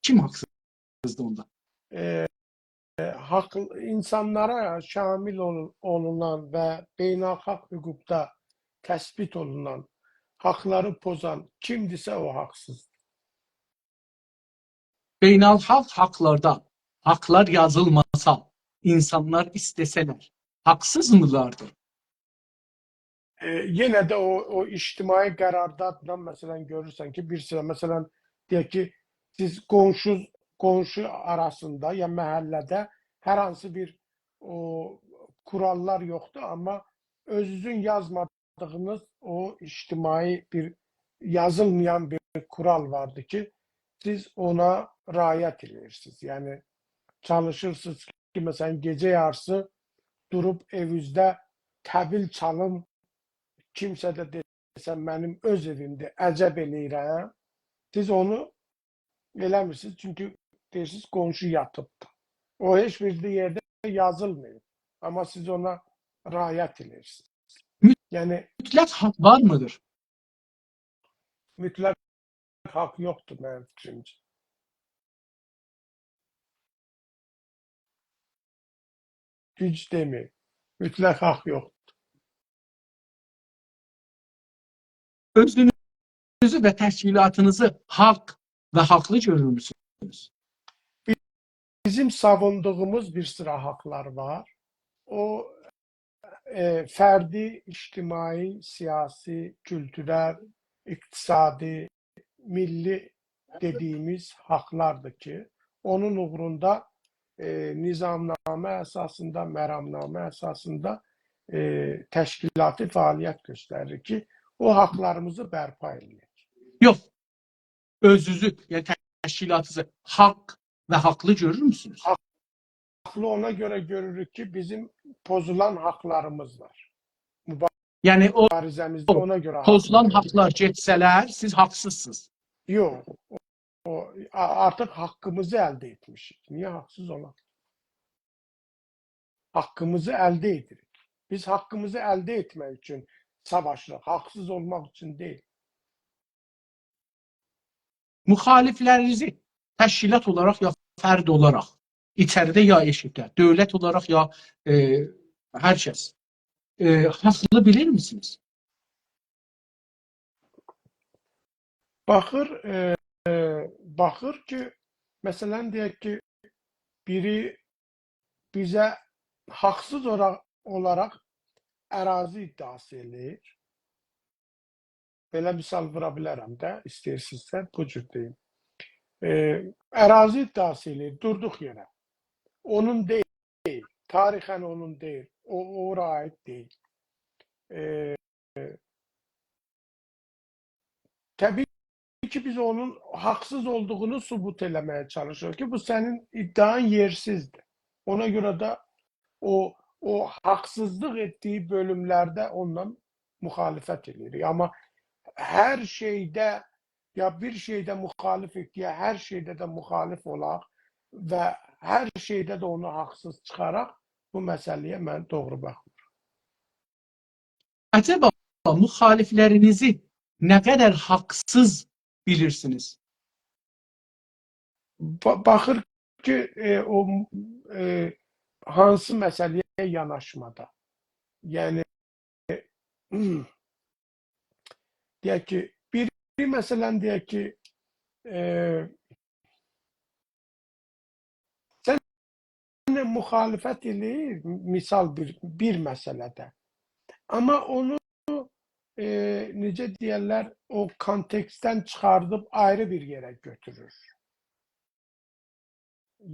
کیم حاقسیزدیر اوندا؟ ائ، ائ، حاق، اینسانلارا شامل اول-، اولونان و بین‌الخالق حقوقدا تثبیت اولونان حاقلاری پوزان کیمدیرسه، او حاقسیزدیر. بین‌الخالق حاقلاردا حاقلار یازیلماسا، اینسانلار ایسته‌سه‌لر، حاقسیزمیلاردیر؟ ائ، یئنه ده او، او اجتماعی قراردادلا، مثلا، گؤرورسن کی، بیر سیرا، مثلا، دئیک کی، سیز قونشو، قونشو آراسیندا یا محله‌ده هر هانسی بیر او قوراللار یوخدور، آمما اؤزونوزون یازمادیغینیز او اجتماعی بیر یازیلمایان بیر قورال واردی کی، سیز اونا رعایت ائله‌ییرسینیز. یعنی، چالیشیرسینیز کی، مثلا، گئجه یاریسی دوروب ائوینیزده طبیل چالیم، کیمسه ده دئسه، منیم اؤز ائویمدیر، عجب ائله‌ییرم. سیز اونو ائله‌میرسینیز، چونکی دئییرسینیز، قونشو یاتیبدیر. او، هئچ بیر یئرده یازیلماییب. آمما سیز اونا رعایت ائله‌ییرسینیز. مط-، یعنی مطلق حاق وارمیدیر؟ مطلق حاق یوخدور، منیم فیکریمجه. دوز دئمیر. مطلق حاق یوخدور. اؤزونوز و تشکیلاتینیزی حاق و حاقلی گؤرورموسونوز؟ بیزیم ساووندوغوموز بیر سیرا حاقلار وار. او، ائ، فردی، اجتماعی، سیاسی، کولتورل، اقتصادی، میللی دئدیگیمیز حاقلاردیر کی، اونون اوغروندا، ائ، نظامنامه اساسیندا، مرامنامه اساسیندا، ائ، تشکیلاتی فعالیت گؤستریریک کی، او حاقلاریمیزی برپا ائله‌یک. یوخ، اؤزونوزو، یعنی تشکیلاتینیزی حاق و حاقلی گؤرورموسونوز؟ حاقلی اونا گؤره گؤروروک کی، بیزیم پوزولان حاقلاریمیز وار. یعنی او موباریزه‌میزده اونا گؤره پوزولان حاقلی گؤروروک. حاقلار گئتسه‌لر، سیز حاقسیزسینیز. یوخ، او، او، آ-، آرتیق حاققیمیزی الده ائتمیشیک. نییه حاقسیز اولاق؟ حاققیمیزی الده ائدیریک. بیز حاققیمیزی الده ائتمک اوچون ساواشیریق، حاقسیز اولماق اوچون دئییل. مخالفلرینیزی تشکیلات اولاراق یا فرد اولاراق، ایچریده یا ائشیکده، دؤولت اولاراق یا، ائ، هر کس، ائ، حاقلی بیلیرمیسینیز؟ باخیر، ائ، ائ، باخیر کی، مثلا، دئیک کی، بیری بیزه حاقسیز اورا-، اولاراق اراضی ادعاسی ائله‌ییر. بئله مثال وورا بیلرم ده، ایسته‌ییرسینیزسه، بو جور دئییم. ائ، اراضی ادعاسی ائله‌ییر، دوردوق یئره. اونون دئییل، تاریخاً اونون دئییل، او، اورا عایید دئییل. ائ، طبیعی کی، بیز اونون حاقسیز اولدوغونو ثبوت ائله‌مه‌یه چالیشیریق کی، بو سنین ادعان یئرسیزدیر. اونا گؤره ده او، او حاقسیزلیق ائتدیگی بؤلوملرده اونونلا مخالفت ائدیریک. آمما هر شئیده، یا بیر شئیده مخالف ائتدیگه، هر شئیده ده مخالف اولاق و هر شئیده ده اونو حاقسیز چیخاراق، بو مسئله‌یه من دوغرو باخمیرام. عجبا مخالفلرینیزی نه قدر حاقسیز بیلیرسینیز؟ با-، باخیر کی، ائ، او، ائ، هانسی مسئله‌یه یاناشمادا. یعنی، دئیک کی، بیری، مثلا، دئیک کی، ائ، سنینله مخالفت ائله‌ییر، مثال، بیر، بیر مسئله‌ده. آمما اونو، ائ، نئجه دئیرلر، او کانتکستدن چیخاردیب آیری بیر یئره گؤتورور.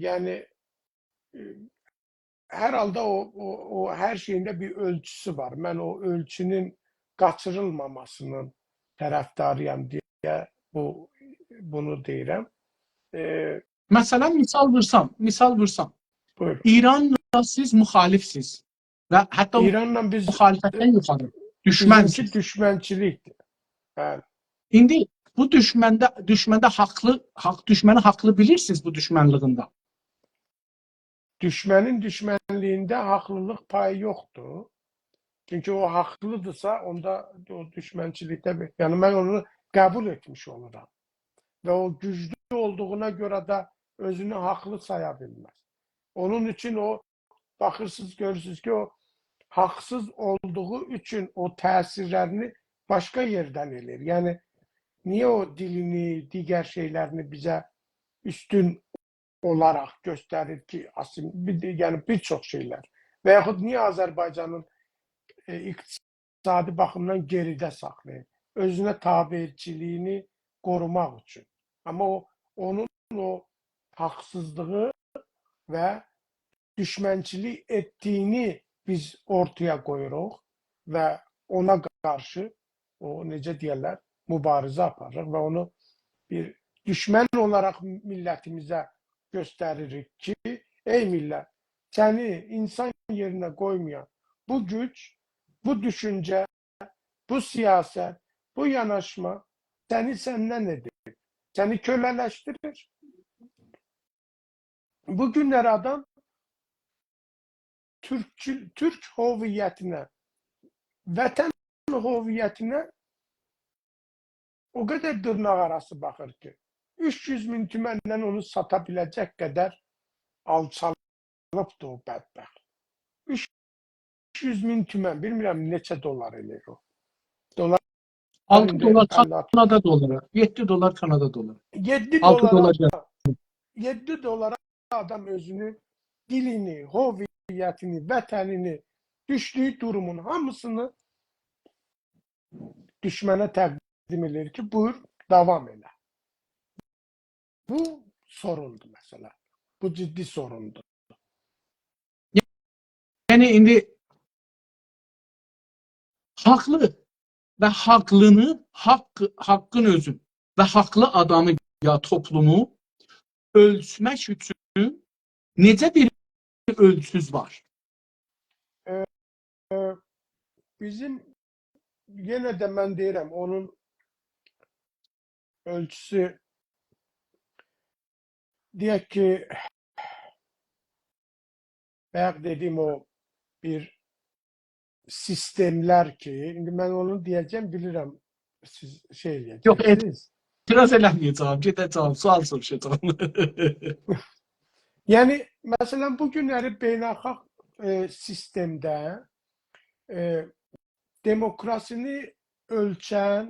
یعنی، ائ، هر حالدا او، او، او هر شئیین ده بیر اؤلچوسو وار. من او اؤلچونون قاچیریلماماسینین طرفداری‌یام دئیه بو، بونو دئییرم. ائ، مثلا، مثال وورسام، مثال وورسام، بویورون. ایرانلا سیز مخالفسیز و حتی ایرانلا بیز، مخالفتدن یوخاری، بیزیمکی دوشمنسیز. دوشمنچیلیکدیر. بلی. ایندی بو دوشمنده، دوشمنده حاقلی، حاق، دوشمنی حاقلی بیلیرسینیز بو دوشمنلیگینده؟ دوشمنین دوشمنلیگینده حاقلیلیق پایی یوخدور. چونکی او حاقلیدیرسا، اوندا او دوشمنچیلیکده بیر، یعنی من اونو قبول ائتمیش اولورام. و او گوجلو اولدوغونا گؤره ده اؤزونو حاقلی سایا بیلمز. اونون اوچون او، باخیرسینیز، گؤرورسونوز کی، او حاقسیز اولدوغو اوچون او تأثیرلرینی باشقا یئردن ائله‌ییر. یعنی، نییه او دیلینی، دیگر شئیلرینی بیزه اوستون اولاراق گؤستریر کی، آسیم-، بیر، یعنی بیر چوخ شئیلر. و یاخود نییه آذربایجانین، ائ، اقتصادی باخیمدان گئریده ساخلاییر؟ اؤزونه تابعچیلیگینی قوروماق اوچون. آمما او، اونون او حاقسیزلیغی و دوشمنچیلیک ائتدیگینی بیز اورتایا قویوروق و اونا قارشی او، نئجه دئیرلر، موباریزه آپاریریق و اونو بیر دوشمن اولاراق میللتیمیزه گؤستریریک کی، ای میللت، سنی اینسان یئرینه قویمایان بو گوج، بو دوشونجه، بو سیاست، بو یاناشما سنی سندن ائدیر، سنی کؤله‌لشدیریر. بو گونلر آدام تورکچو-، تورک هویتینه، وطن هویتینه او قدر دیرناق آراسی باخیر کی، اوچ یوز مین تومنله اونو ساتا بیله‌جک قدر آلچالیبدیر او بدبخت. اوچ یوز مین تومن، بیلمیرم نئچه دلار ائله‌ییر او. دلار آلتی دلار کانادا دلاری، یئددی دلار کانادا دلاری. یئددی دلارا، آلتی دلار گلدی. یئددی دلارا آدام اؤزونو، دیلینی، هویتینی، وطنینی، دوشدویو دورومون هامیسینی دوشمنه تقدیم ائدیر کی، بویور، داوام ائله. بو سوروندور مثلا. بو جدی سوروندور. یعنی ایندی حاقلی و حاقلینی، حاق، حاقین اؤزون و حاقلی آدامی یا توپلومو اؤلچمک اوچون نئجه بیر اؤلچوز وار؟ ائ، ائ، بیزیم، یئنه ده من دئییرم، اونون اؤلچوسو، دئیک کی، بایاق دئدیگیم او بیر سیستملر کی، ایندی من اونو دئیه‌جم، بیلیرم، سیز شئی یوخ، ائله‌یه‌جکسینیز. اعتراض ائله‌مه‌یه‌جم، گئده‌جم، سؤال سوروشاجاغام. یعنی، مثلا، بو گونلری بین‌الخالق، ائ، سیستمده، ائ، دموکراسینی اؤلچن،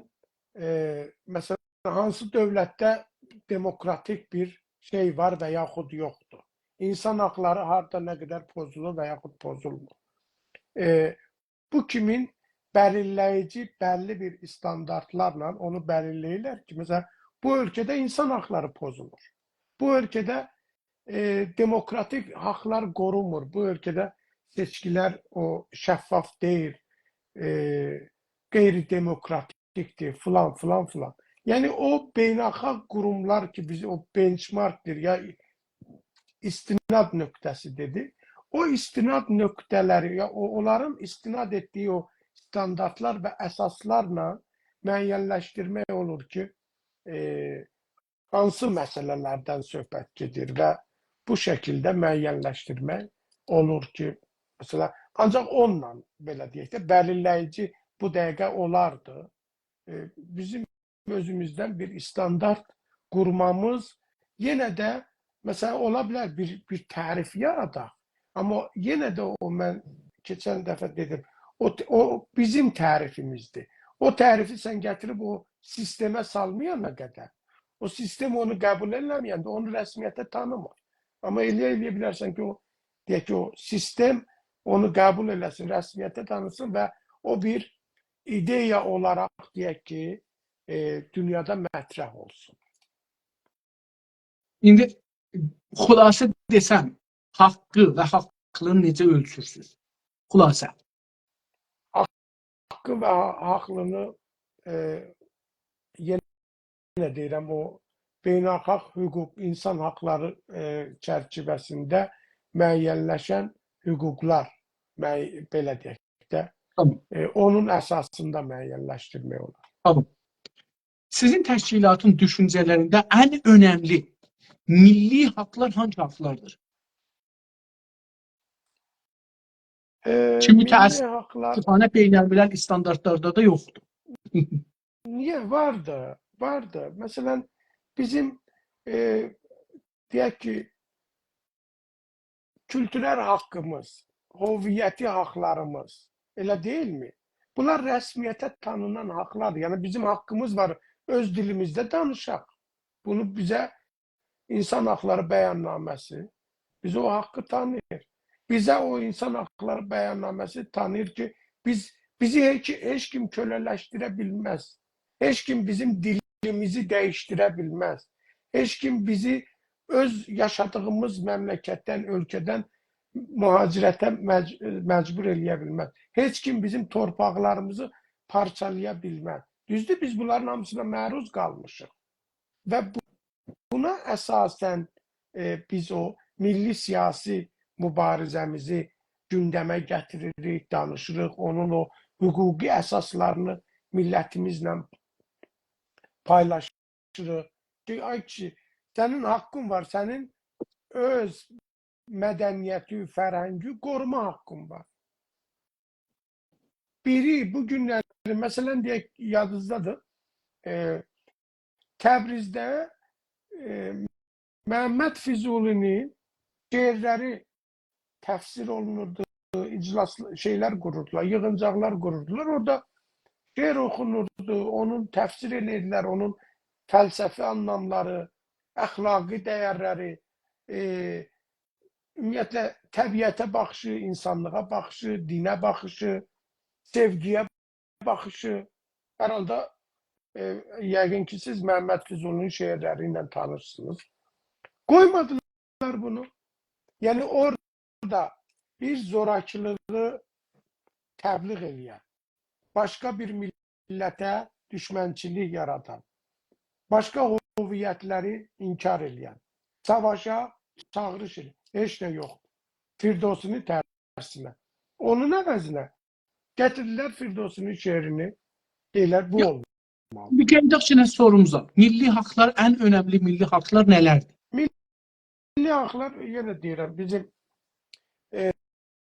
ائ، مثلا، هانسی دؤولتده دموکراتیک بیر شئی وار و یاخود یوخدور؟ اینسان حاقلاری هاردا نه قدر پوزولور و یاخود پوزولمور؟ ائ، بو کیمین بلیرله‌ییجی، بللی بیر استانداردلارلا اونو بلیرله‌ییرلر کی، مثلا، بو اؤلکه‌ده اینسان حاقلاری پوزولور. بو اؤلکه‌ده، ائ، دموکراتیک حاقلار قورونمور. بو اؤلکه‌ده سئچکیلر او شفاف دئییل، ائ، غیر دموکراتیکدیر، فلان، فلان، فلان. یعنی او بین‌الخالق قوروملار کی، بیز او بنچمارکدیر یا استناد نقطه‌سی دئدی. او استناد نقطه‌لری، یا او، اونلارین استناد ائتدیگی او استانداردلار و اساسلارلا معین‌لشدیرمک اولور کی، ائ، هانسی مسئله‌لردن صحبت گئدیر و بو شکیلده معین‌لشدیرمک اولور کی، مثلا، آنجاق اونونلا، بئله دئیک ده، بلیرله‌ییجی بو دقیقه اونلاردیر. ائ، بیزیم اؤزوموزدن بیر استاندارد قورمامیز، یئنه ده، مثلا، اولا بیلر بیر، بیر تعریف یاراداق. آمما یئنه ده او، من کئچن دفعه دئدیم، او، او بیزیم تعریفیمیزدیر. او تعریفی سن گتیریب او سیستمه سالمایانا قدر، او سیستم اونو قبول ائله‌مه‌ینده اونو رسمیته تانیمیر. آمما ائله‌یه، ائله‌یه بیلرسن کی، او، دئیک کی، او سیستم اونو قبول ائله‌سین، رسمیته تانیسین و او بیر ایدئیا اولاراق، دئیک کی، ائ، دونیادا مطرح اولسون. ایندی خلاصه دئسم، حاقی و حاقلینی نئجه اؤلچورسوز؟ خلاصه. حاقی و حاقلینی، ائ، یئنه دئییرم، او بین‌الخالق حقوق، اینسان حاقلاری، ائ، چرچیوه‌سینده معین‌لشن حقوقلار، معی-، بئله دئیک ده، تامام. ائ، اونون اساسیندا معین‌لشدیرمک اولار. تامام. سیزین تشکیلاتین دوشونجه‌لرینده ان اؤنملی میللی حاقلار هانگی حاقلاردیر؟ ائ، کی، میللی حاقلار متأسفانه بین‌الملل استانداردلاردا دا یوخدور. نییه؟ واردی، واردی. مثلا، بیزیم، ائ، دئیک کی، کولتورل حاقیمیز، هویتی حاقلاریمیز، ائله دئییلمی؟ بونلار رسمیته تانینان حاقلاردیر. یعنی، بیزیم حاقیمیز وار، اؤز دیلیمیزده دانیشاق. بونو بیزه اینسان حاقلاری بیاننامه‌سی بیزه او حاقی تانیییر. بیزه او اینسان حاقلاری بیاننامه‌سی تانیییر کی، بیز، بیزی هئچ، هئچ کیم کؤله‌لشدیره بیلمز. هئچ کیم بیزیم دیلیمیزی دییشدیره بیلمز. هئچ کیم بیزی اؤز یاشادیغیمیز مملکتدن، اؤلکه‌دن مهاجرته مج-، مجبور ائله‌یه بیلمز. هئچ کیم بیزیم تورپاقلاریمیزی پارچالایا بیلمز. دوزدور، بیز بونلارین هامیسینا معروض قالمیشیق. و بو-، بونا اساساً، ائ، بیز او میللی سیاسی موباریزه‌میزی گوندمه گتیریریک، دانیشیریق، اونون او حقوقی اساسلارینی میللتیمیزله پایلاشیریق. دئییر، آی کیشی، سنین حاققین وار، سنین اؤز مدنیتی، فرهنگی قوروما حاققین وار. بیری بو گونلری، مثلا، دئیک، یادینیزدادیر، ائ، تبریزده، ائ، محمد فضولی‌نین شعرلری تفسیر اولونوردو، اجلاس، شئیلر قوروردولار، ییغینجاقلار قوروردولار. اورادا شعر اوخونوردو، اونون تفسیر ائدیلر، اونون فلسفی آنلاملاری، اخلاقی دَیَرلری، ائ، عمومیتله، طبیعته باخیشی، اینسانلیغا باخیشی، دینه باخیشی، سئوگی‌یه باخیشی. هر حالدا، ائ، یقین کی، سیز محمد فضولی‌نین شعرلری ایله تانیشسینیز. قویمادیلار بونو. یعنی، اورادا بیر زوراکیلیغی تبلیغ ائله‌ین، باشقا بیر میللته دوشمنچیلیک یارادان، باشقا هویتلری انکار ائله‌ین، ساواشا چاغیریش ائله‌ین، هئچ نه یوخدور. فردوسی‌نین ترسینه. اونون عوضینه گتیردیلر فردوسی‌نین شعرینی، دئییرلر، بو یوخ، اولمالی. بیر گلیک یئنه سوروموزا. میللی حاقلار، ان اؤنملی میللی حاقلار نه‌لردیر؟ میللی حاقلار، یئنه دئییرم، بیزیم، ائ،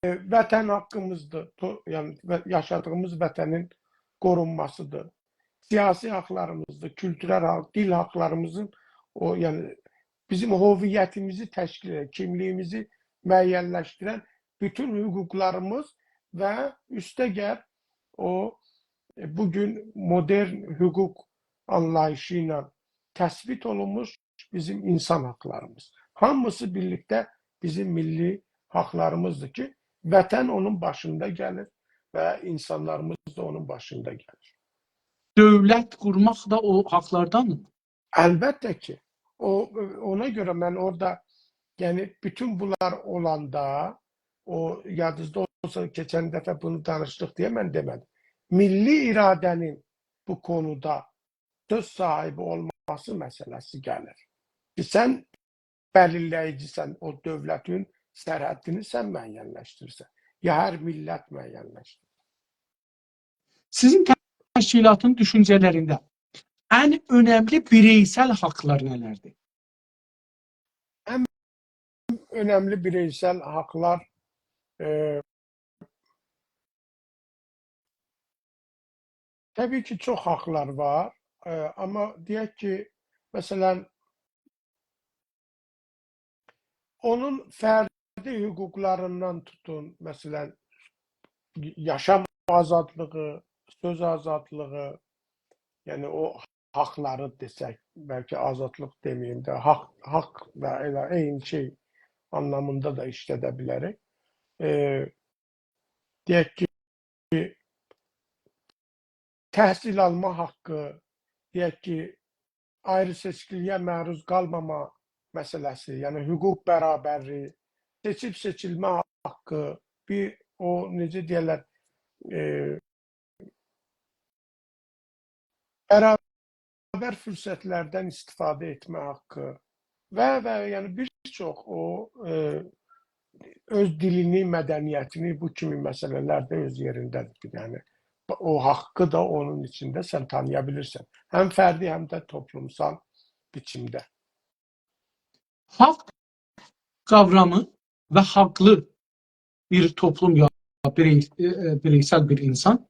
ائ، وطن حاقیمیزدیر، تو-، یعنی، و-، یاشادیغیمیز وطنین قورونماسیدیر. سیاسی حاقلاریمیزدیر، کولتورل حاق، دیل حاقلاریمیزین، او، یعنی، بیزیم هویتیمیزی تشکیل ائدن، کیملیگیمیزی معین‌لشدیرن بوتون حقوقلاریمیز و اوسته گل او، ائ، بو گون مدرن حقوق آنلاییشی ایله تثبیت اولونموش بیزیم اینسان حاقلاریمیز. هامیسی بیرلیکده بیزیم میللی حاقلاریمیزدیر کی، وطن اونون باشیندا گلیر و اینسانلاریمیز دا اونون باشیندا گلیر. دؤولت قورماق دا او حاقلاردان؟ البته کی، او، اونا گؤره من اورادا، یعنی، بوتون بونلار اولاندا، او، یادینیزدا اولسا، کئچن دفعه بونو دانیشدیق دئیه من دئمه‌دیم. میللی اراده‌نین بو قونودا سؤز صاحیبی اولماسی مسئله‌سی گلیر. کی، سن بلیرله‌ییجی‌سن، او دؤولتین سرحدینی سن معین‌لشدیریرسن. یا هر میللت معین‌لشدیریر. سیزین تشکیلاتین دوشونجه‌لرینده ان اؤنملی بیرئیسل حاقلار نه‌لردیر؟ ان اؤنملی بیرئیسل حاقلار، ائ، طبیعی کی، چوخ حاقلار وار. ائ، آمما دئیک کی، مثلا، اونون فردی حقوقلاریندان توتون، مثلا، یاشام آزادلیغی، سؤز آزادلیغی، یعنی او حاقلاری دئسک، بلکه آزادلیق دئمه‌ییم ده، حاق، حاق و ائله عینی شئی آنلامیندا دا ایشلده بیلریک. ائ، دئیک کی، تحصیل آلما حاققی، دئیک کی، آیری‌سئچکیلییه معروض قالماما مسئله‌سی، یعنی حقوق برابرلیگی، سئچیب سئچیلمه حاققی، بیر او، نئجه دئیرلر، ائ، برابر فرصتلردن استفاده ائتمه حاققی و، و، یعنی، بیر چوخ او، ائ، اؤز دیلینی، مدنیتینی، بو کیمی مسئله‌لر ده اؤز یئرینده‌دیر. یعنی، او حاققی دا اونون ایچینده سن تانییا بیلیرسن. هم فردی، هم ده توپلومسال بیچیمده. حاق قاورامی و حاقلی بیر توپلوم یا بیرئی-، ائ، ائ، بیرئیسل بیر اینسان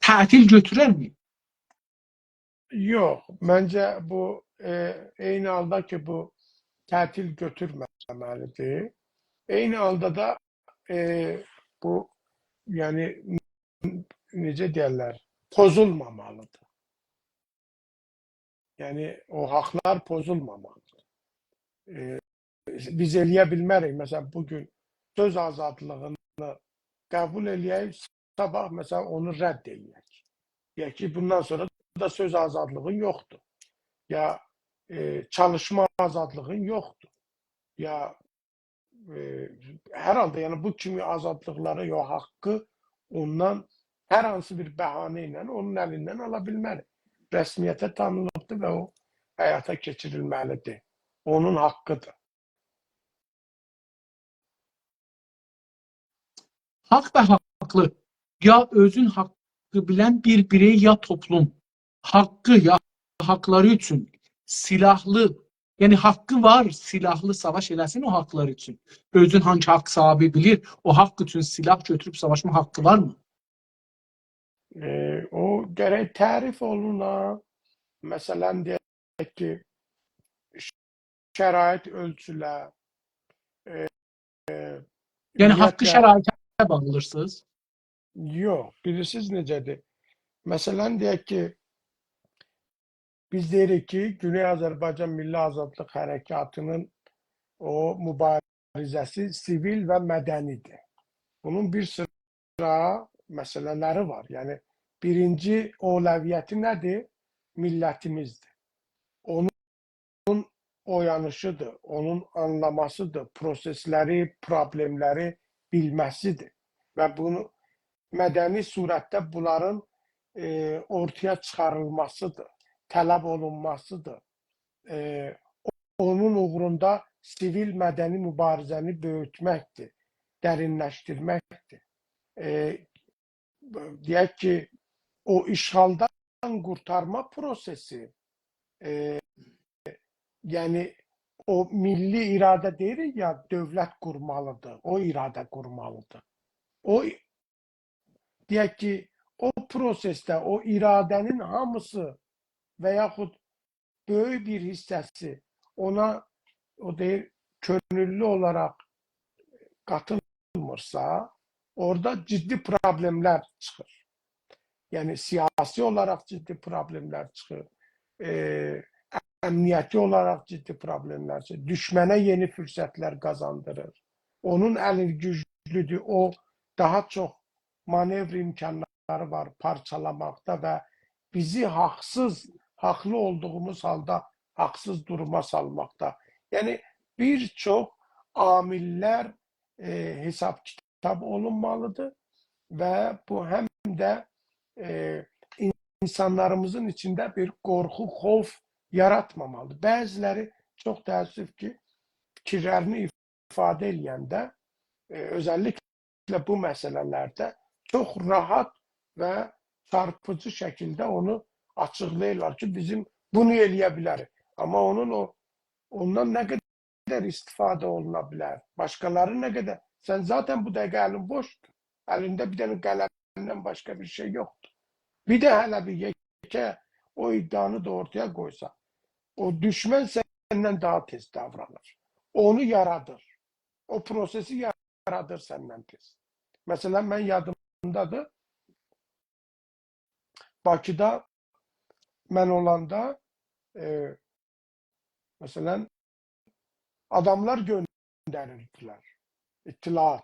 تعطیل گؤتوررمی؟ یوخ، منجه بو، ائ، عینی حالدا کی، بو تعطیل گؤتورمه‌مه‌لیدیر. عینی حالدا دا، ائ، بو، یعنی، نئجه دئیرلر، پوزولمامالیدیر. یعنی، او حاقلار پوزولمامالیدیر. ائ، بیز ائله‌یه بیلمه‌ریک، مثلا، بو گون سؤز آزادلیغینی قبول ائله‌یک، صاباح، مثلا، اونو رد ائله‌یک. دئیک کی، بوندان سونرا دا سؤز آزادلیغین یوخدور. یا، ائ، چالیشما آزادلیغین یوخدور. یا، ائ، هر حالدا، یعنی، بو کیمی آزادلیقلاری، یا حاققی اوندان هر هانسی بیر بهانه ایله اونون الیندن آلا بیلمه‌ریک. رسمیته تانینیبدیر و او حیاتا کئچیریلمه‌لیدیر. اونون حاققیدیر. حاق و حاقلی، یا اؤزون حاققی بیلن بیر بیرئی یا توپلوم، حاققی یا حاقلاری اوچون سیلاحلی، یعنی حاققی وار سیلاحلی ساواش ائله‌سین او حاقلار اوچون. اؤزون هانسی حاق صاحیبی بیلیر، او حاق اوچون سیلاح گؤتوروب ساواشما حاققی وارمی؟ ائ، او گرک تعریف اولونا. مثلا، دئیک کی، شرایط اؤلچولر، ائ، ائ، یعنی حاققی عمومیتله شرایطه باغلیرسینیز؟ یوخ، بیلیرسینیز نئجه‌دیر؟ مثلا، دئیک کی، بیز دئییریک کی، گونئی آذربایجان میللی آزادلیق حرکاتی‌نین او مبارزه‌سی سیویل و مدنی‌دیر. بونون بیر سیرا مسئله‌لری وار. یعنی، بیرینجی اولویتی نه‌دیر؟ میللتیمیزدیر. اونون اویانیشی‌دیر، اونون آنلاماسی‌دیر، پروسئسلری، پروبلئملری بیلمه‌سی‌دیر. و بونو مدنی صورتده بونلارین، ائ، اورتایا چیخاریلماسی‌دیر، طلب اولونماسی‌دیر. ائ، اونون اوغروندا سیویل مدنی مبارزه‌نی بؤیوتمکدیر، درینلشدیرمکدیر. ائ، دئیک کی، او اشغالدان قورتارما پروسئسی، ائ، یعنی او میللی اراده دئییریک یا، دؤولت قورمالی‌دیر، او اراده قورمالی‌دیر. او، دئیک کی، او پروسئسده او اراده‌نین هامیسی و یاخود بؤیوک بیر حیصه‌سی اونا، او دئییر، کؤنوللو اولاراق قاتیلمیرسا، اورادا جدی پروبلئملر چیخیر. یعنی، سیاسی اولاراق جدی پروبلئملر چیخیر، ائ، امنیتی اولاراق جدی پروبلئملر چیخیر، دوشمنه یئنی فرصتلر قازاندیریر. اونون الی گوجلودور، او داها چوخ مانئور امکانلاری وار پارچالاماقدا و بیزی حاقسیز، حاقلی اولدوغوموز حالدا حاقسیز دوروما سالماقدا. یعنی، بیر چوخ عامللر، ائ، حساب کیتاب اولونمالی‌دیر و بو هم ده، ائ، اینسانلاریمیزین ایچینده بیر قورخو، خوف یاراتمامالی‌دیر. بعضی‌لری، چوخ تأسف کی، فیکیرلرینی ایفاده ائله‌ینده، ائ، اؤزللیکله بو مسئله‌لرده چوخ راحت و چارپیجی شکیلده اونو آچیقلاییرلار کی، بیزیم بونو ائله‌یه بیلریک. آمما اونون او، اوندان نه قدر استفاده اولونا بیلر؟ باشقالاری نه قدر؟ سن ذاتاً بو دقیقه الین بوشدور. الینده بیر دنه قلمدن باشقا بیر شئی یوخدور. بیر ده هله بیر یئکه او ادعانی دا اورتایا قویسا، او دوشمن سندن داها تئز داورانیر. اونو یارادیر. او پروسئسی یارادیر سندن تئز. مثلا، من یادیمدادیر، باکیدا من اولاندا، ائ، مثلا، آداملار گؤندریردیلر، اطلاعات.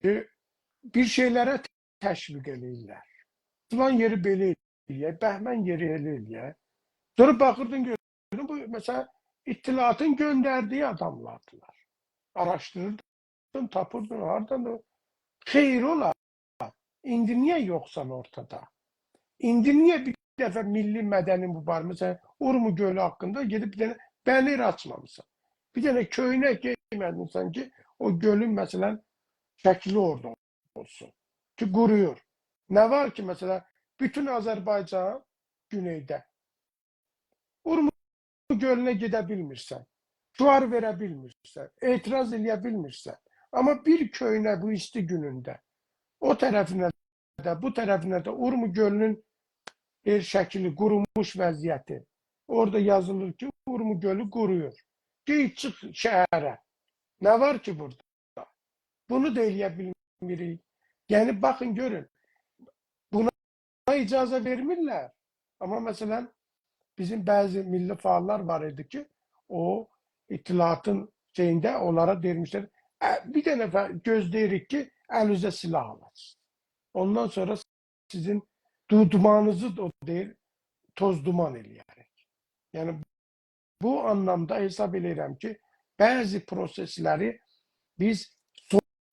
کی، بیر شئیلره تشویق ائله‌ییرلر. فلان یئری بئله ائله‌یک، بهمن یئری ائله ائله‌یک. سونرا باخیردین، گؤردون، بو، مثلا، اطلاعاتین گؤندردیگی آداملاردیلار. آراشدیریردین، تاپیردین، هاردان دا. خیر اولا. ایندی نییه یوخسان اورتادا؟ ایندی نییه بیر دفعه میللی مدنی مبارزه، مثلا، اورمو گؤلو حاقیندا گئدیب بیر دنه بنر آچمامیسان؟ بیر دنه کؤینک گئیمه‌میسن کی، او گؤلون، مثلا، شکلی اورادا اولسون کی، قورویور. نه وار کی، مثلا، بوتون آذربایجان گونئیده. اورمو گؤلونه گئده بیلمیرسن، شعار وئره بیلمیرسن، اعتراض ائله‌یه بیلمیرسن. آمما بیر کؤینه بو ایستی گونونده او طرفینه ده، بو طرفینه ده اورمو گؤلونون بیر شکلی، قوروموش وضعیتی. اورادا یازیلیر کی، اورمو گؤلو قورویور. گئت چیخ شهره. نه وار کی بورادا؟ بونو دا ائله‌یه بیلمیریک. یعنی، باخین، گؤرون، بونا اجازه وئرمیرلر. آمما، مثلا، بیزیم بعضی میللی فعاللار وار ایدی کی، او اطلاعاتین شئیینده اونلارا دئمیشلر، «ا، بیر دنه فه-، گؤزله‌ییریک کی، الینیزه سلاح آلاسینیز. اوندان سونرا سیزین دودمانینیزی دا، او دئییر، توز دومان ائله‌یه‌ریک.» یعنی، بو آنلامدا حساب ائله‌ییرم کی، بعضی پروسئسلری بیز،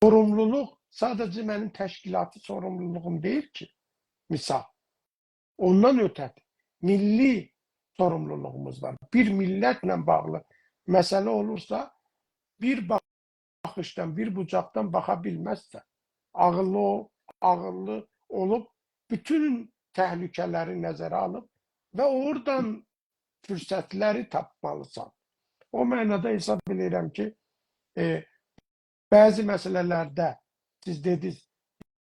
سوروملولوق ساده‌جه منیم تشکیلاتی سوروملولوغوم دئییل کی، مثال. اوندان اؤته میللی سوروملولوغوموز وار. بیر میللتله باغلی مسئله اولورسا، بیر باخیشدان، بیر بوجاقدان باخا بیلمزسن. عاغیللی اول-، عاغیللی اولوب، بوتون تهلکه‌لری نظره آلیب و اورادان فرصتلری تاپمالیسان. او معنادا حساب ائله‌ییرم کی، ائ، بعضی مسئله‌لرده سیز دئدینیز،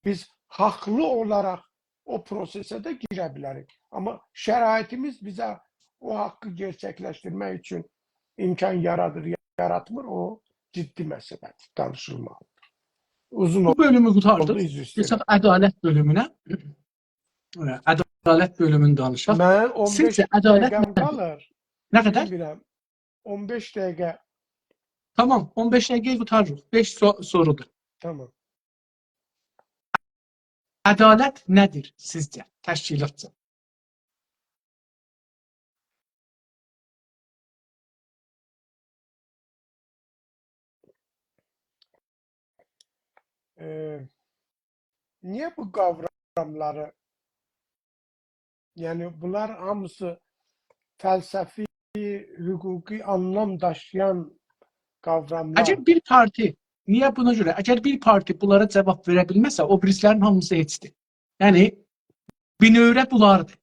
بیز حاقلی اولاراق او پروسئسه ده گیره بیلریک. آمما شرایطیمیز بیزه او حاقی گئرچکلشدیرمک اوچون امکان یارادیر، یاراتمیر، او جدی مسئله‌دیر، دانیشیلمالیدیر. اوزون بو اولدو، بؤلومو قوتاردیق. عذر ایسته‌ییرم. کئچک عدالت بؤلومونو. ائ، عدالت بؤلوموندن دانیشاق. منیم اون بئش سیزجه عدالت دقیقه‌م نه‌دیر؟ قالیر. نه قدر؟ بیلمیرم. اون بئش دقیقه. تامام، اون بئش دقیقه‌یی قوتاریریق. بئش سو-، سورودور. تامام. عدالت نه‌دیر سیزجه؟ تشکیلاتجا. ائ، نییه بو قاوراملاری، یعنی بونلار هامیسی فلسفی، حقوقی آنلام داشییان قاوراملار. اگر بیر پارتی، نییه بونا گؤره؟ اگر بیر پارتی بونلارا جاواب وئره بیلمه‌سه، او بیریسی‌لرین هامیسی هئچدیر. یعنی، بینؤوره بولاردیر.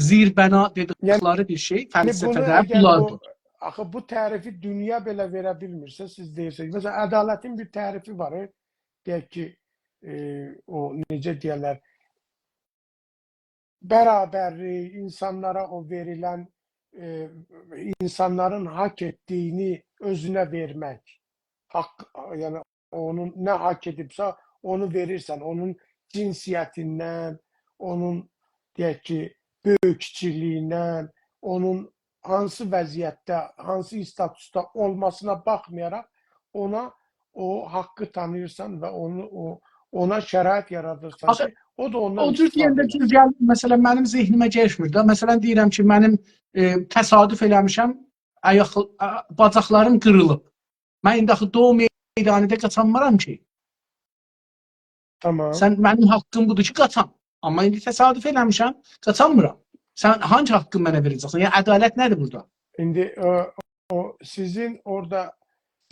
زیربنا دئدیکلری بیر شئی، یعنی بونو فلسفه‌ده اگر بولاردیر. او، آخی بو تعریفی دونیا بئله وئره بیلمیرسه، سیز دئییرسینیز. مثلا، عدالتین بیر تعریفی وار، ائ، دئیک کی، ائ، او نئجه دئیرلر، برابرلیک، اینسانلارا او وئریلن، ائ، اینسانلارین حاق ائتدیگینی اؤزونه وئرمک. حاق، یعنی اونون نه حاق ائدیبسه، اونو وئریرسن، اونون جنسیتیندن، اونون، دئیک کی، بؤیوک کیچیکلیگیندن، اونون هانسی وضعیتده، هانسی استاتوسدا اولماسینا باخمایاراق، اونا او حاقی تانیییرسان و اونو، او، اونا شرایط یارادیرسان آخی، کی، او دا اوندان او جور استفاده دئینده ائله‌سین. جور گل-، مثلا، منیم ذهنیمه گلمیر ده. مثلا، دئییرم کی، منیم، ائ، تصادف ائله‌میشم، آیاق-، آ، باجاقلاریم قیریلیب. من ایندی آخی دوغو میدانیدا قاچانمیرام کی. تامام. سن، منیم حاقیم بودور کی، قاچام. آمما ایندی تصادف ائله‌میشم، قاچانمیرام. سن هانسی حاقی منه وئره‌جکسن؟ یعنی، عدالت نه‌دیر بورادا؟ ایندی او، او سیزین اورادا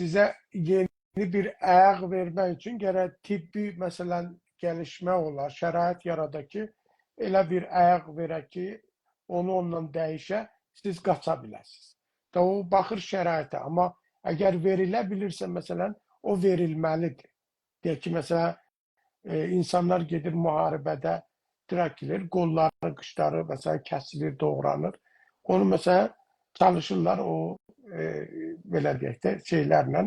سیزه یئنی بیر آیاق وئرمک اوچون گرک طبی، مثلا، گلیشمه اولا، شرایط یارادا کی، ائله بیر آیاق وئره کی، اونو اوندان دییشه، سیز قاچا بیله‌سینیز. دا او باخیر شرایطه، آمما اگر وئریله بیلیرسه، مثلا، او وئریلمه‌لیدیر. دئیک کی، مثلا، ائ، اینسانلار گئدیر محاربه‌ده اشتراک ائدیر، قوللاری، قیچلاری، مثلا، کسیلیر، دوغرانیر. اونو، مثلا، چالیشیرلار او، ائ، بئله دئیک ده، شئیلرله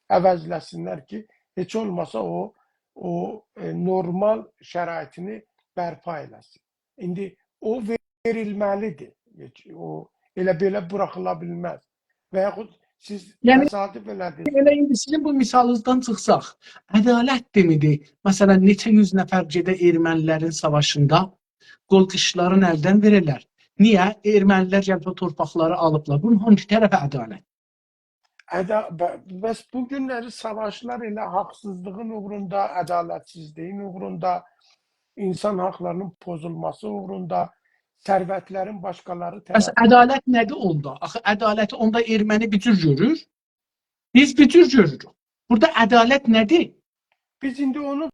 عوضله‌سینلر کی، هئچ اولماسا او، او، ائ، نورمال شرایطینی برپا ائله‌سین. ایندی او وئریلمه‌لیدیر. هئچ، او ائله بئله بوراخیلا بیلمز. و یاخود سیز، یعنی، تصادف ائله‌دینیز. ائله ایندی سیزین بو مثالینیزدان چیخساق، عدالت دئمیدی؟ مثلا، نئچه یوز نفر گئده ارمنی‌لرین ساواشیندا، قول قیچلارین الدن وئره‌لر. نییه؟ ارمنی‌لر گلیب او تورپاقلاری آلیبلار. بونون هانسی طرفه عدالت؟ عدا-، ب-، بس بو گونلری ساواشلار ائله حاقسیزلیغین اوغروندا، عدالتسیزلیگین اوغروندا، اینسان حاقلارینین پوزولماسی اوغروندا، ثروتلرین باشقالاری طرفیندن. بس عدالت نه‌دیر اوندا؟ آخی عدالتی اوندا ارمنی بیر جور گؤرور، بیز بیر جور گؤروروک. بورادا عدالت نه‌دیر؟ بیز ایندی اونو،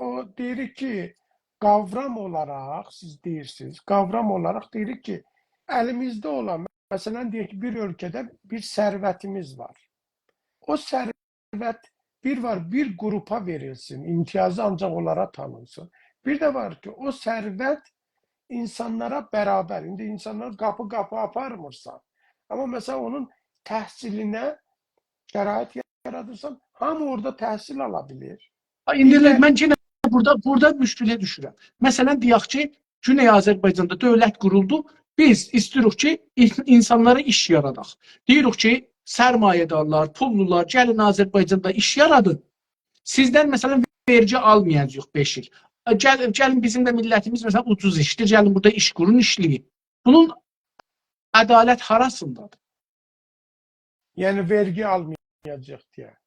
او دئییریک کی، قاورام اولاراق، سیز دئییرسینیز، قاورام اولاراق دئییریک کی، الیمیزده اولان، مثلا، دئیک کی، بیر اؤلکه‌ده بیر ثروتیمیز وار. او ثروت بیر وار، بیر گروپا وئریلسین، امتیازی آنجاق اونلارا تانینسین. بیر ده وار کی، او ثروت اینسانلارا برابر. ایندی اینسانلاری قاپی-قاپی آپارمیرسان. آمما، مثلا، اونون تحصیلینه شرایط یارادیرسان، هامی اورادا تحصیل آلا بیلیر. ایندی بیر ده من یئنه بورادا، بورادا مشکله دوشورم. مثلا، دئیک کی، گونئی آذربایجاندا دؤولت قورولدو. بیز ایسته‌ییریک کی، این-، اینسانلارا ایش یاراداق. دئییریک کی، سرمایه‌دارلار، پوللولار، گلین آذربایجاندا ایش یارادین. سیزدن، مثلا، وئرگی آلمایاجاغیق بئش ایل. گل-، گلین، بیزیم ده میللتیمیز، مثلا، اوجوز ایشدیر، گلین بورادا ایش قورون، ایشله‌یین. بونون عدالت هاراسیندادیر؟ یعنی، وئرگی آلمایاجاق دئیه.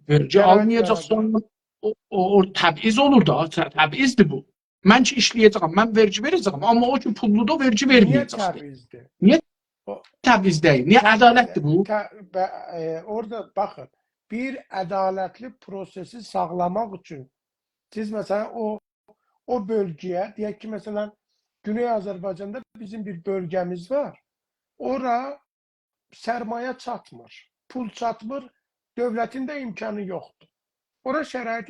وئرگی آلمایاجاق، سونرا او، او، او تبعیض اولور دا، ت-، تبعیضدیر بو. من کی ایشله‌یه‌جه‌یم، من وئرگی وئره‌جه‌یم، آمما او کی پوللودور، وئرگی وئرمه‌یه‌جکدیر. تبعیضدیر؟ نییه تبعیض دئییل؟ نییه عدالتدیر بو؟ ته-، به-، ائ، اورادا باخین، بیر عدالتلی پروسه‌سی ساغلاماق اوچون سیز، مثلا، او، او بؤلگه‌یه، دئیک کی، مثلا، گونئی آذربایجاندا بیزیم بیر بؤلگه‌میز وار. اورا سرمایه چاتمیر، پول چاتمیر، دؤولتین ده امکانی یوخدور. اورا شرایط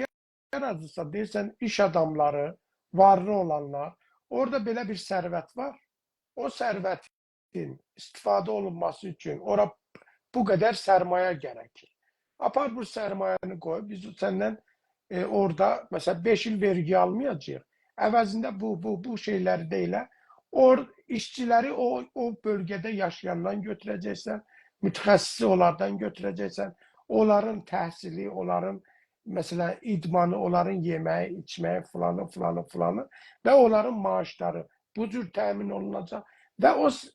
یارادیرسا، دئییرسن، ایش آداملاری، وارلی اولانلار، اورادا بئله بیر ثروت وار. او ثروتین استفاده اولونماسی اوچون اورا بو قدر سرمایه گرکیر. آپار بو سرمایه‌نی قوی، بیز سندن ائ، اورادا، مثلا، بئش ایل وئرگی آلمایاجاغیق. عوضینده بو، بو، بو شئیلری ده ائله، اور-، ایشچیلری او، او بؤلگه‌ده یاشایاندان گؤتوره‌جکسن، متخصصی اونلاردان گؤتوره‌جکسن، اونلارین تحصیلی، اونلارین، مثلا، ایدمانی، اونلارین یئمه‌یی، ایچمه‌یی، فلانی، فلانی، فلانی و اونلارین معاشلاری بو جور تأمین اولوناجاق. و او س-،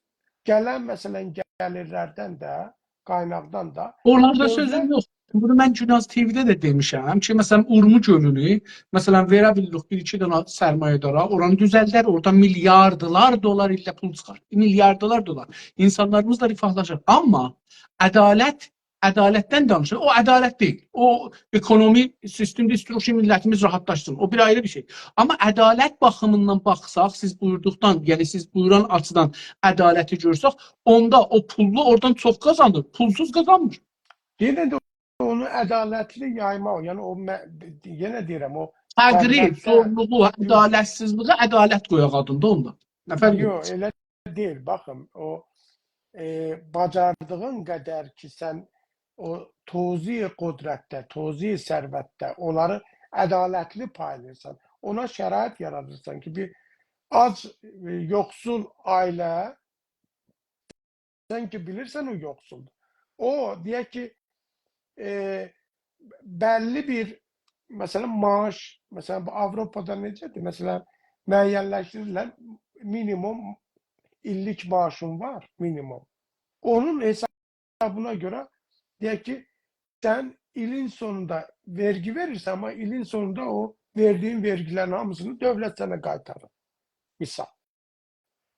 گلن، مثلا، گلیرلردن ده، قایناقدان دا اونلاردا دؤولت سؤزوم یوخ. بونو من گوناز تی‌وی‌ده ده دئمیشم کی، مثلا، اورمو گؤلونو، مثلا، وئره بیللیک بیر ایکی دنه سرمایه‌دارا، اورانی دوزلدر، اورادا میلیاردلار دلار ایلده پول چیخار. میلیاردلار دلار. اینسانلاریمیز دا رفاهلاشار. آمما عدالت، عدالتدن دانیشیر. او عدالت دئییل. او اکونومی سیستمده ایسته‌ییر کی، میللتیمیز راحتلاشسین. او بیر آیری بیر شئی. آمما عدالت باخیمیندان باخساق، سیز بویوردوقدان، یعنی سیز بویوران آچیدان عدالتی گؤرسک، اوندا او پوللو اورادان چوخ قازانیر، پولسوز قازانمیر. یئنه ده اونو عدالتلی یایماق، یعنی او مه-، یئنه دئییرم، او فقری، دؤولتده زورلوغو، عدالتسیزلیگی عدالت قویاق آدیندا اوندا. نه فرق یوخ، ائدیر؟ ائله دئییل. باخین، او، ائ، باجاردیغین قدر کی، سن او توزیع قدرتده، توزیع ثروتده اونلاری عدالتلی پایلاییرسان، اونا شرایط یارادیرسان کی، بیر آج، ائ، یوخسول عائله، سن کی بیلیرسن او یوخسولدور. او، دئیک کی، ائ، بللی بیر، مثلا، معاش، مثلا، بو آوروپادا نئجه‌دیر؟ مثلا، معینلشدیریرلر، مینیموم ایللیک معاشین وار، مینیموم. اونون حسابینا گؤره، دئیک کی، سن ایلین سونوندا وئرگی وئریرسن، آمما ایلین سونوندا او وئردیگین وئرگیلرین هامیسینی دؤولت سنه قایتاریر. مثال.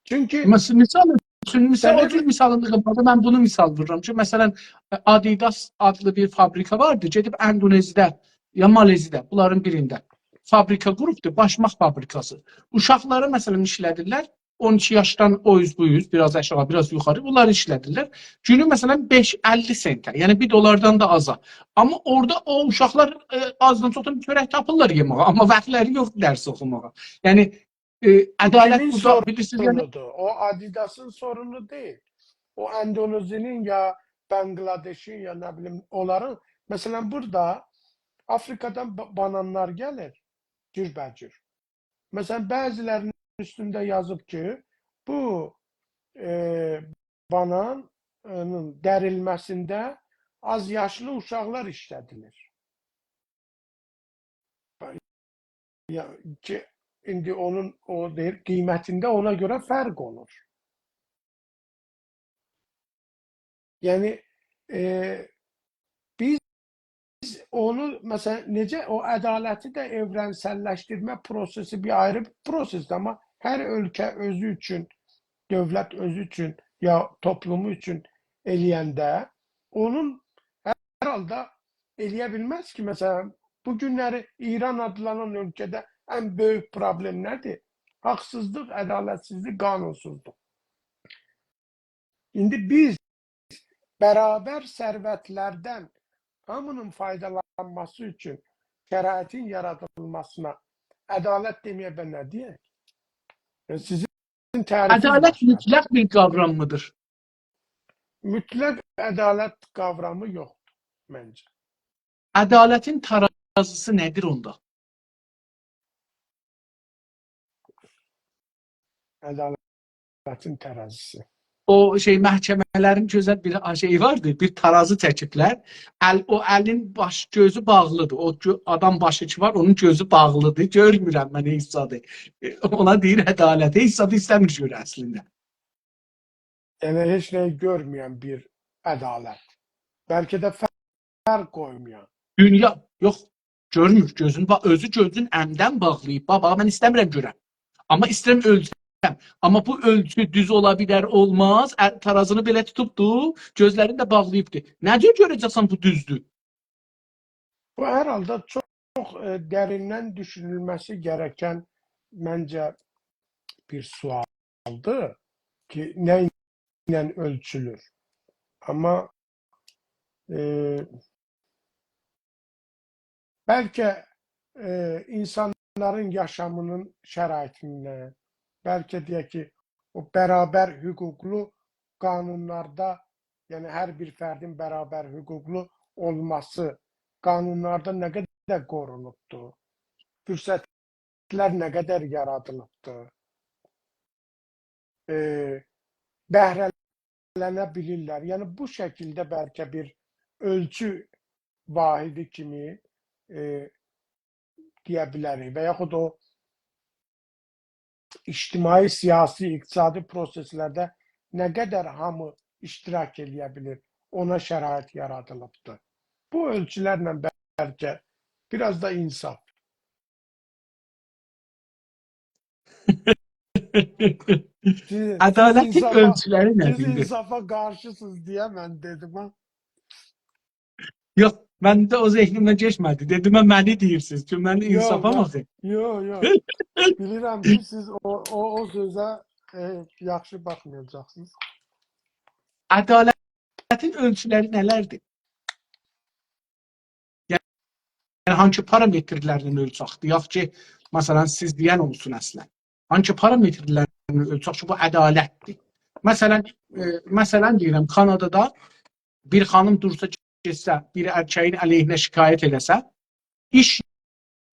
چونکی مثلا، مثال اوچون، مثال، او سنه جور بیر مثالین دا قاباغیندا من بونو مثال وورورام کی، مثلا، آدیداس آدلی بیر فابریکا واردی، گئدیب اندونزی‌ده، یا مالزی‌ده، بونلارین بیرینده فابریکا قوروبدو، باشماق فابریکاسی. اوشاقلاری، مثلا، ایشلدیرلر، اون ایکی یاشدان او اوز، بو اوز، بیر آز آشاغی، بیر آز یوخاری، بونلاری ایشلدیرلر. گونو، مثلا، بئش، اللی سنته، یعنی بیر دلاردان دا آزا. آمما اورادا او اوشاقلار، ائ، آزدان چوخدان بیر چؤرک تاپیرلار یئمه‌یه، آمما واختلاری یوخدور درس اوخوماغا. یعنی، ائ، عدالت کیمین بورادا، بیلیرسینیز، یعنی سورونودور؟ او آدیداسین سورونو دئییل. او اندونزی‌نین یا بنگلادشین یا نه بیلیم، اونلارین، مثلا، بورادا آفریقادان با-، بانانلار گلیر، جوربه‌جور. مثلا، بعضی‌لرینین اوستونده یازیب کی، بو، ائ، بانانین دریلمه‌سینده آز یاشلی اوشاقلار ایشلدیلیر. یا، کی، ایندی اونون، او دئییر، قیمتینده اونا گؤره فرق اولور. یعنی، ائ، بیز اونو، مثلا، نئجه او عدالتی ده ائورنسللشدیرمه پروسه‌سی بیر آیری بیر پروسه‌سدیر، آمما هر اؤلکه اؤزو اوچون، دؤولت اؤزو اوچون یا توپلومو اوچون ائله‌ینده اونون هر حالدا ائله‌یه بیلمز کی، مثلا، بو گونلری ایران آدلانان اؤلکه‌ده ان بؤیوک پروبلئم نه‌دیر؟ حاقسیزلیق، عدالتسیزلیک، قانونسوزلوق. ایندی بیز برابر ثروتلردن هامینین فایدالانماسی اوچون شرایطین یارادیلماسینا عدالت دئمه‌یه به نه دئیک؟ یعنی سیزین تعریفینیز عدالت باشقا. مطلق بیر قاورام می‌دیر؟ مطلق عدالت قاورامی یوخدور منجه. عدالتین ترازیسی نه‌دیر اوندا؟ عدالتین ترازیسی. او شئی، محکمه‌لرین گؤزل بیر شئی واردی، بیر ترازی چکیبلر. ال، او الین باش، گؤزو باغلیدیر. او گؤ-، آدام باشی کی وار، اونون گؤزو باغلیدیر. گؤرمورم من هئچ زادی. اونا دئییر عدالت. هئچ زادی ایسته‌میر گؤره اصلینده. یعنی، هئچ نه‌یی گؤرمه‌ین بیر عدالت. بلکه ده فرق قویمایان. دونیا، یوخ، گؤرمور. گؤزون، باخ، اؤزو گؤزون امدن باغلاییب. باخ، باخ، من ایسته‌میرم گؤرم. آمما ایسته‌ییرم اؤلچم. آمما بو اؤلچو دوز اولا بیلر، اولماز. ال، ترازینی بئله توتوبدو، گؤزلرینی ده باغلاییبدی. نه جور گؤره‌جکسن بو دوزدور؟ بو هر حالدا چوخ، ائ، دریندن دوشونولمه‌سی گرکن منجه بیر سؤالدیر کی، نه ایله اؤلچولور؟ آمما، ائ، بلکه، ائ، اینسانلارین یاشامینین شرایطیندن، بلکه دئیک کی، او برابر حقوقلو قانونلاردا، یعنی هر بیر فردین برابر حقوقلو اولماسی قانونلاردا نه قدر قورونوبدور؟ فرصتلر نه قدر یارادیلیبدیر؟ ائ، بهره‌لنه بیلیرلر؟ یعنی، بو شکیلده بلکه بیر اؤلچو واحدی کیمی، ائ، دئیه بیلریک. و یاخود او اجتماعی، سیاسی، اقتصادی پروسئسلرده نه قدر هامی اشتراک ائله‌یه بیلیر، اونا شرایط یارادیلیبدیر. بو اؤلچولرله بلکه بیر آز دا انصاف. سیز، سیز عدالتین انصافا، اؤلچولری سیز نه‌دیر؟ انصافا قارشی‌سینیز دئیه من دئدیم، ها. یوخ، من ده او ذهنیمدن کئچمه‌دی. دئدیم، «من، منی دئییرسینیز کی، من یوخ، انصافام یوخ. آخی.» یوخ، یوخ. بیلیرم کی، سیز او، او، او سؤزه، ائ، یاخشی باخمایاجاقسینیز. عدالتین اؤلچولری نه‌لردیر؟ یعنی، هانسی پارامترلرله اؤلچکدیر؟ یاخود کی، مثلا، سیز دئین اولسون اصلا. هانسی پارامترلرله اؤلچک کی، بو عدالتدیر؟ مثلا، ائ، مثلا دئییرم، کانادادا بیر خانیم دورسا، گئتسه، بیر ارکه‌یین علیهینه شکایت ائله‌سه، ایش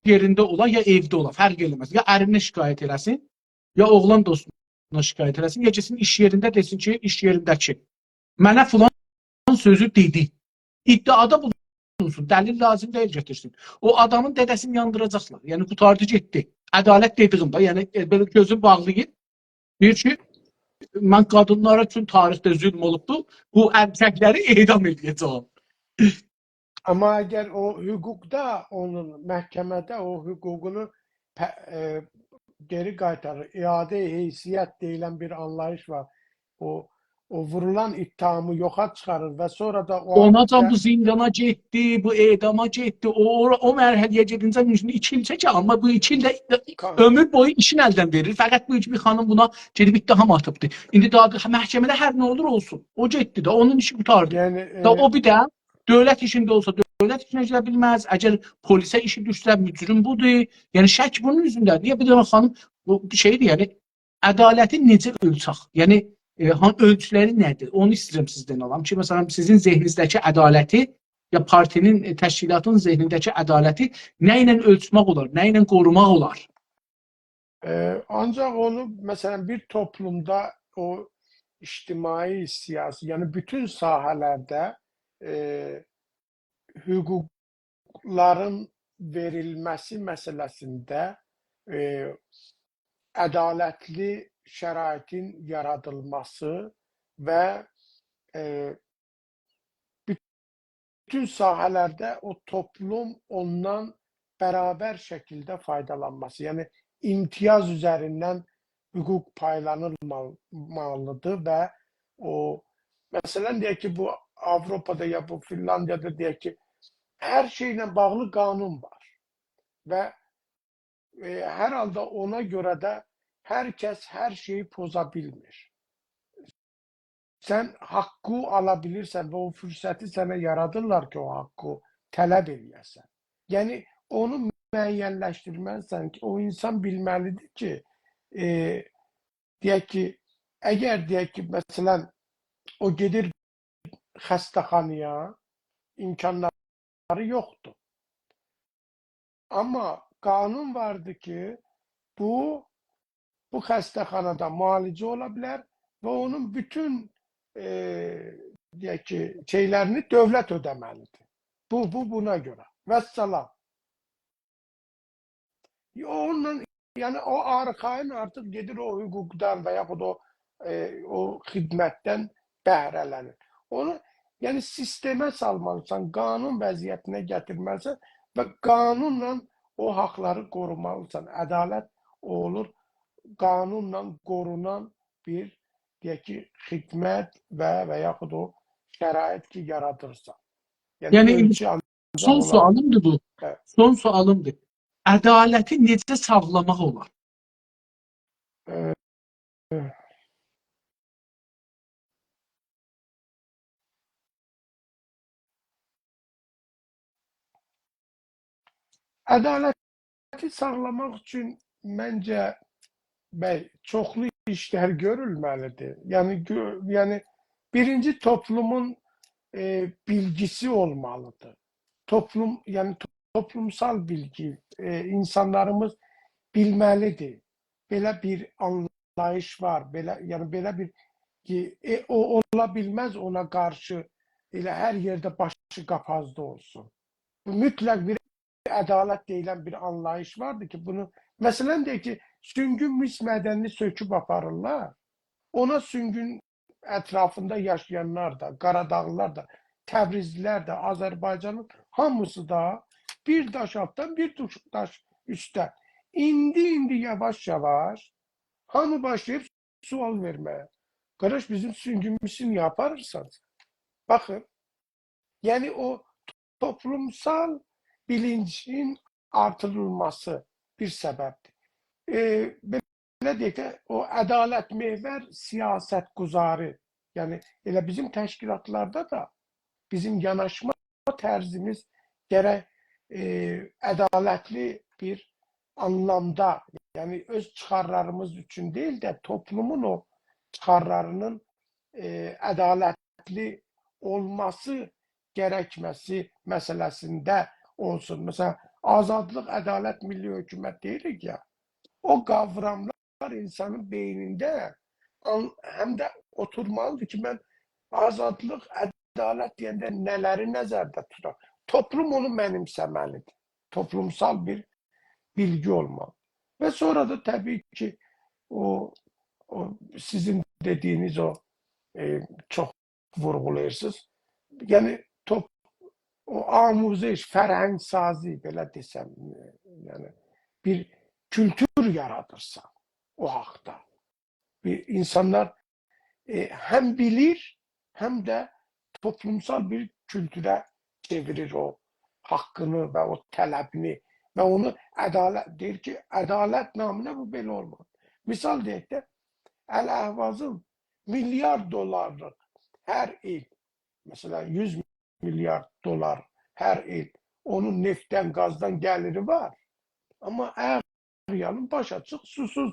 یئرینده اولا، یا ائوده اولا، فرق ائله‌مز. یا ارینه شکایت ائله‌سین، یا اوغلان دوستونا شکایت ائله‌سین، یا گئتسین ایش یئرینده دئسین کی، ایش یئرینده‌کی منه فلان سؤزو دئدی. ادعادا بولونسون، دلیل لازیم دئییل گتیرسین. او آدامین دده‌سینی یاندیراجاقلار. یعنی، قوتاردی گئتدی. عدالت دئدیییم ده، یعنی، ائ، بئله گؤزون باغلاییب، دئییر کی، «من قادینلارا اوچون تاریخده ظلم اولوبدو، بو ارککلری اعدام ائله‌یه‌جه‌یم.» آمما اگر او حقوقدا اونون، محکمه‌ده او حقوقونو په-، ائ، گئری قایتاریر، اعاده‌ی حیثیت دئییلن بیر آنلاییش وار. او، او وورولان اتهامی یوخا چیخاریر و سونرا دا او اونا دا آدام بو زیندانا گئتدی، بو اعداما گئتدی، او، او، او مرحله‌یه گئدینجه مومکون ایکی ایل چکر، آمما بو ایکی ایل ده کا- عؤمور بویو ایشین الدن وئریر. فقط بو کی، بیر خانیم بونا گئدیب اتهام آتیبدی. ایندی داها دا محکمه‌ده هر نه اولور اولسون، او گئتدی ده، اونون ایشی قوتاردی. یعنی، دا ائ، او بیر ده دؤولت ایشینده اولسا، دؤولت ایشینه گیره بیلمز. اگر پلیسه ایشی دوشسه، مجرم بودور. یعنی، شک بونون اوزونده‌دیر. نییه؟ بیر دنه خانیم، بو شئیدیر، یعنی، عدالتی نئجه اؤلچک؟ یعنی، ائ، هان-، اؤلچولری نه‌دیر؟ اونو ایسته‌ییرم سیزدن آلام کی، مثلا، سیزین ذهنینیزده‌کی عدالتی، یا پارتی‌نین، ائ، تشکیلاتین ذهنینده‌کی عدالتی نه ایله اؤلچمک اولار، نه ایله قوروماق اولار؟ ائ، آنجاق اونو، مثلا، بیر توپلومدا او اجتماعی، سیاسی، یعنی بوتون ساحه‌لرده، ائ، حقوقلارین وئریلمه‌سی مسئله‌سینده، ائ، عدالتلی شرایطین یارادیلماسی و، ائ، بوتون ساحه‌لرده او توپلوم اوندان برابر شکیلده فایدالانماسی، یعنی امتیاز اوزریندن حقوق پایلانیلمالیدیر و او، مثلا، دئیک کی، بو آوروپادا یا بو فینلاندیادا، دئیک کی، هر شئیله باغلی قانون وار و ائ، هر حالدا اونا گؤره ده هر کس هر شئیی پوزا بیلمیر. سن حقی آلا بیلیرسن و او فرصتی سنه یارادیرلار کی، او حقی طلب ائله‌یه‌سن. یعنی، اونو معین‌لشدیرمه‌لیسن کی، او انسان بیلمه‌لیدیر کی، ائ، دئیک کی، اگر، دئیک کی، مثلا، او گئدیر خسته‌خانایا، امکانلاری یوخدور. آمما قانون واردی کی، بو، بو خسته‌خانادا معالجه اولا بیلر و اونون بوتون، ائ، دئیک کی، شئیلرینی دؤولت اؤده‌مه‌لیدیر. بو، بو، بونا گؤره. والسلام. اونونلا، یعنی، او آرخایین آرتیق گئدیر او حقوقدان و یاخود او، ائ، او خدمتدن بهره‌لنیر. اونو، یعنی، سیستمه سالمالیسان، قانون وضعیتینه گتیرمه‌لیسن و قانونلا او حقلری قورومالیسان. عدالت او اولور، قانونلا قورونان بیر، دئیک کی، خدمت و، و یاخود او شرایط کی، یارادیرسان. یعنی، یعنی، اؤلچو آنجاق سون اولا. سؤالیمدیر بو. هه. سون سؤالیمدیر. عدالتی نئجه ساغلاماق اولار؟ ائ، عدالتی ساغلاماق اوچون منجه، بی، چوخلو ایشلر گؤرولمه‌لیدیر. یعنی، گؤ-، یعنی، بیرینجی توپلومون، ائ، بیلگیسی اولمالیدیر. توپلوم، یعنی، توپلومسال بیلگی، ائ، اینسانلاریمیز بیلمه‌لیدیر. بئله بیر آنلاییش وار، بئله، یعنی بئله بیر کی، ائ، او اولا بیلمز اونا قارشی ائله هر یئرده باشی قاپازدا اولسون. بو مطلق بیر عدالت دئییلن بیر آنلاییش واردیر کی، بونو، مثلا، دئیک کی، سونگون میس معدنینی سؤکوب آپاریرلار. اونا سونگون اطرافیندا یاشایانلار دا، قاراداغلیلار دا، تبریزلیلر ده، آذربایجانین هامیسی دا بیر داش آلتدان، بیر دوش-، داش اوستدن. ایندی، ایندی یاواش-یاواش هامی باشلاییب سؤال وئرمه‌یه. قارداش، بیزیم سونگوموزو نییه آپاریرسان؟ باخین، یعنی او توپلومسال بیلینجین آرتیریلماسی بیر سببدیر. ائ، بئله دئیک ده، او عدالت‌محور سیاست‌گذاری، یعنی ائله بیزیم تشکیلاتلاردا دا بیزیم یاناشما طرزیمیز گرک، ائ، عدالتلی بیر آنلامدا، یعنی اؤز چیخارلاریمیز اوچون دئییل ده، توپلومون او چیخارلارینین، ائ، عدالتلی اولماسی گرکمه‌سی مسئله‌سینده اولسون. مثلا، آزادلیق، عدالت، میللی حکومت دئییریک یا، او قاوراملار اینسانین بئینینده آن-، هم ده اوتورمالیدیر کی، من آزادلیق، عدالت دئینده نه‌لری نظرده توتام؟ توپلوم اونو منیمسه‌مه‌لیدیر. توپلومسال بیر بیلگی اولمالی. و سونرا دا طبیعی کی، او، او سیزین دئدیگینیز او، ائ، چوخ وورغولاییرسینیز. یعنی، توپ-، او آموزش، فرهنگ‌سازی، بئله دئسم، ائ، یعنی، بیر کولتور یارادیرسان او حاقدا. بیر اینسانلار، ائ، هم بیلیر، هم ده توپلومسال بیر کولتوره چئویریر او حاققینی و او طلبینی و اونو عدالت، دئییر کی، عدالت نامینا بو بئله اولماز. مثال دئیک ده، الاهوازین میلیارد دلارلیق هر ایل، مثلا، یوز میلیارد دلار هر ایل اونون نفتدن، گازدان گلیری وار. آمما آیاق یالین، باش آچیق، سوسوز.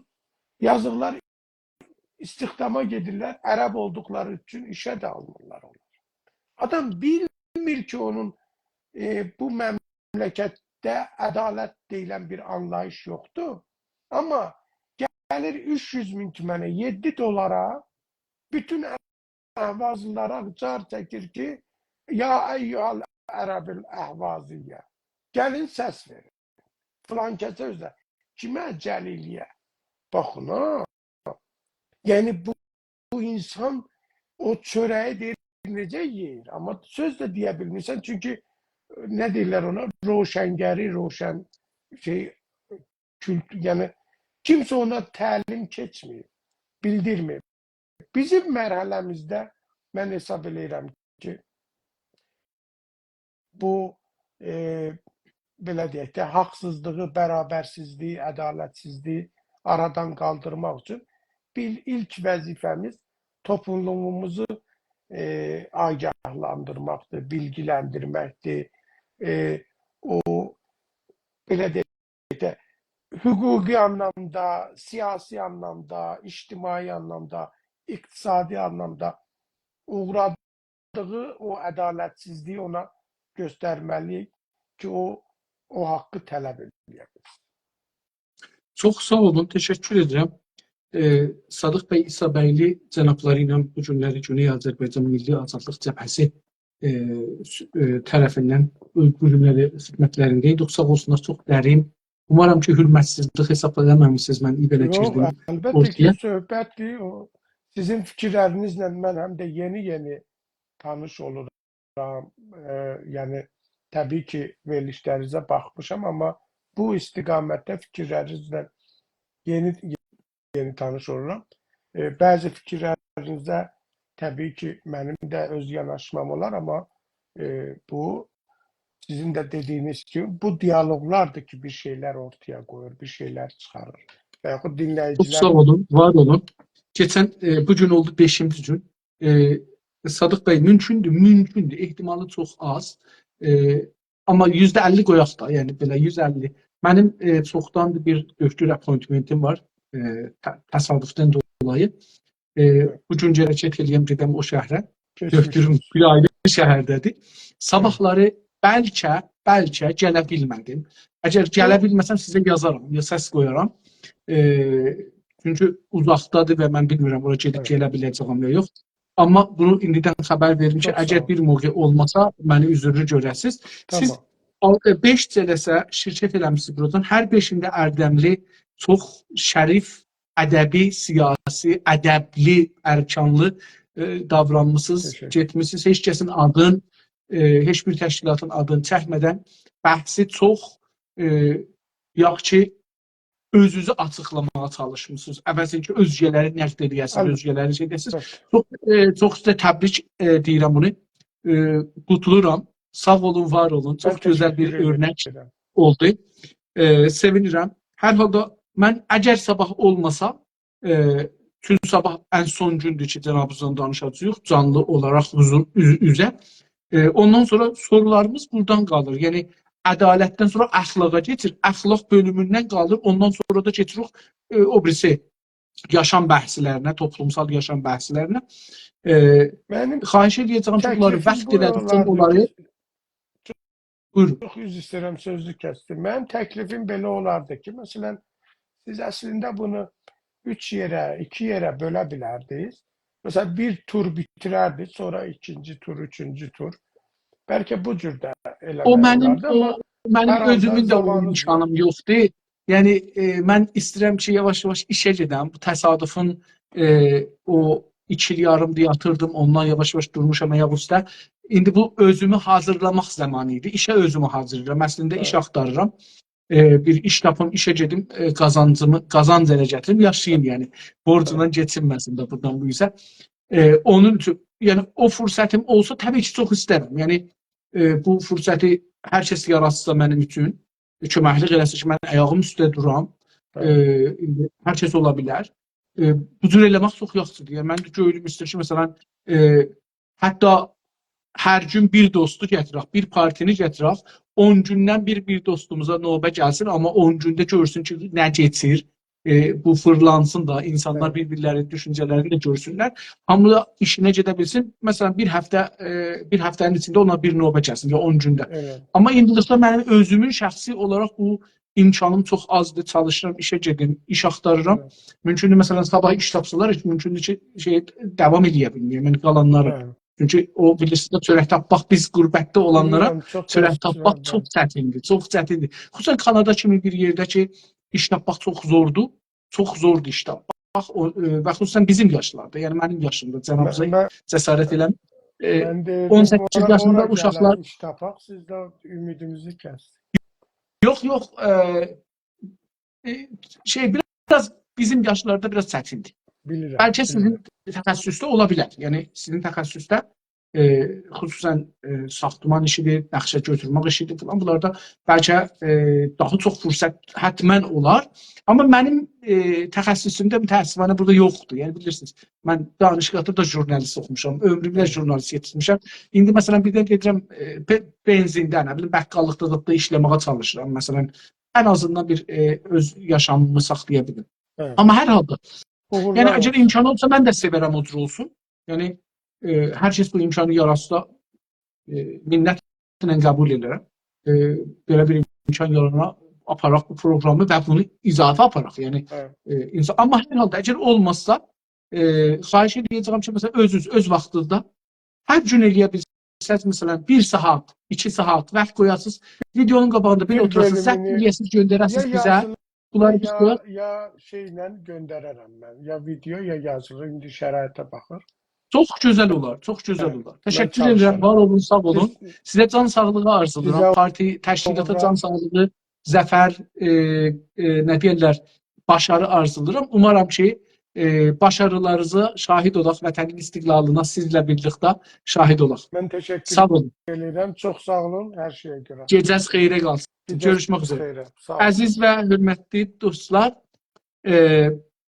یازیقلار استخداما گئدیرلر، عرب اولدوقلاری اوچون ایشه ده آلمیرلار اونلار. آدام بیلمیر کی، اونون، ائ، بو مملکتده عدالت دئییلن بیر آنلاییش یوخدور. آمما گلیر اوچ یوز مین تومنه، یئددی دلارا، بوتون اهوازلیلارا جار چکیر کی، «یا ایها العرب الاهوازیه، گلین سس وئرین.» فلان کسه اؤزو ده. کیمه؟ جلیلیه. باخین ها. یعنی بو، بو اینسان او چؤره‌یی دئییر، نئجه یئییر؟ آمما سؤز ده دئیه بیلمیرسن، چونکی، ائ، نه دئییرلر اونا؟ روشنگری، روشن شئی، کولتور، یعنی کیمسه اونا تعلیم کئچمه‌ییب، بیلدیرمه‌ییب. بیزیم مرحله‌میزده من حساب ائله‌ییرم کی، بو، ائ، بئله دئیک ده، حاقسیزلیغی، برابرسیزلیگی، عدالتسیزلیگی آرادان قالدیرماق اوچون بیر ایلک وظیفه‌میز توپلوموموزو، ائ، آگاهلاندیرماقدیر، بیلگیلندیرمکدیر. ائ، او، بئله دئیک ده، حقوقی آنلامدا، سیاسی آنلامدا، اجتماعی آنلامدا، اقتصادی آنلامدا اوغرادیغی او عدالتسیزلیگی اونا گؤسترمه‌لی‌ییک کی، او، او حاققی طلب ائله‌یه بیلسین. چوخ ساغ اولون، تشکر ائدیرم. ائ، صادق بی عیسی‌بیگلی جنابلاری ایله بو گونلری گونئی آذربایجان میللی آزادلیق جبهه‌سی، ائ، س-، ائ، طرفیندن بو، بو گونلری خدمتلرینده‌یدیک. ساغ اولسونلار، چوخ درین. اومارام کی، حرمتسیزلیک حساب ائله‌مه‌میسینیز، من ایله کی، او، البته کی، اورتایا. صحبتدیر. او، سیزین فیکیرلرینیزله من هم ده یئنی-یئنی تانیش اولورام. ائ، یعنی، طبیعی کی، وئریلیشلرینیزه باخمیشام، آمما بو استقامتده فیکیرلرینیزله یئنی، یئنی تانیش اولورام. ائ، بعضی فیکیرلرینیزه طبیعی کی، منیم ده اؤز یاناشمام اولار، آمما، ائ، بو سیزین ده دئدیگینیز کیمی بو دیالوقلاردیر کی، بیر شئیلر اورتایا قویور، بیر شئیلر چیخاریر. و یاخود چوخ دینله‌ییجیلر ساغ اولون، وار اولون. کئچن، ائ، بو گون اولدو بئشینجی گون. ائ، صادق بی، مومکوندور، مومکوندور، احتمالی چوخ آز. ائ، آمما یوزده اللی قویاق دا، یعنی بئله یوز اللی. منیم، ائ، چوخداندیر بیر دؤکتور اپوینتمنتیم وار. ائ، ت-، تصادفدن دولایی. ائ، بو گون گرک چک ائله‌یم، گئدم او شهره. کئچمیش دؤکتوروم اولسون. بیر آیری شهرده‌دیر. صاباحلاری بلکه بلکه گله بیلمه‌دیم. اگر گله بیلمه‌سم، سیزه یازارام، یا سس قویارام. ائ، چونکی اوزاقدادیر و من بیلمیرم اورا گئدیب گله بیله‌جه‌یم یا یوخ. آمما بونو ایندیدن خبر وئریم کی، اگر بیر موقع اولماسا، منی عذرلو گؤره‌سیز. سیز بئش جلسه شرکت ائله‌میسینیز بورادان. هر بئشینده اردملی، چوخ شریف، ادبی، سیاسی، ادبلی، ارکانلی، ائ، داورانمیسینیز، گئتمیسینیز. هئچ کسین آدین، ائ، هئچ بیر تشکیلاتین آدینی چکمه‌دن بحثی چوخ، ائ، یاخشی اؤزونوزو آچیقلاماغا چالیشمیسینیز. عوضین کی، اؤزگه‌لری نقد ائله‌یه‌سینیز، اؤزگه‌لری شئی دئیه‌سینیز. چوخ، ائ، چوخ سیزه تبریک، ائ، دئییرم بونو. ائ، قوتلورام. ساغ اولون، وار اولون. چوخ گؤزل بیر اؤرنک اولدو. ائ، سئوینیرم. هر حالدا من اگر صاباح اولماسا، ائ، چون صاباح ان سون گوندور کی، جنابینیزلا دانیشاجاغیق، جانلی اولاراق حضور اوز-، اوزه. ائ، اوندان سونرا سورولاریمیز بورادان قالیر. یعنی، عدالتدن سونرا اخلاقا کئچیر. اخلاق بؤلوموندن قالیر، اوندان سونرا دا کئچیریک، ائ، او بیریسی یاشام بحثلرینه، توپلومسال یاشام بحثلرینه. ائ، خواهش ائده‌جم کی، بونلاری وقت ائله‌دیکجه اونلاری بویورون. چوخ عذر ایسته‌ییرم، سؤزونوزو کسدیم. منیم تکلیفیم بئله اولاردی کی، مثلا، سیز اصلینده بونو اوچ یئره، ایکی یئره بؤله بیلردینیز. مثلا، بیر تور بیتیرردینیز، سونرا ایکینجی تور، اوچونجو تور. بلکه بو جور ده ائله‌مک اولاردی، آمما هر حالدا زامانینیز یوخ. او منیم اؤزومون ده او امکانیم یوخدور. یعنی، ائ، من ایسته‌ییرم کی، یاواش-یاواش ایشه گئدم. بو تصادفین، ائ، او ایکی ایل یاریمدیر یاتیردیم، اوندان یاواش-یاواش دورموشام آیاق اوسته. ایندی بو اؤزومو حاضیرلاماق زامانی ایدی. ایشه اؤزومو حاضیرلاییرام. اصلینده ایش آختاریرام. ائ، بیر ایش تاپیم، ایشه گئدیم، ائ، قازانجیمی، قازانج اله گتیریم، یاشاییم، یعنی. بورجوندان کئچینمه‌سین ده بورادان بو ایشه. ائ، اونون اوچون، یعنی، او فرصتیم اولسا، طبیعی کی، چوخ ایسترم. یعنی، ائ، بو فرصتی هر کس یاراتسا منیم اوچون، ائ، کؤمکلیک ائله‌سه کی، من آیاغیم اوسته دورام. ائ، ایندی هر کس اولا بیلر. ائ، بو جور ائله‌مک چوخ یاخشیدیر. یعنی، من ده گؤیلوم ایسته‌ییر کی، مثلا، ائ، حتی هر گون بیر دوستو گتیرک، بیر پارتینی گتیرک، اون گوندن بیر، بیر دوستوموزا نوبه گلسین، آمما اون گونده گؤرسون کی، نه کئچیر، ائ، بو فیرلانسین دا، اینسانلار بیر-بیرلرینین دوشونجه‌لرینی ده گؤرسونلر. هامی دا ایشینه گئده بیلسین. مثلا، بیر هفته، ائ، بیر هفته‌نین ایچینده اونا بیر نوبه گلسین، یا اون گونده. آمما ایندیلیکده منیم اؤزومون شخصی اولاراق بو امکانیم چوخ آزدیر، چالیشیرام، ایشه گئدیم، ایش آختاریرام. مومکوندور، مثلا، صاباح ایش تاپسالار، هئچ مومکوندور کی، شئی، داوام ائله‌یه بیلمه‌یم، یعنی قالانلاری. چونکی او، بیلیرسینیز ده، چؤرک تاپماق، بیز غربتده اولانلارا چؤرک تاپماق چوخ چتیندیر، چوخ چتیندیر. خصوصا کانادا کیمی بیر یئرده کی، ایش تاپماق چوخ زوردور، چوخ زوردور ایش تاپماق. او، ائ، و خصوصا بیزیم یاشلاردا، یعنی منیم یاشیمدا، جنابینیزا جسارت ائله‌میر. ائ، اون سککیز یاشیندا اوشاقلار، ایش تاپاق، سیز ده امیدیمیزی کسدینیز. یوخ، یوخ، ائ، ائ، شئی، بیر آز بیزیم یاشلاردا بیر آز چتیندیر. بیلیرم، بیلیرم. بلکه سیزین تخصصده اولا بیلر. یعنی سیزین تخصصده، ائ، خصوصا، ائ، ساختمان ایشیدیر، نقشه گؤتورمک ایشیدیر فلان. بونلاردا بلکه، ائ، داها چوخ فرصت حتما اولار. آمما منیم، ائ، تخصصومدا متأسفانه بورادا یوخدور. یعنی بیلیرسینیز، من دانشگاهدا دا ژورنالیست اوخوموشام، عؤمرومده ژورنالیست یئتیشمیشم. ایندی مثلا بیردن گئدیرم، ائ، ب-، بنزینده، نه بیلیم، بقاللیقدا ایشله‌مه‌یه چالیشیرام. مثلا ان آزیندان بیر، ائ، اؤز یاشامیمی ساخلایا بیلیم. آمما هر حالدا، یعنی اگر امکان اولسا، من ده سئورم او جور اولسون. یعنی، ائ، هر کس بو امکانی یاراتسا، ائ، منتله قبول ائدیرم. ائ، بئله بیر امکان یارانا، آپاراق بو پروگرامی و بونو اضافه آپاراق. یعنی، ائ، اینسان، آمما هر حالدا اگر اولمازسا، ائ، خواهش ائده‌جه‌یم کی، مثلا اؤزونوز، اؤز واختینیزدا هر گون ائله‌یه بیلسز، مثلا بیر ساعات، ایکی ساعات واخت قویاسینیز، ویدئونون قاباغیندا بیر اوتوراسینیز، ضبط ائله‌یه‌سینیز، گؤندره‌سینیز بیزه. بونلاری بیز قویاق. یا شئیله گؤندررم من، یا ویدئو، یا یازیلی، ایندی شرایطه باخیر. چوخ گؤزل اولار، چوخ گؤزل اولار. تشکر ائدیرم، وار اولون، ساغ اولون. سیزه جان ساغلیغی آرزولاییرام، پارتی، تشکیلاتا جان ساغلیغی، ظفر، ائ، ائ، نه دئیرلر، باشاری آرزولاییرام. اومارام کی، ائ، باشاریلارینیزا شاهید اولاق، وطنین استقلالینا سیزله بیرلیکده شاهید اولاق. من تشکر ائدیرم. ساغ اولون. چوخ ساغ اولون هر شئیه گؤره. گئجه‌ز خئیره قالسین. گئجه‌ز خئیره. گؤروشمک اوزره. ساغ اولون. عزیز و حؤرمتلی دوستلار، ائ،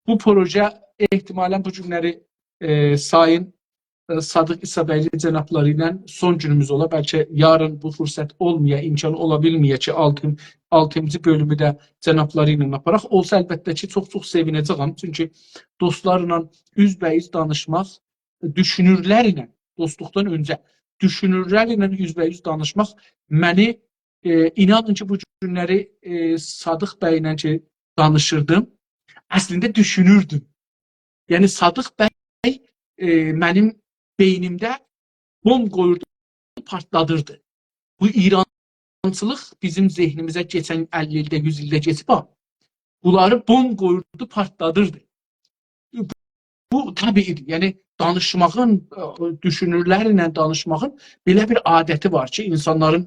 بو پروژه احتمالا بو گونلری، ائ، سایین، ائ، صادق عیسی‌بیگلی جنابلاری ایله سون گونوموز اولا. بلکه یارین بو فرصت اولمایا، امکان اولا بیلمه‌یه کی، آلتین-، آلتینجی بؤلومو ده جنابلاری ایله آپاراق. اولسا، البته کی، چوخ-چوخ سئوینه‌جه‌یم. چونکی دوستلارلا اوزبه‌اوز دانیشماق، دوشونورلر ایله، دوستلوقدان اؤنجه دوشونورلر ایله اوزبه‌اوز دانیشماق منی ائ، اینانین کی، بو گونلری، ائ، صادق بی‌له کی، دانیشیردیم، اصلینده دوشونوردوم. یعنی، صادق بی، ائ، منیم بئینیمده بومب قویوردو، پارتلادیردی. بو ایرانچیلیق بیزیم ذهنیمیزه کئچن اللی ایلده، یوز ایلده کئچیب ها. بونلاری بومب قویوردو، پارتلادیردی. بو طبیعی‌دیر. یعنی، دانیشماغین، ائ، دوشونورلرله دانیشماغین بئله بیر عادتی وار کی، اینسانلارین،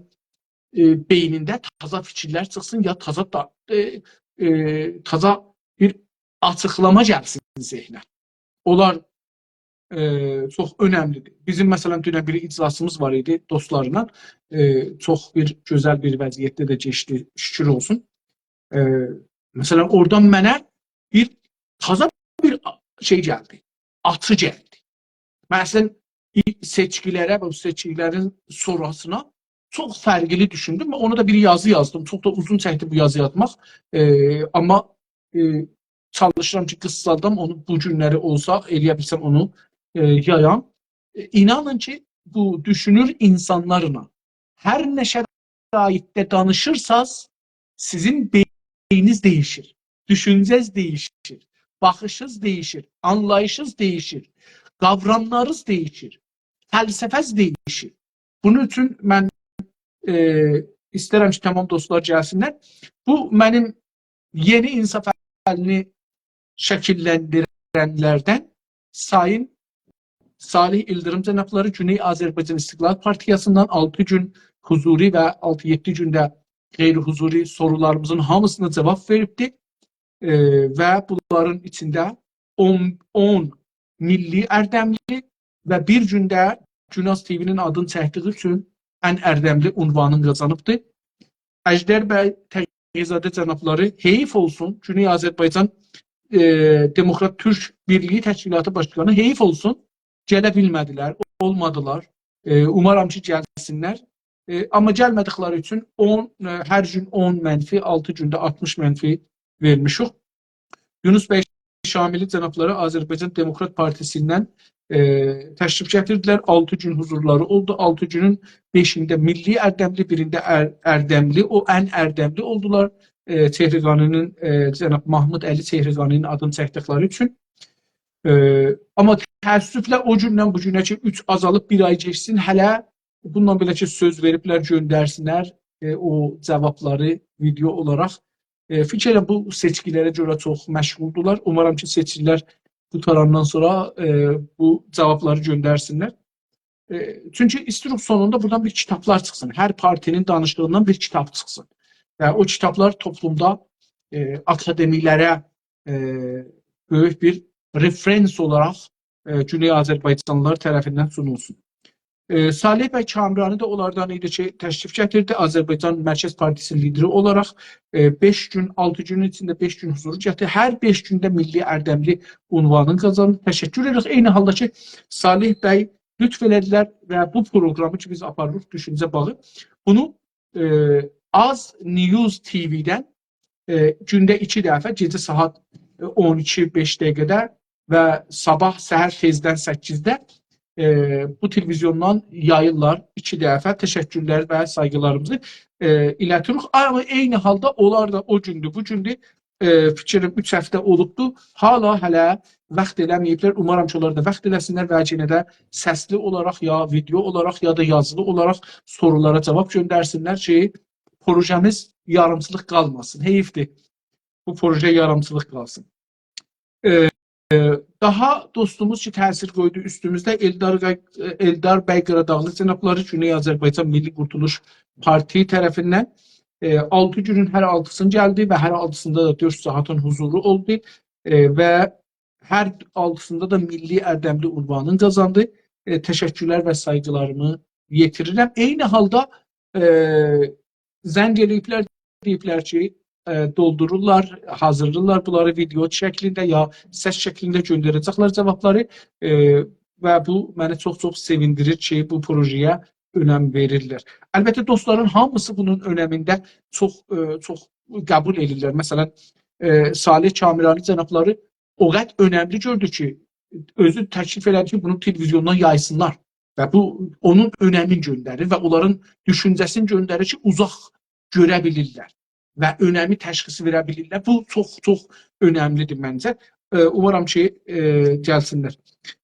ائ، بئینینده تازا فیکیرلر چیخسین، یا تازا دا، ائ، ائ، تازا بیر آچیقلاما گلسین ذهنه. اونلار، ائ، چوخ اؤنملی‌دیر. بیزیم، مثلا، دونن بیر اجلاسیمیز وار ایدی دوستلارلا. ائ، چوخ بیر گؤزل بیر وضعیتده ده کئچدی، شوکور اولسون. ائ، مثلا، اورادان منه بیر تازا بیر آ-، شئی گلدی، آچی گلدی. من اصلا ای-، سئچکی‌لره، بو سئچکی‌لرین سونراسینا چوخ فرقلی دوشوندوم و اونو دا بیر یازی یازدیم. چوخ دا اوزون چکدی بو یازی یازماق. ائ، آمما، ائ، چالیشیرام کی، قیسالدام اونو، بو گونلری اولسا، ائلیه بیلسم اونو، ائ، یایام. ائ، اینانین کی، بو دوشونور اینسانلارلا هر نه شرایطده دانیشیرساز، سیزین بئینینیز دییشیر، دوشونجه‌ز دییشیر، باخیشیز دییشیر، آنلاییشیز دییشیر، قاوراملارینیز دییشیر، فلسفه‌ز دییشیر. بونون اوچون من، ائ، ایسترم کی، تمام دوستلار گلسینلر. بو منیم یئنی انصاف الینی شکیللندیرنلردن سایین صالح ایلدیریم جنابلاری گونئی آذربایجان استقلال پارتیاسیندان آلتی گون حضوری و آلتی-یئددی گون ده غیر حضوری سورولاریمیزین هامیسینا جاواب وئریبدی. ائ، و بونلارین ایچینده اون، اون میللی اردملی و بیر گون ده گوناز تی‌وی‌نین آدینی چکدیگی اوچون ان اردملی عنوانین قازانیبدی. اجدر بی تقی‌زاده جنابلاری، حئییف اولسون، گونئی آذربایجان، ائ، دموکرات تورک بیرلیگی تشکیلاتی باشقانی، حئییف اولسون، گله بیلمه‌دیلر، اولمادیلار. ائ، اومارام کی، گلسینلر. ائ، آمما گلمه‌دیکلری اوچون اون، ائ، هر گون اون منفی، آلتی گونده آلتمیش منفی وئرمیشیک. یونس بی شاملی جنابلاری آذربایجان دموکرات پارتیسیندن، ائ، تشریف گتیردیلر. آلتی گون حضورلاری اولدو. آلتی گونون بئشینده میللی اردملی، بیرینده ار-، اردملی، او ان اردملی اولدولار. ائ، چهرگانی‌نین، ائ، جناب محمود علی چهرگانی‌نین آدینی چکدیکلری اوچون. ائ، آمما تأسفله او گوندن بو گونه کی، اوچ آزالیب بیر آی کئچسین، هله بونونلا بئله کی، سؤز وئریبلر، گؤندرسینلر، ائ، او جاوابلاری ویدئو اولاراق. ائ، فیکر ائلیرم، بو سئچکی‌لره گؤره چوخ مشغولدولار. اومارام کی، سئچکی‌لر قوتاراندان سونرا، ائ، بو جاوابلاری گؤندرسینلر. ائ، چونکی ایستیروخ سونوندا بورادان بیر کیتابلار چیخسین. هر پارتی‌نین دانیشدیغیندان بیر کیتاب چیخسین. و او کیتابلار توپلومدا، ائ، آکادمی‌لره، ائ، بؤیوک بیر رفرنس اولاراق، ائ، گونئی آذربایجانلیلار طرفیندن سونولسون. ائ، صالح بی کامرانی دا اونلاردان ایدی کی، تشریف گتیردی. آذربایجان مرکز پارتیسی لیدری اولاراق، ائ، بئش گون، آلتی گونون ایچینده بئش گون حضورو گتیردی. هر بئش گونده میللی اردملی عنوانینی قازاندی. تشکر ائدیریک. عینی حالدا کی، صالح بی لطف ائله‌دیلر و بو پروگرامی کی، بیز آپاریریق، دوشونجه باغی، بونو، ائ، آز نیوز تی‌وی‌دن، ائ، گونده ایکی دفعه، گئجه ساعات، ائ، اون ایکی بئش دقیقه‌ده و صاباح سحر تئزدن سککیزده، ائ، بو تلویزیوندان یاییرلار. ایکی دفعه تشکرلر و سایغیلاریمیزی، ائ، ایله‌دیریک. آمما عینی حالدا اونلار دا او گوندور، بو گوندور، ائ، فیکریم اوچ هفته اولوبدور. حالا هله واخت ائله‌مه‌ییبلر. اومارام کی، اونلار دا واخت ائله‌سینلر و یئنه ده سسلی اولاراق، یا ویدئو اولاراق، یا دا یازیلی اولاراق سورولارا جاواب گؤندرسینلر کی، پروژه‌میز یاریمچیلیق قالماسین. حئییفدیر، بو پروژه یاریمچیلیق قالسین. ائ، ائ، داها دوستوموز کی، تأثیر قویدو اوستوموزده، ائلدار قا-، ائلدار بی قاراداغلی جنابلاری گونئی آذربایجان میللی قورتولوش پارتی طرفیندن، ائ، آلتی گونون هر آلتیسینی گلدی و هر آلتیسیندا دا دؤرد ساعاتین حضورو اولدو، ائ، و هر آلتیسیندا دا میللی اردملی عنوانینی قازاندی. ائ، تشکرلر و سایغیلاریمی یئتیریرم. عینی حالدا، ائ، زنگ ائله‌ییبلر، دئییبلر کی، ائ، دولدورورلار، حاضیرلاییرلار بونلاری ویدئو شکلینده یا سس شکلینده گؤندره‌جکلر جاوابلاری، ائ، و بو منی چوخ-چوخ سئویندیریر کی، بو پروژه‌یه اؤنم وئریرلر. البته، دوستلارین هامیسی بونون اؤنمینده چوخ، ائ، چوخ قبول ائدیرلر. مثلا، ائ، صالح کامرانی جنابلاری او قدر اؤنملی گؤردو کی، اؤزو تکلیف ائله‌دی کی، بونو تلویزیوندان یایسینلار. و بو اونون اؤنمین گؤندریر و اونلارین دوشونجه‌سینی گؤندریر کی، اوزاق گؤره بیلیرلر و اؤنمی تشخیص وئره بیلیرلر. بو چوخ، چوخ اؤنملی‌دیر منجه. ائ، اومارام کی، ائ، گلسینلر.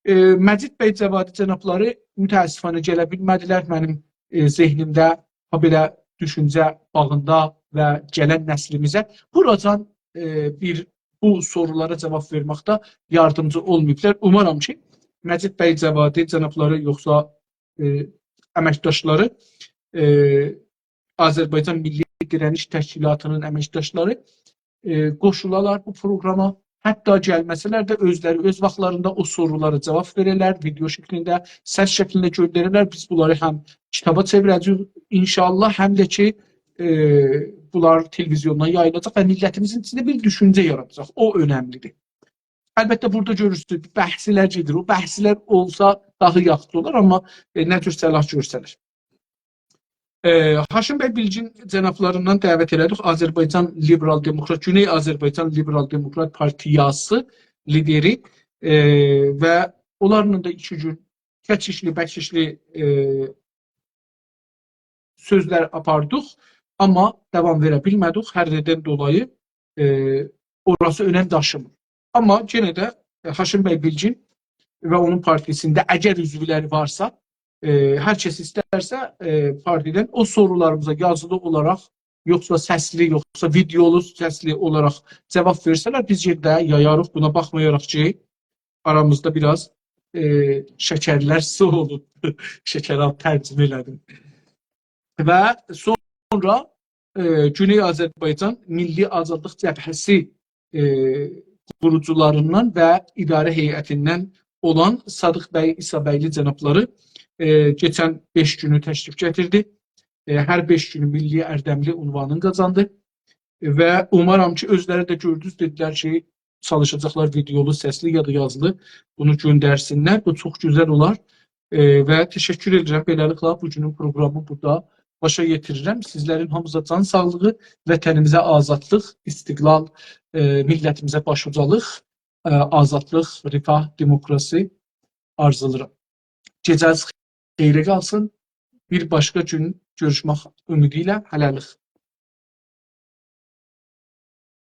ائ، مجید بی جوادی جنابلاری متأسفانه گله بیلمه‌دیلر. منیم، ائ، ذهنیمده هابئله دوشونجه باغیندا و گلن نسلیمیزه بوراجان، ائ، بیر، بو سورولارا جواب وئرمکده یاردیمجی اولماییبلار. اومارام کی، مجید بی جوادی جنابلاری، یوخسا، ائ، امکداشلاری، ائ، آذربایجان میللی دیره‌نیش تشکیلاتی‌نین امکداشلاری، ائ، قوشولالار بو پروگراما. حتی گلمه‌سه‌لر ده اؤزلری اؤز واختلاریندا او سورولارا جواب وئره‌لر، ویدئو شکلینده، سس شکلینده گؤندره‌لر. بیز بونلاری هم کیتابا چئویره‌جه‌ییک ان‌شاءالله، هم ده کی، ائ، بونلار تلویزیوندان یاییلاجاق و میللتیمیزین ایچینده بیر دوشونجه یاراداجاق. او اؤنملی‌دیر. البته، بورادا گؤرورسونوز، بحثلر گئدیر. او بحثلر اولسا داها یاخشی اولار، آمما، ائ، نه جور صلاح گؤرسنیر. ائ، هاشم بی بیلگین جنابلاریندان دعوت ائله‌دیک. آذربایجان لیبرال دموکرات، گونئی آذربایجان لیبرال دموکرات پارتیاسی لیدری، ائ، و اونلارلا دا ایکی گون کشیشلی، بکیشلی، ائ، سؤزلر آپاردیق، آمما داوام وئره بیلمه‌دیک. هر ندن دولایی، ائ، اوراسی اؤنم داشیمیر. آمما یئنه ده، ائ، هاشم بی بیلگین و اونون پارتیسینده، اگر عضولری وارسا، ائ، هر کس ایسترسه، ائ، پارتیدن او سورولاریمیزا یازیلی اولاراق، یوخسا سسلی، یوخسا ویدئولو سسلی اولاراق جواب وئرسه‌لر، بیز یئنه ده یایاریق. بونا باخمایاراق کی، آرامیزدا بیر آز، ائ، شکرلر سویولوب، شکراب ترجمه ائله‌دیم. و سونرا، ائ، گونئی آذربایجان میللی آزادلیق جبهه‌سی، ائ، قوروجولاریندان و اداره هیئتیندن اولان صادق بی عیسی‌بیگلی جنابلاری، ائ، کئچن بئش گونو تشریف گتیردی. ائ، هر بئش گونو میللی اردملی عنوانینی قازاندی. و اومارام کی، اؤزلری ده گؤردونوز، دئدیلر کی، چالیشاجاقلار ویدئولو، سسلی یا دا یازیلی بونو گؤندرسینلر. بو چوخ گؤزل اولار. ائ، و تشکر ائدیرم. بئله‌لیکله، بو گونون پروگرامینی بورادا باشا یئتیریرم. سیزلرین هامینیزا جان ساغلیغی، وطنیمیزه آزادلیق، استقلال، ائ، میللتیمیزه باش‌اوجالیق، ائ، آزادلیق، رفاه، دموکراسی آرزولاییرام. گئجه‌نیز خئیره قالسین. بیر باشقا گون گؤروشمک امیدی ایله. هله‌لیک.